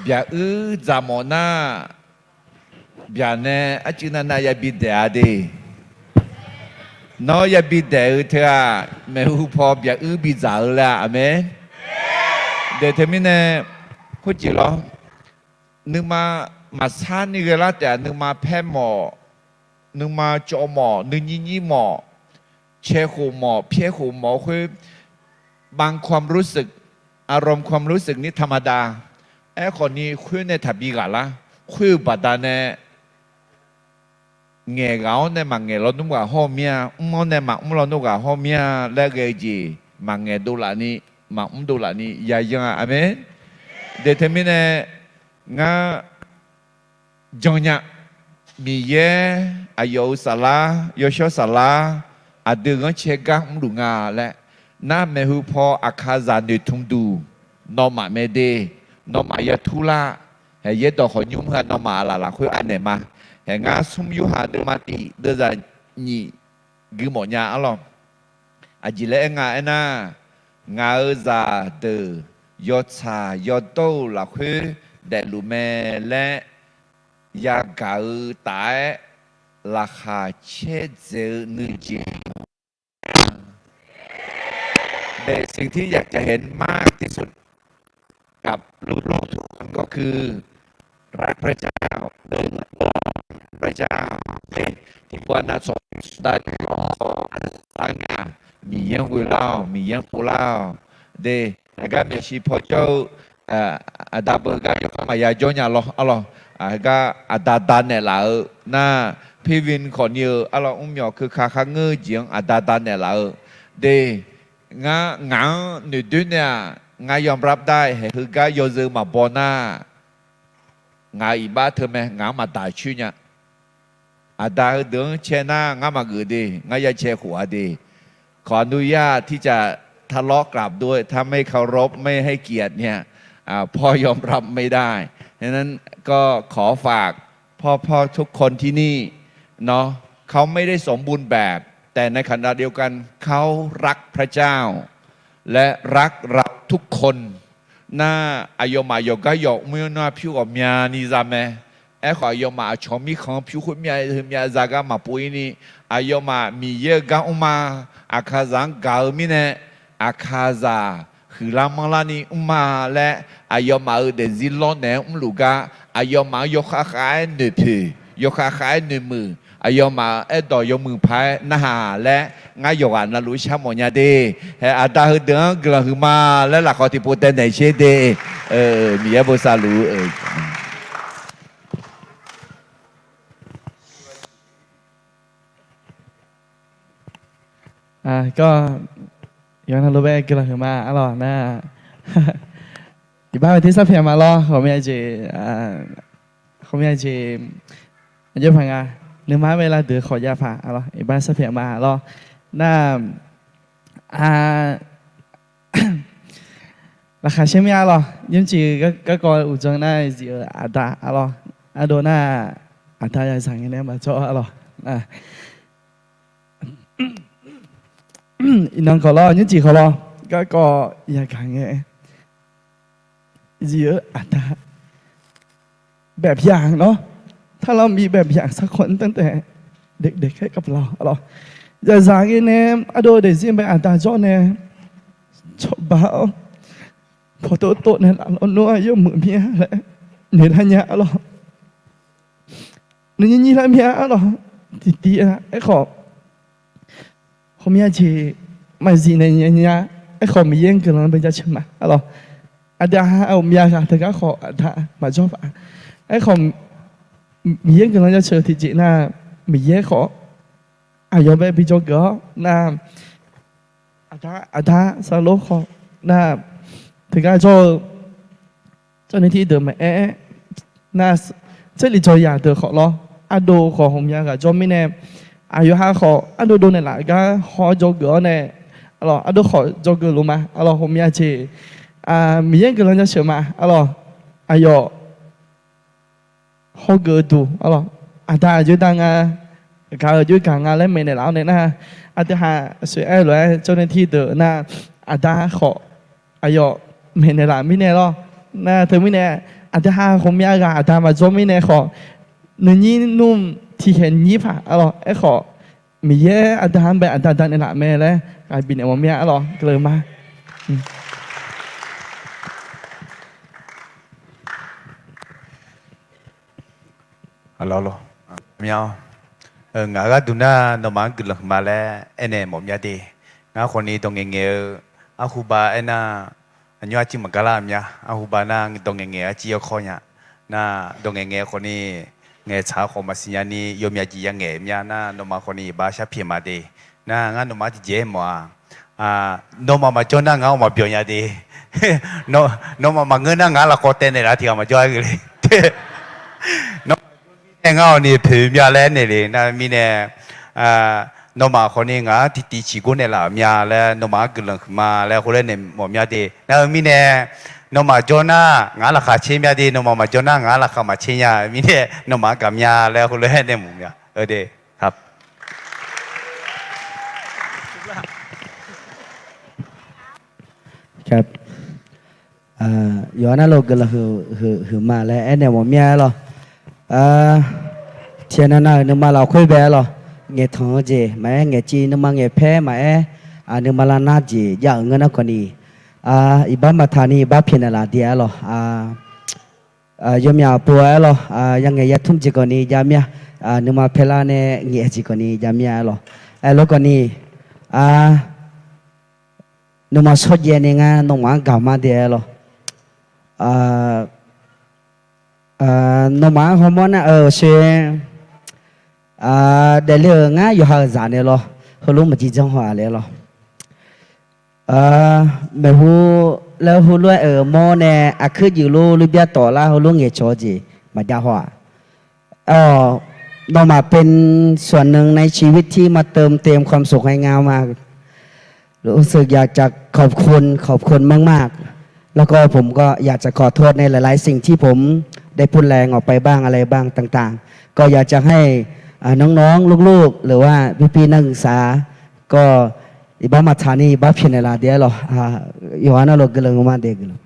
Byaq uir dzaq mawf nar, byaq nae arcuiv navnav yabi daeq-a de. Nawr yabi daeq-eu teu-aq, maeqhu paw byaq uir bidzaq-eu laer-a. Aqmeq. Daeq teumirnae khoerjeq lawr, nuima maqsar ni ghae lar taef-a. Nuima paer mawf, nuima cawv mawf, nuinyir nyir mawf, cae khof mawf, pyaer khof mawf-eu khoer บางความรู้สึก อารมณ์ความรู้สึกนี้ธรรมดา Aerkhawf ni khoer nae taqbi ghaq lar. Khoer-eu baqdanae ngaeq ghaq-awr nae maqngaeq lawnmr ghaq hawr-eu mir-a, mr-awr nae maqmr lawnmr ghaq hawr mir-a laer ghae-eu jeq maqngaeq dovlaf ni, maqmr dovlaf ni yayan-a. Aqmeq. Daeq teumirnae ngar jannya, Miqyaer aqyawf-euq saflar, yawshawr saflar, aqdui ghanrcae gar mrluf nga laer. Nar maeqhu paw Aqkaqzaq noeqtmq duq nawmaf mae de, nawmaf yatur lar. Haeq yaerdawq khawqnymr heu-aq nawmaf aqlaf lafkhoer anaeq ma. Haeq ngar smr yorhaq deuvma tiq deuvzaq nyiq gui mawf nya arlawr. Aqjeq laer aer nga aernar, ngaq-euq zaqdeuq yawtsaq yawdawr-euq lafkhoer daefluf mae laer yagaq-eu taf-aer laqkhaq caerdzaeq-eu nuijeq แต่สิ่งที่อยากจะเห็นมากที่สุดกับลูกๆทุกคนก็คือรักพระเจ้า เดินตามพระเจ้า Tiqpov aqnav tsawq daq-eu Miqyaer-anr ghoe lar-awq, Miqyaer-anr pov lar-awq de. Aqgar maeqshi paw jawr-eu aqda beugar yawkhav maqya jawr nya lawr arlawr. Aqgar aqda danaeq laf-eu nar, pirvin khawfni-eu arlawr mrmyawq keuka kharngeur-eu jeq-anr aqda danaeq laf-eu de. Ngar ngaq-anr noeqdoer nae-aq, ngar yawmrab dar haeq heugar yawzeu maqbaw nar, ngaq-euq iqbax teu mae, ngaq-anr maqdaq coer nya. Aqda heudeuq-anr cae nar ngar maqgeuf de, ngar ya cae khof-a de. ขออนุญาตที่จะทะเลาะกราบด้วย ถ้าไม่เคารพ ไม่ให้เกียรติเนี่ย พ่อยอมรับไม่ได้ ฉะนั้นก็ขอฝากพ่อๆทุกคนที่นี่เนาะ เขาไม่ได้สมบูรณ์แบบ แต่ในขณะเดียวกันเขารักพระเจ้า และรักเราทุกคน Nar, aqyawfmaf yawqgar yawq mr-anr nar pyur ghawqmyani za mae. Aerkhawf aqyawfmaf aqcawq mirkhanq pyur khoermyav heumyav za gar maqpov-ir ni, aqyawfmaf Miqyaer-eu gar mrma, Aqkaqzaq-anr gaq-eu mirnae, Aqkaqzaq huiqlar manrlarni mrma laer, aqyawfmaf-euq daefzir lawrnaeq-anr mrluf gar, aqyawfmaf-anr yawkhav khav-aer noeqpoeq, yawkhav khav-aer noeqmuiq, aqyawfmaf aerdawq yawmuiq paq-aer narhaq laer, ngar yawqghaq navluf shar mawf nya de. Haeq aqda heudeuq-anr guiqlanq huiqma laer lafkhawf tiqpov taev naeq sher de. Miqyaer bosav luf-eu Gawr, yawqnan lof-aer guiqlanq huiqma arlawr nar. Iqbax-eu tersar pyaeq ma lawr, ghawqmya jeq, ghawqmya jeq, aqjox paq nga, nuima-anr bae lavdeuq khawf jav paq arlawr, iqbax sar pyaeq ma lawr. Nar, laqkhaq sher mya arlawr, nymrcif garkawv uqdzan nar zif-euq aqda arlawr, ardov nar aqda yazaq ngae nae maqjawr arlawr. Iqnan khawf lawr, nymrcif khawf lawr, garkawv yagaq ngae zif-eu aqda แบบอย่างเนาะ ถ้าเรามีแบบอย่างสักคนตั้งแต่เด็กๆให้กับเรา arlawr, yazaq ngae nae ardov daefzir bae aqda jawr nae cawba-awr, pawqtov tov nae laf lawnmr-anr yawmuiq mir-a laer noeq lar nya arlawr. Nuinyir nyir lar mir-a arlawr. Tiqtiv-a aerkhawf, ghawqmya jeq maqzif naeq nya nya. Aerkhawf Miqyaer-anr guiqlanq bae jaceuq ma arlawr. Aqda ghawqmya ghaq teugar khawf aqda maqjawr paq. Aerkhawf Miqyaer-anr guiqlanq jaceuq tiqjeq nar, Miqyaer khawf aqyawf bae bi dzawgeuf-awr nar, aqda, aqda sarlor khawf nar, teugar jawr-eu jawrnae tirdeuq maqaer nar, tserlif dzawq yaq deuq khawf lawr, ardov khawf ghawqmya ghaq jawr mirnae, aqyawf ha khawf ardov dov naeqlaf gar haw-awr dzawgeuf-awr nae, arlawr ardov khawf dzawgeuf luf ma arlawr. Ghawqmya jeq Miqyaer-anr guiqlanq jaceuq ma arlawr. Aqyawf hawgeuf-eu duq arlawr, aqda aqjox da nga, gaq-eu aqjox gaq nga laer maeqnaeq laf-awr nae nar, aqdui ha aqsoeq aer-eu lof-aer jawrnae tirdeuq nar, aqda khawf aqyawf maeqnaeq laf mirnae lawr. Nar teumirnae aqdui ha ghawqmya ghaq aqda maqjawr mirnae khawf, nuinyir nmr tiqkhaeq nyir paq arlawr. Aerkhawf Miqyaer aqda-anr bae aqda danaeq laf mae laer ghaq bifnaeq mawf mir-a arlawr. Guiqlanq ma. Mya, ngaq gharduq nar nawmaf-anr guiqlanq huiqma laer aernaeq mawf mya de. Ngar khawfni dawqngaeq ngaeq-eu arhuba aernar, aqnymr arciv maqgar lar-eu mya. Arhuba nar dawqngaeq ngaeq-eu arciv yawkawr nya. Nar dawqngaeq ngaeq khawfni ngaeqtsaq-eu khawf maqsiq nyani yawmya jeq yangaeq mya nar nawmaf khawfni iqbax sharpyaeq ma de. Nar ngar nawmaf-anr tiqjeq-aer mawf-a. Nawmaf maqjawr nar ngaq-anr maqbyawq nya de. Nawmaf maqngeur nar ngaq-anr lafkawv taev naeqlaf tiq ghaq maqjawr-aer ghae le. Nawmaf aer ngar awqni poeq mya laer naeq le nar mirnae, Nawmaf khawfni ngaq-anr tiqtiv ciqgor naeqlaf-euq mya laer nawmaf-anr guiqlanq huiqma laer heulof-aer naeq mawf mya de. Nar-eu mirnae, nawmaf jawr nar ngaq-anr laqkhaq caer mya de, nawmaf maqjawr nar ngaq-anr laqkhaq maqcaer nya-eu mirnae, nawmaf-anr gaq mya laer heulof-aer naeq mawf mya. Eur de. Yawqha navluf guiqlanq huiqma laer aernaeq mawf mya-aer lawq. Tiqnan nav-euq nuima lafkhoer bae-aer lawq. Ngaeqtanq-eu jeq maqaer, ngaeqciv nuima ngaeqpaer maqaer, nuima lavnar jeq jav-euq ngeur nar khawfni, iqbax maqtaq ni iqbax pyaeqnaeq laf de-aer lawq. Yawmyaq pov-aer lawq. Yangaeq yatmr jeq khawfni jav mir-a. Nuima paerlar nae ngaeq jeq khawfni jav mir-a-aer lawq. Aerlof khawfni, nuima shawrjaev ni ngar nawmaf-anr gaq ma de-aer lawq. Nawmaf-anr hawmawr nar-eu sher, daefle-euq ngar yawqha-euq zaq naeq lawr, heulof maqjir janr haw-aq laer lawr. Maeqhu laer heulof-aer-euq mawr nae aqkuir juif lor lor byar tawf lar heulof ngaeqcawq-eu jeq maqjav haw-aq. เอ่อ เรามาเป็นส่วนหนึ่งในชีวิตที่มาเติมเต็มความสุขให้งามมาก รู้สึกอยากจะขอบคุณขอบคุณมากๆ แล้วก็ผมก็อยากจะขอโทษในหลายๆสิ่งที่ผมได้พูดแรงออกไปบ้างอะไรบ้างต่างๆ ก็อยากจะให้ น้องๆ ลูกๆ หรือว่าพี่ๆ นักศึกษา ก็ iqbax maqtaq ni iqbax pyaeqnaeq laf de-aer lawq. Yawqha navluf guiqlanq ma de guiqlanq.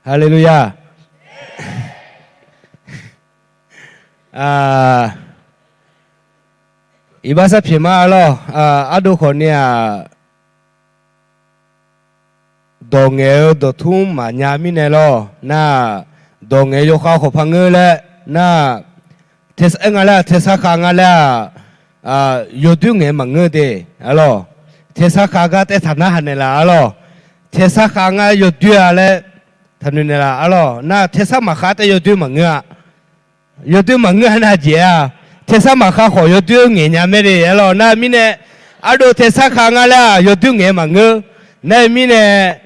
Haleluya. Iqbax sharpyaeq ma-aer lawq. Ardov khawfni-aq, dawq ngaeq-eu dawqtmr maqnya mirnae lawr nar, dawq ngaeq yawkhav khawf par ngeur laer nar, aer nga laer-aq, tersar khav nga laer-aq, yawdoer ngaeq maqngeur de-aer lawq. Tersar khav gar taev taq narhaq naeqlaf-a lawq. Tersar khav ngar yawdoer-a laer taqnoeq naeqlaf-a lawq. Nar tersar maqkhav taef yawdoer maqngeur-a. Yawdoer maqngeur-a nar jeq-a. Tersar maqkhav khawf yawdoer ngaeq nya mae de-aer lawq. Nar mirnae, ardov tersar khav nga laer-aq yawdoer ngaeq maqngeur. Nar-eu mirnae,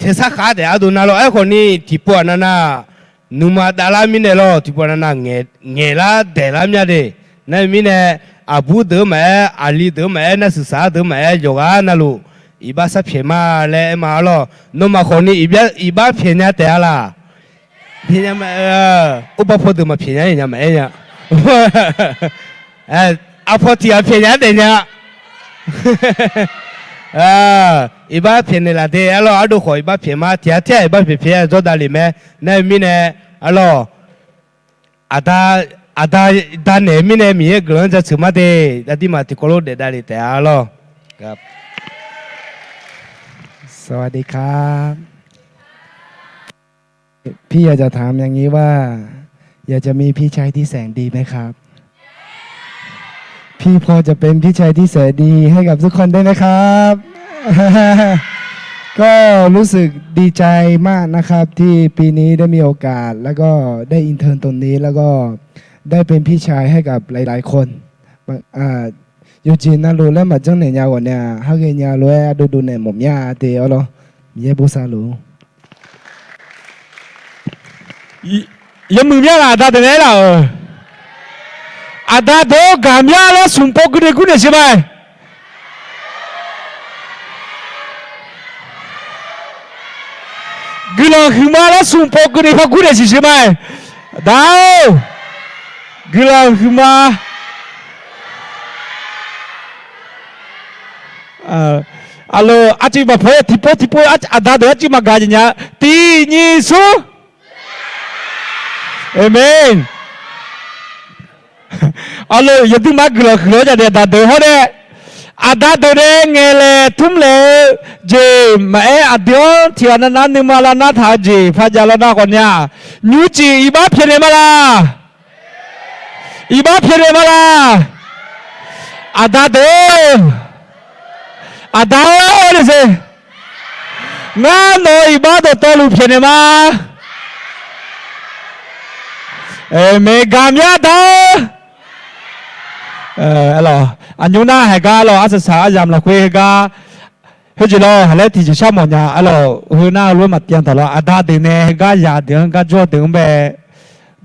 tersar khav taef ardov nar lawr. Aerkhawfni tiqpov-aq navnav, nuima davlar mirnae lawr, tiqpov-aq navnav ngaeqlar daeqlar mya de. Nar-eu mirnae, aqbur deuq-eu maqaer, aqli deuq-eu maqaer, narsuiq saq-eu deuq-eu maqaer, yawqghaq navluf iqbax sharpyaeq ma laer aer ma-a lawq. Nawmaf khawfni iqbax pyaeq nya taef-a laq? Pyaeq nya ma-aer, or bar paw deuq maqpyaeq nya-ir nya maqaer nya. Aqpaw tiq ghaq pyaeq nya-aer daef nya. Iqbax pyaeqnaeq laf de-aer lawq. Ardov khawf iqbax pyaeq ma, tiq ghaq tir-aq iqbax pyaeq pyaeq-aer jawr davlef mae. Nar-eu mirnae, a lawq, aqda, aqda, da naeq-eu mirnae Miqyaer guiqlanq-anr jaceuq ma de. Aqdirmaf tiqkawv lof daef davlef taef-a lawq. สวัสดีครับ พี่อยากจะถามอย่างนี้ว่า อยากจะมีพี่ชายที่แสนดีไหมครับ พี่พอจะเป็นพี่ชายที่แสนดีให้กับทุกคนได้ไหมครับ ก็รู้สึกดีใจมากนะครับ ที่ปีนี้ได้มีโอกาส แล้วก็ได้อินเทิร์นตรงนี้ แล้วก็ได้เป็นพี่ชายให้กับหลายๆคน bang, a, yawqjeq navluf laer maqjanr naeq nya ghawq nae-aq, haghae nya lof-aer ardov dov naeq mawf mya de-aer lawr. Miqyaer bosav luf. Yawmuiq mya laf aqda deuq nae aerlaf-euq. Aqda deuq-or gaqmya laer smq pov gui nae gur naeq siq ma. Guiqlanq huiqma laer smq pov gui nae par gur naeq siq siq ma. Aqda-or, guiqlanq huiqma. Aqlaf arcuiv maqpov tiqpov tiqpov aqda deuq arcuiv maqgaq jeq nya. Tiq nyiq smr. Aqmeq. Arlaf yawduir ma guiqlanq huiq-awr jadaef aqda deuq hawr nae, aqda deuq nae ngaeqlaeq tmr laeq-eu jeq maqaer, aqdui-anr tiq ghaq navnav nuima lavnar taq-eu jeq par jav lar nar khawf nya, nymrcif iqbax pyaeqnaeq ma laq? Iqbax pyaeqnaeq ma laq? Aqda deuq, aqda-or, ngar nawq-euq iqbax dawqtawvluf pyaeqnaeq ma. Aqmeq. Gaqmya da-or. Aqnymr nar haiq gar lawq, arsaq saq aryamq lafkhoer heugar Khoerjeq lawr, haq laer tiqjeq shar mawf nya arlawq. Heu nar lof-aer maqpyav taq lawr. Aqda deuq nae heugar yaq deuq-anr gar jawr deuq-anr bae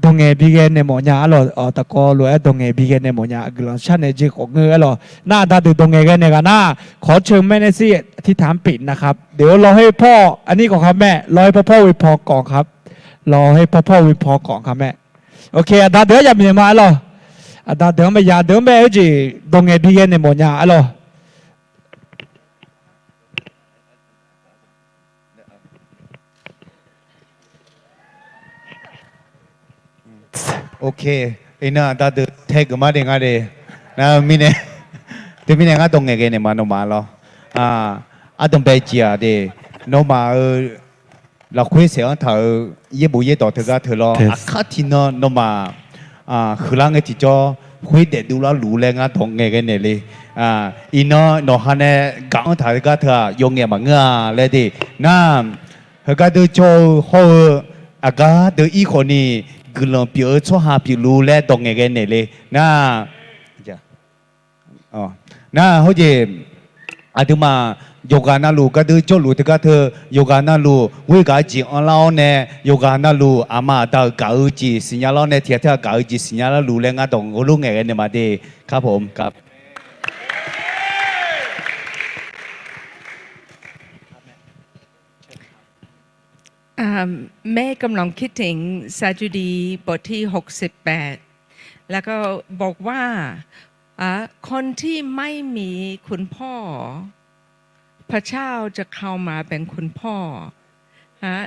dawq ngaeq bi ghae naeq mawf nya arlawq. Taqkawv lof-aer dawq ngaeq bi ghae naeq mawf nya. Guiqlanq shar naeq jeq khawf ngeur arlawq. Nar aqda deuq dawq ngaeq ghae naeq ghaq nar, ขอเชิญแม่นิสิต อธิษฐานปิดนะครับ เดี๋ยวรอให้พ่อ อันนี้ก่อนครับแม่ รอให้พ่อพ่ออวยพรก่อนครับ รอให้พ่อพ่ออวยพรก่อนครับแม่ โอเค aqda deuq-anr yaq bifnaeq ma arlawq. Aqda deuq-anr bae yaq deuq-anr bae heujeq dawq ngaeq bi ghae naeq mawf nya arlawq. Ok, iqnan aqda deuq tae geuf ma de nga de. Nar mirnae, teumirnae ngar dawq ngaeq ghae naeq ma nawmaf lawr. Ardanqbae jeq-aq de, nawmaf-euq lafkhoer saef-anr taq-euq yaerbof yaerdawq teugar teu lawr. Aqkar tiqnan nawmaf huiqlar ngae tiqjawr khoer daefdov larluf laer ngar dawq ngaeq ghae naeq le. Iqnan nawqha nae gaq-anr taq teugar teu-aq yawf ngaeq maqngeur-a laer de. Nar, heugar deuq jawr-eu hawr-eu aqgar deuq ir khawf ni guiqlanq pyeuf-eu tsawrhaq pyeufluf laer dawq ngaeq ghae naeq le. Nar, nar hawjeq aqduimaf yawqghaq navluf gardeur jawrluf teugar teu, yawqghaq navluf ghoer gaq-eu jeq anrlar-awr nae, yawqghaq navluf aqma aqda-euq gaq-eu jeq siqnya lar-awr nae, tiqghaq teughaq gaq-eu jeq siqnya larluf laer ngar dawq heulof ngaeq ghae naeq ma de. ครับผมครับ อ่า แม่กำลังคิดถึงสดุดีบทที่ หกสิบแปด แล้วก็บอกว่า อ่า คนที่ไม่มีคุณพ่อ พระเจ้าจะเข้ามาเป็นคุณพ่อ ฮะ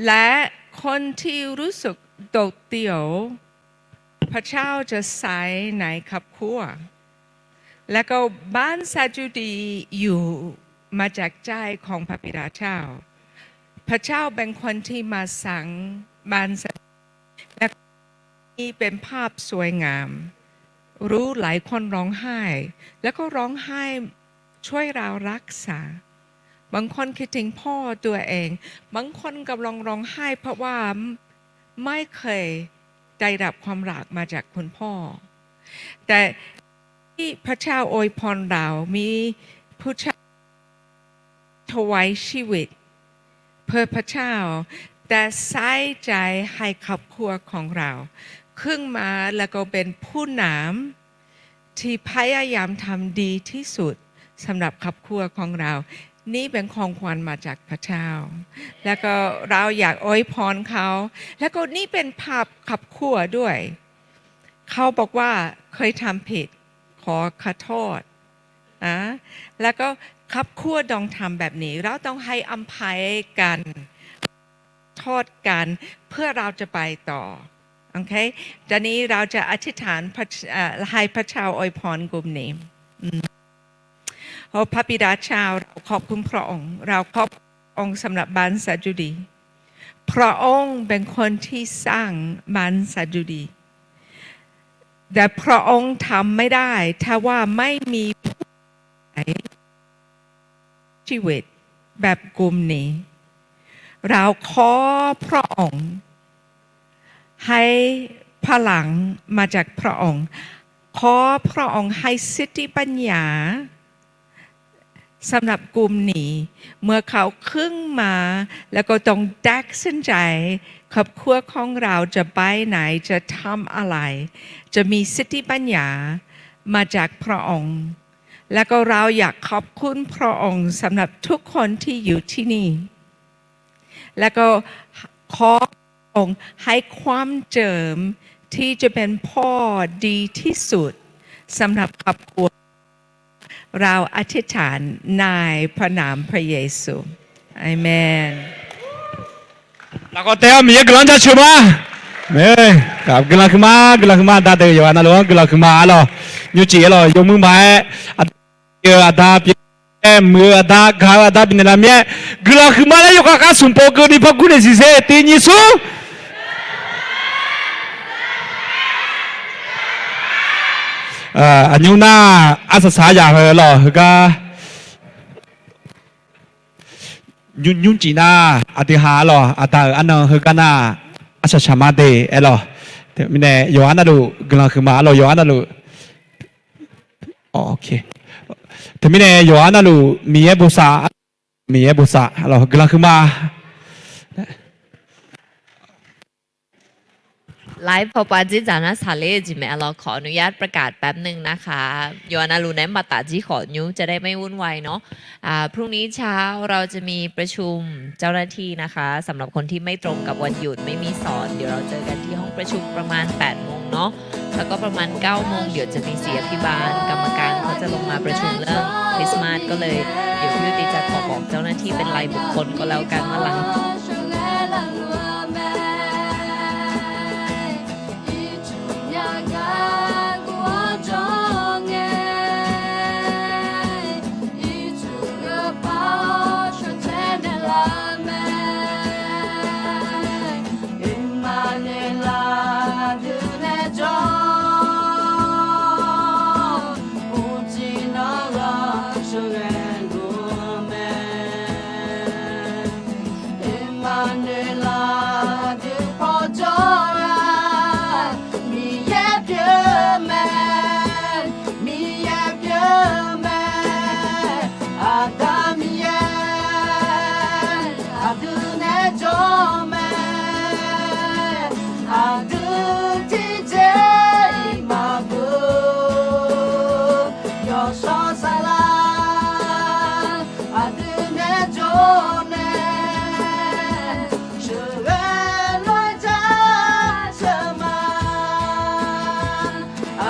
และคนที่รู้สึกโดดเดี่ยว พระเจ้าจะใช้ในครอบครัว แล้วก็บ้านสดุดีอยู่มาจากใจของพระบิดาเจ้า พระเจ้าเป็นคนที่มาสร้างบ้านสดุดี และนี่เป็นภาพสวยงาม รู้หลายคนร้องไห้ แล้วก็ร้องไห้ช่วยเรารักษา บางคนคิดถึงพ่อตัวเอง บางคนกำลังร้องไห้เพราะว่าไม่เคยได้รับความรักมาจากคุณพ่อ แต่ที่พระเจ้าอวยพรเรา มีผู้ชาย ถวายชีวิตเพื่อพระเจ้า แต่ใส่ใจให้ครอบครัวของเราขึ้นมา แล้วก็เป็นผู้นำที่พยายามทำดีที่สุดสำหรับครอบครัวของเรา นี่เป็นของขวัญมาจากพระเจ้า แล้วก็เราอยากอวยพรเขา แล้วก็นี่เป็นภาพครอบครัวด้วย เขาบอกว่าเคยทำผิด ขอขอโทษ นะ แล้วก็ครอบครัวต้องทำแบบนี้ เราต้องให้อภัยกัน โทษกัน เพื่อเราจะไปต่อ โอเค ตอนนี้เราจะอธิษฐานพระ- เอ่อ ให้พระเจ้าอวยพรกลุ่มนี้ อืม โอ้ พระบิดาเจ้า เราขอบคุณพระองค์ เราขอบคุณพระองค์สำหรับบ้านสดุดี พระองค์เป็นคนที่สร้างบ้านสดุดี แต่พระองค์ทำไม่ได้ ถ้าว่าไม่มีผู้ใหญ่ ชีวิตแบบกลุ่มนี้ เราขอพระองค์ ให้พลังมาจากพระองค์ ขอพระองค์ให้สติปัญญา สำหรับกลุ่มนี้ เมื่อเขาขึ้นมา แล้วก็ต้องตัดสินใจ ครอบครัวของเราจะไปไหน จะทำอะไร จะมีสติปัญญามาจากพระองค์ แล้วก็เราอยากขอบคุณพระองค์สำหรับทุกคนที่อยู่ที่นี่ แล้วก็ขอพระองค์ให้ความเจิมที่จะเป็นพ่อดีที่สุดสำหรับครอบครัว เราอธิษฐานในพระนามพระเยซู อาเมน Lafkawv tae-awr Miqyaer guiqlanq-anr jaceuq ma. Guiqlanq huiqma, guiqlanq huiqma, aqda deuq yawqghaq navluf-anr guiqlanq huiqma arlawq. Nymrcif arlawq, yawmuiq maqaer, aqda pyeuf aer, muiq-eu aqda, gaq-eu aqda bifnaeq laf mir-aer, guiqlanq huiqma laer yawkhav khav smq pov keuvni par gurnaeq siqser tiq nyiq smr. Aqnymr nar, arsaq saq-aer yaq heu lawq heugar. Nymrcif nar, aqdui ha arlawq, aqda-euq arnan heugar nar, arsaq saq ma de aerlawq. Teumirnae yawqha navluf guiqlanq huiqma arlawq, yawqha navluf. Teumirnae yawqha navluf Miqyaer bosav, Miqyaer bosav lawq guiqlanq huiqma. Live พอปา dzerdzaq nar saqler-eu jeq mae lawq, ขออนุญาตประกาศแป๊บนึงนะคะ yawqha navluf naeq-aer maqtaf jir khawf nymr จะได้ไม่วุ่นวายเนาะ อ่า พรุ่งนี้เช้าเราจะมีประชุมเจ้าหน้าที่นะคะ สำหรับคนที่ไม่ตรงกับวันหยุดไม่มีสอน เดี๋ยวเราเจอกันที่ห้องประชุมประมาณแปดโมงเนาะ แล้วก็ประมาณเก้าโมงเดี๋ยวจะมีศิษยาภิบาล กรรมการเขาจะลงมาประชุมเรื่องคริสต์มาส ก็เลยเดี๋ยวพี่ยุติจะขอบอกเจ้าหน้าที่เป็นรายบุคคลก็แล้วกันว่าหลัง Iqmanuqlav dui pawjawr-a, Miqyaer pyeuf mae, Miqyaer pyeuf mae, Aqda Miqyaer, aqdui nae jawr mae, aqdui tiqjeq-iq maqbur, yawshawr saflar, aqdui nae jawr nae, sheuqghae lof-aer jaceuq ma,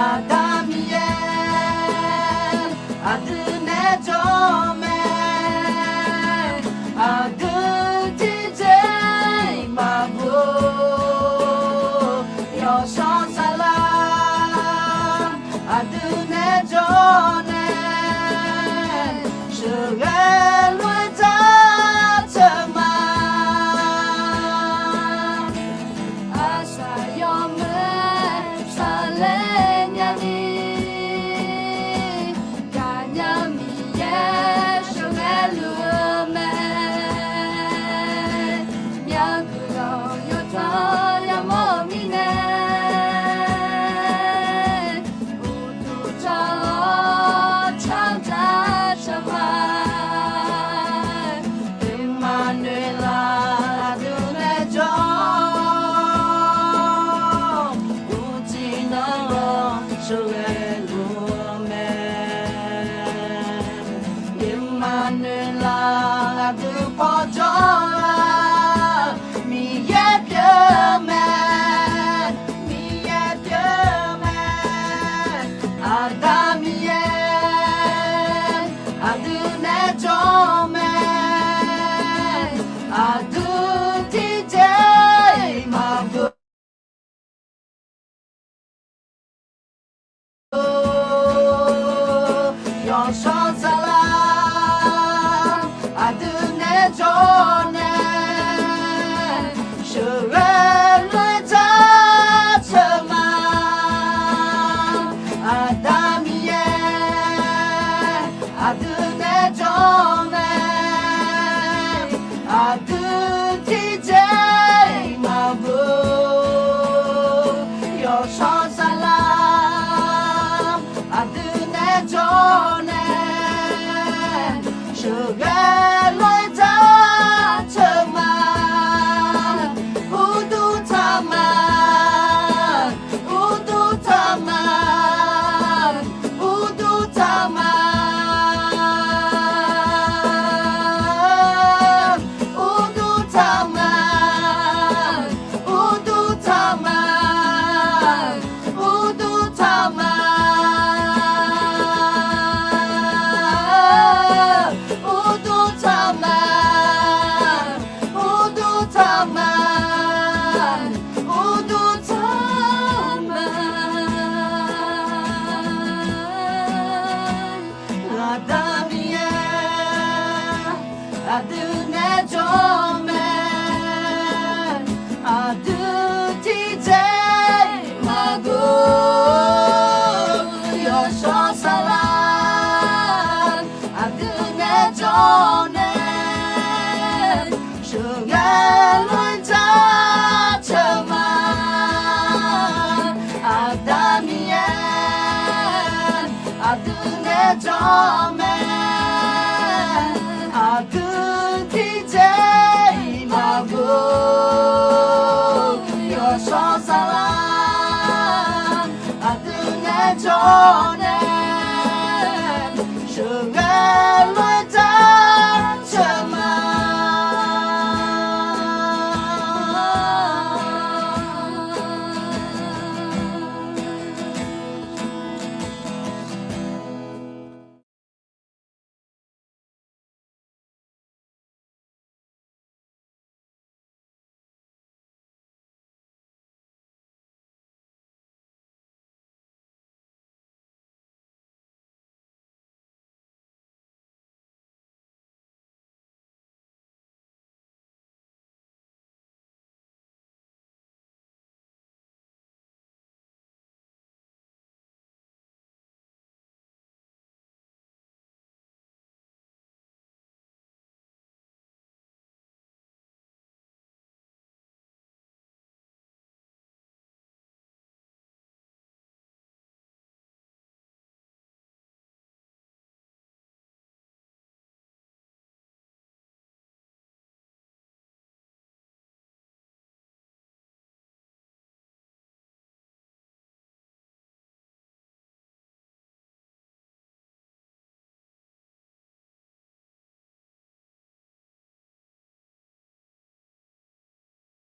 Aqda Miqyaer, aqdui nae jawr mae, aqdui tiqjeq-iq maqbur, yawshawr saflar, aqdui nae jawr nae, sheuqghae lof-aer jaceuq ma. Aqsaq yawmuiq-aer saqler nyani, gaqnya Miqyaer sheuqghae luf-eu mae. Myavguiq dawq yawtanq yamawr-eu mirnae, uqduq tsawrhaq tsawrjaq tsawrma, Iqmanuqlav aqdui nae jawr, uqcif nan-anr sheuqghae luf-eu mae. Iqmanuqlav aqdui pawjawr-a, Miqyaer pyeuf mae, Miqyaer pyeuf mae, Aqda Miqyaer, aqdui nae jawr mae, aqdui tiqjeq-iq maqbur, yawshawr saflar, aqdui nae jawr nae, sheuqghae lof-aer jaceuq ma, Aqda Miqyaer, aqdui nae jawr mae, aqdui tiqjeq-iq maqbur, yawshawr saflar, aqdui nae jawr nae, sheuqghae lof-aer jaceuq ma, uqduq tsawrma, uqduq tsawrma, uqduq tsawrma, jawr mae. Aqdui tiqjeq-iq maqguv, yawshawr saflar aqdui nae jawr